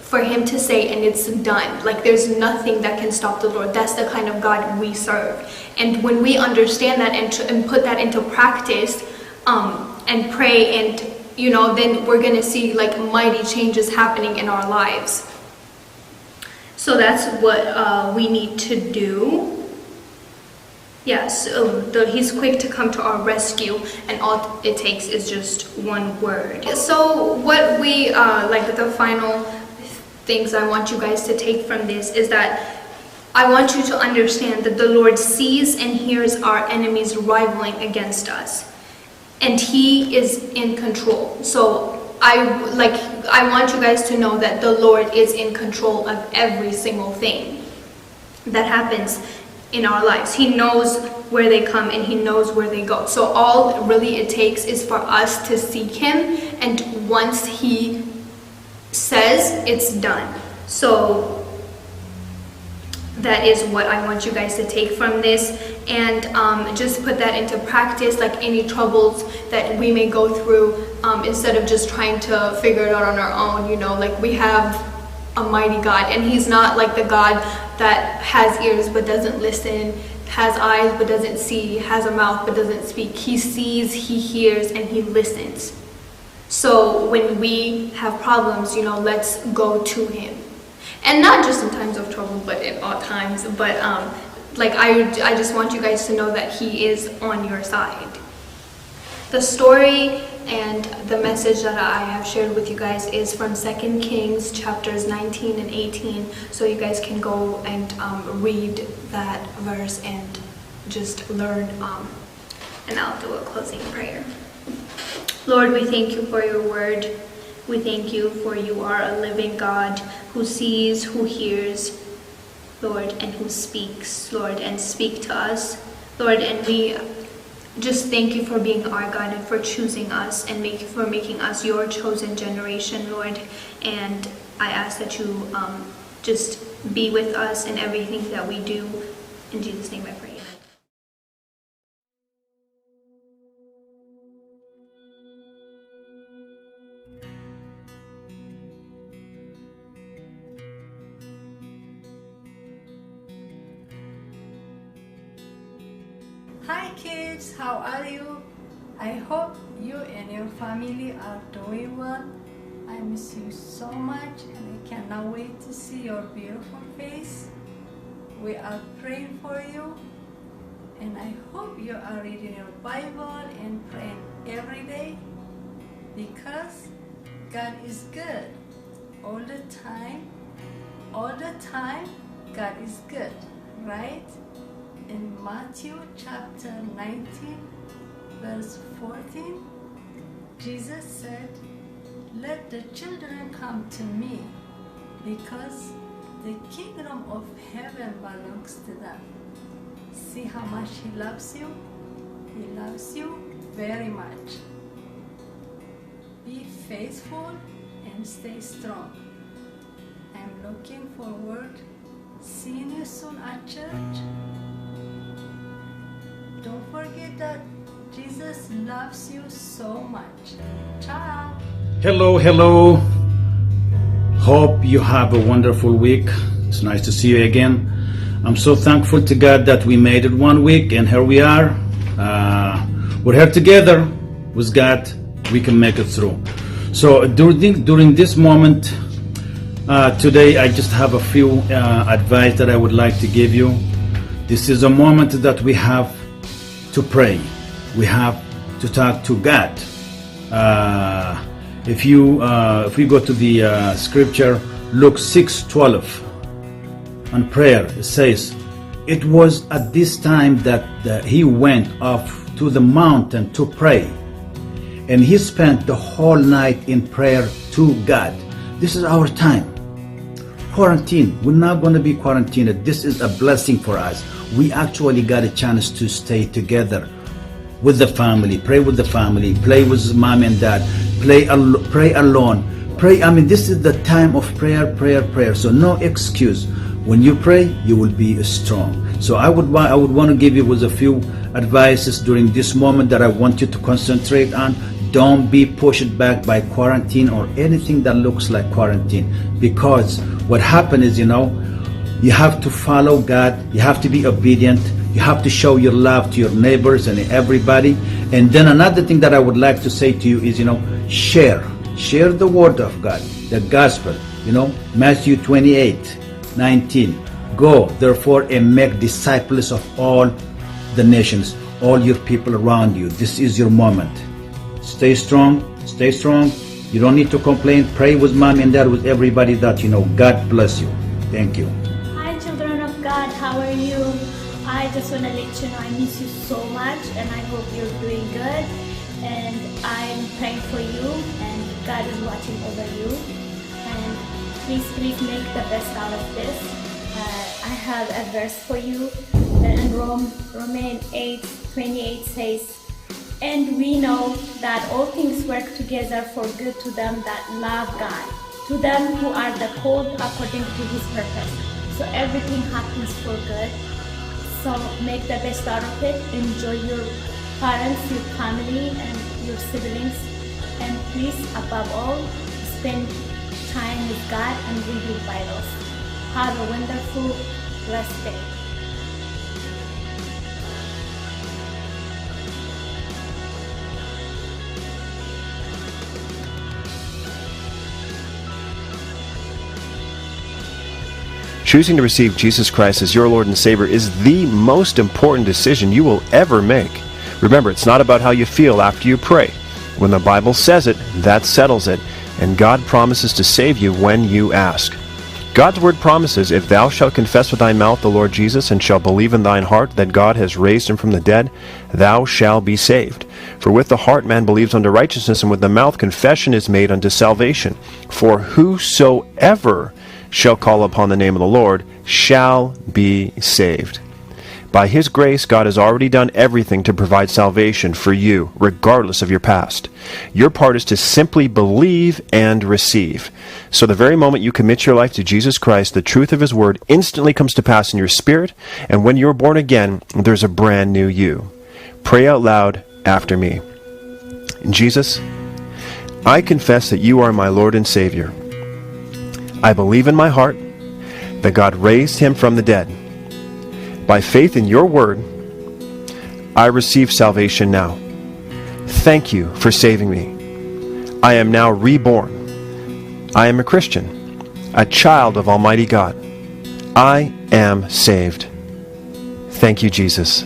for him to say, and it's done. Like, there's nothing that can stop the Lord. That's the kind of God we serve. And when we understand that and, tr- and put that into practice, um, and pray, and, you know, then we're gonna see, like, mighty changes happening in our lives. So that's what, uh, we need to do. Yes, so the, he's quick to come to our rescue, and all it takes is just one word. So what we, uh, like, the final things I want you guys to take from this is that I want you to understand that the Lord sees and hears our enemies rivaling against us, and he is in control. So I, like, I want you guys to know that the Lord is in control of every single thing that happens in our lives. He knows where they come and he knows where they go. So all really it takes is for us to seek him, and once he says, it's done. So that is what I want you guys to take from this, and, um, just put that into practice. Like, any troubles that we may go through, um, instead of just trying to figure it out on our own, you know, like, we have a mighty God, and he's not like the God that has ears but doesn't listen, has eyes but doesn't see, has a mouth but doesn't speak. He sees, he hears, and he listens. So when we have problems, you know, let's go to him. And not just in times of trouble, but in all times. But, um, like, I, I just want you guys to know that he is on your side. The story and the message that I have shared with you guys is from Second Kings chapters nineteen and eighteen, so you guys can go and, um, read that verse and just learn, um, and I'll do a closing prayer. Lord, we thank you for your word. We thank you for you are a living God who sees, who hears, Lord, and who speaks, Lord, and speak to us, Lord, and we just thank you for being our God and for choosing us and make, for making us your chosen generation, Lord. And I ask that you, um, just be with us in everything that we do. In Jesus' name I pray. Amen. Kids, how are you? I hope you and your family are doing well. I miss you so much and I cannot wait to see your beautiful face. We are praying for you and I hope you are reading your Bible and praying every day because God is good all the time. All the time, God is good, right? In Matthew chapter nineteen, verse fourteen, Jesus said, "Let the children come to me because the kingdom of heaven belongs to them." See how much He loves you? He loves you very much. Be faithful and stay strong. I'm looking forward seeing you soon at church. Don't forget that Jesus loves you so much. Ciao. Hello, hello. Hope you have a wonderful week. It's nice to see you again. I'm so thankful to God that we made it one week and here we are. Uh, we're here together with God. We can make it through. So during, during this moment, uh, today I just have a few uh, advice that I would like to give you. This is a moment that we have to pray. We have to talk to God. Uh, if you uh, if we go to the uh, scripture, Luke six twelve, on prayer, it says, "It was at this time that uh, he went off to the mountain to pray, and he spent the whole night in prayer to God." This is our time. Quarantine. We're not going to be quarantined. This is a blessing for us. We actually got a chance to stay together with the family, pray with the family, play with mom and dad, play al- pray alone. Pray. I mean, this is the time of prayer, prayer, prayer. So no excuse. When you pray, you will be strong. So I would wa- I would want to give you with a few advices during this moment that I want you to concentrate on. Don't be pushed back by quarantine or anything that looks like quarantine, because what happened is, you know, you have to follow God. You have to be obedient. You have to show your love to your neighbors and everybody. And then another thing that I would like to say to you is, you know, share. Share the word of God, the gospel. You know, Matthew twenty-eight nineteen. "Go, therefore, and make disciples of all the nations, all your people around you." This is your moment. Stay strong. Stay strong. You don't need to complain. Pray with mom and dad, with everybody that you know. God bless you. Thank you. Hi, children of God. How are you? I just want to let you know I miss you so much, and I hope you're doing good. And I'm praying for you, and God is watching over you. And please, please make the best out of this. Uh, I have a verse for you. Uh, In Rome, Romans eight twenty-eight says, "And we know that all things work together for good to them that love God, to them who are the called according to his purpose." So everything happens for good. So make the best out of it. Enjoy your parents, your family, and your siblings. And please, above all, spend time with God and read your Bibles. Have a wonderful, blessed day. Choosing to receive Jesus Christ as your Lord and Savior is the most important decision you will ever make. Remember, it's not about how you feel after you pray. When the Bible says it, that settles it, and God promises to save you when you ask. God's Word promises, "If thou shalt confess with thy mouth the Lord Jesus, and shalt believe in thine heart that God has raised him from the dead, thou shalt be saved. For with the heart man believes unto righteousness, and with the mouth confession is made unto salvation. For whosoever shall call upon the name of the Lord shall be saved." By his grace, God has already done everything to provide salvation for you, regardless of your past. Your part is to simply believe and receive. So, the very moment you commit your life to Jesus Christ, the truth of his word instantly comes to pass in your spirit, and when you're born again, there's a brand new you. Pray out loud after me. "Jesus, I confess that you are my Lord and Savior. I believe in my heart that God raised him from the dead. By faith in your word, I receive salvation now. Thank you for saving me. I am now reborn. I am a Christian, a child of Almighty God. I am saved. Thank you, Jesus.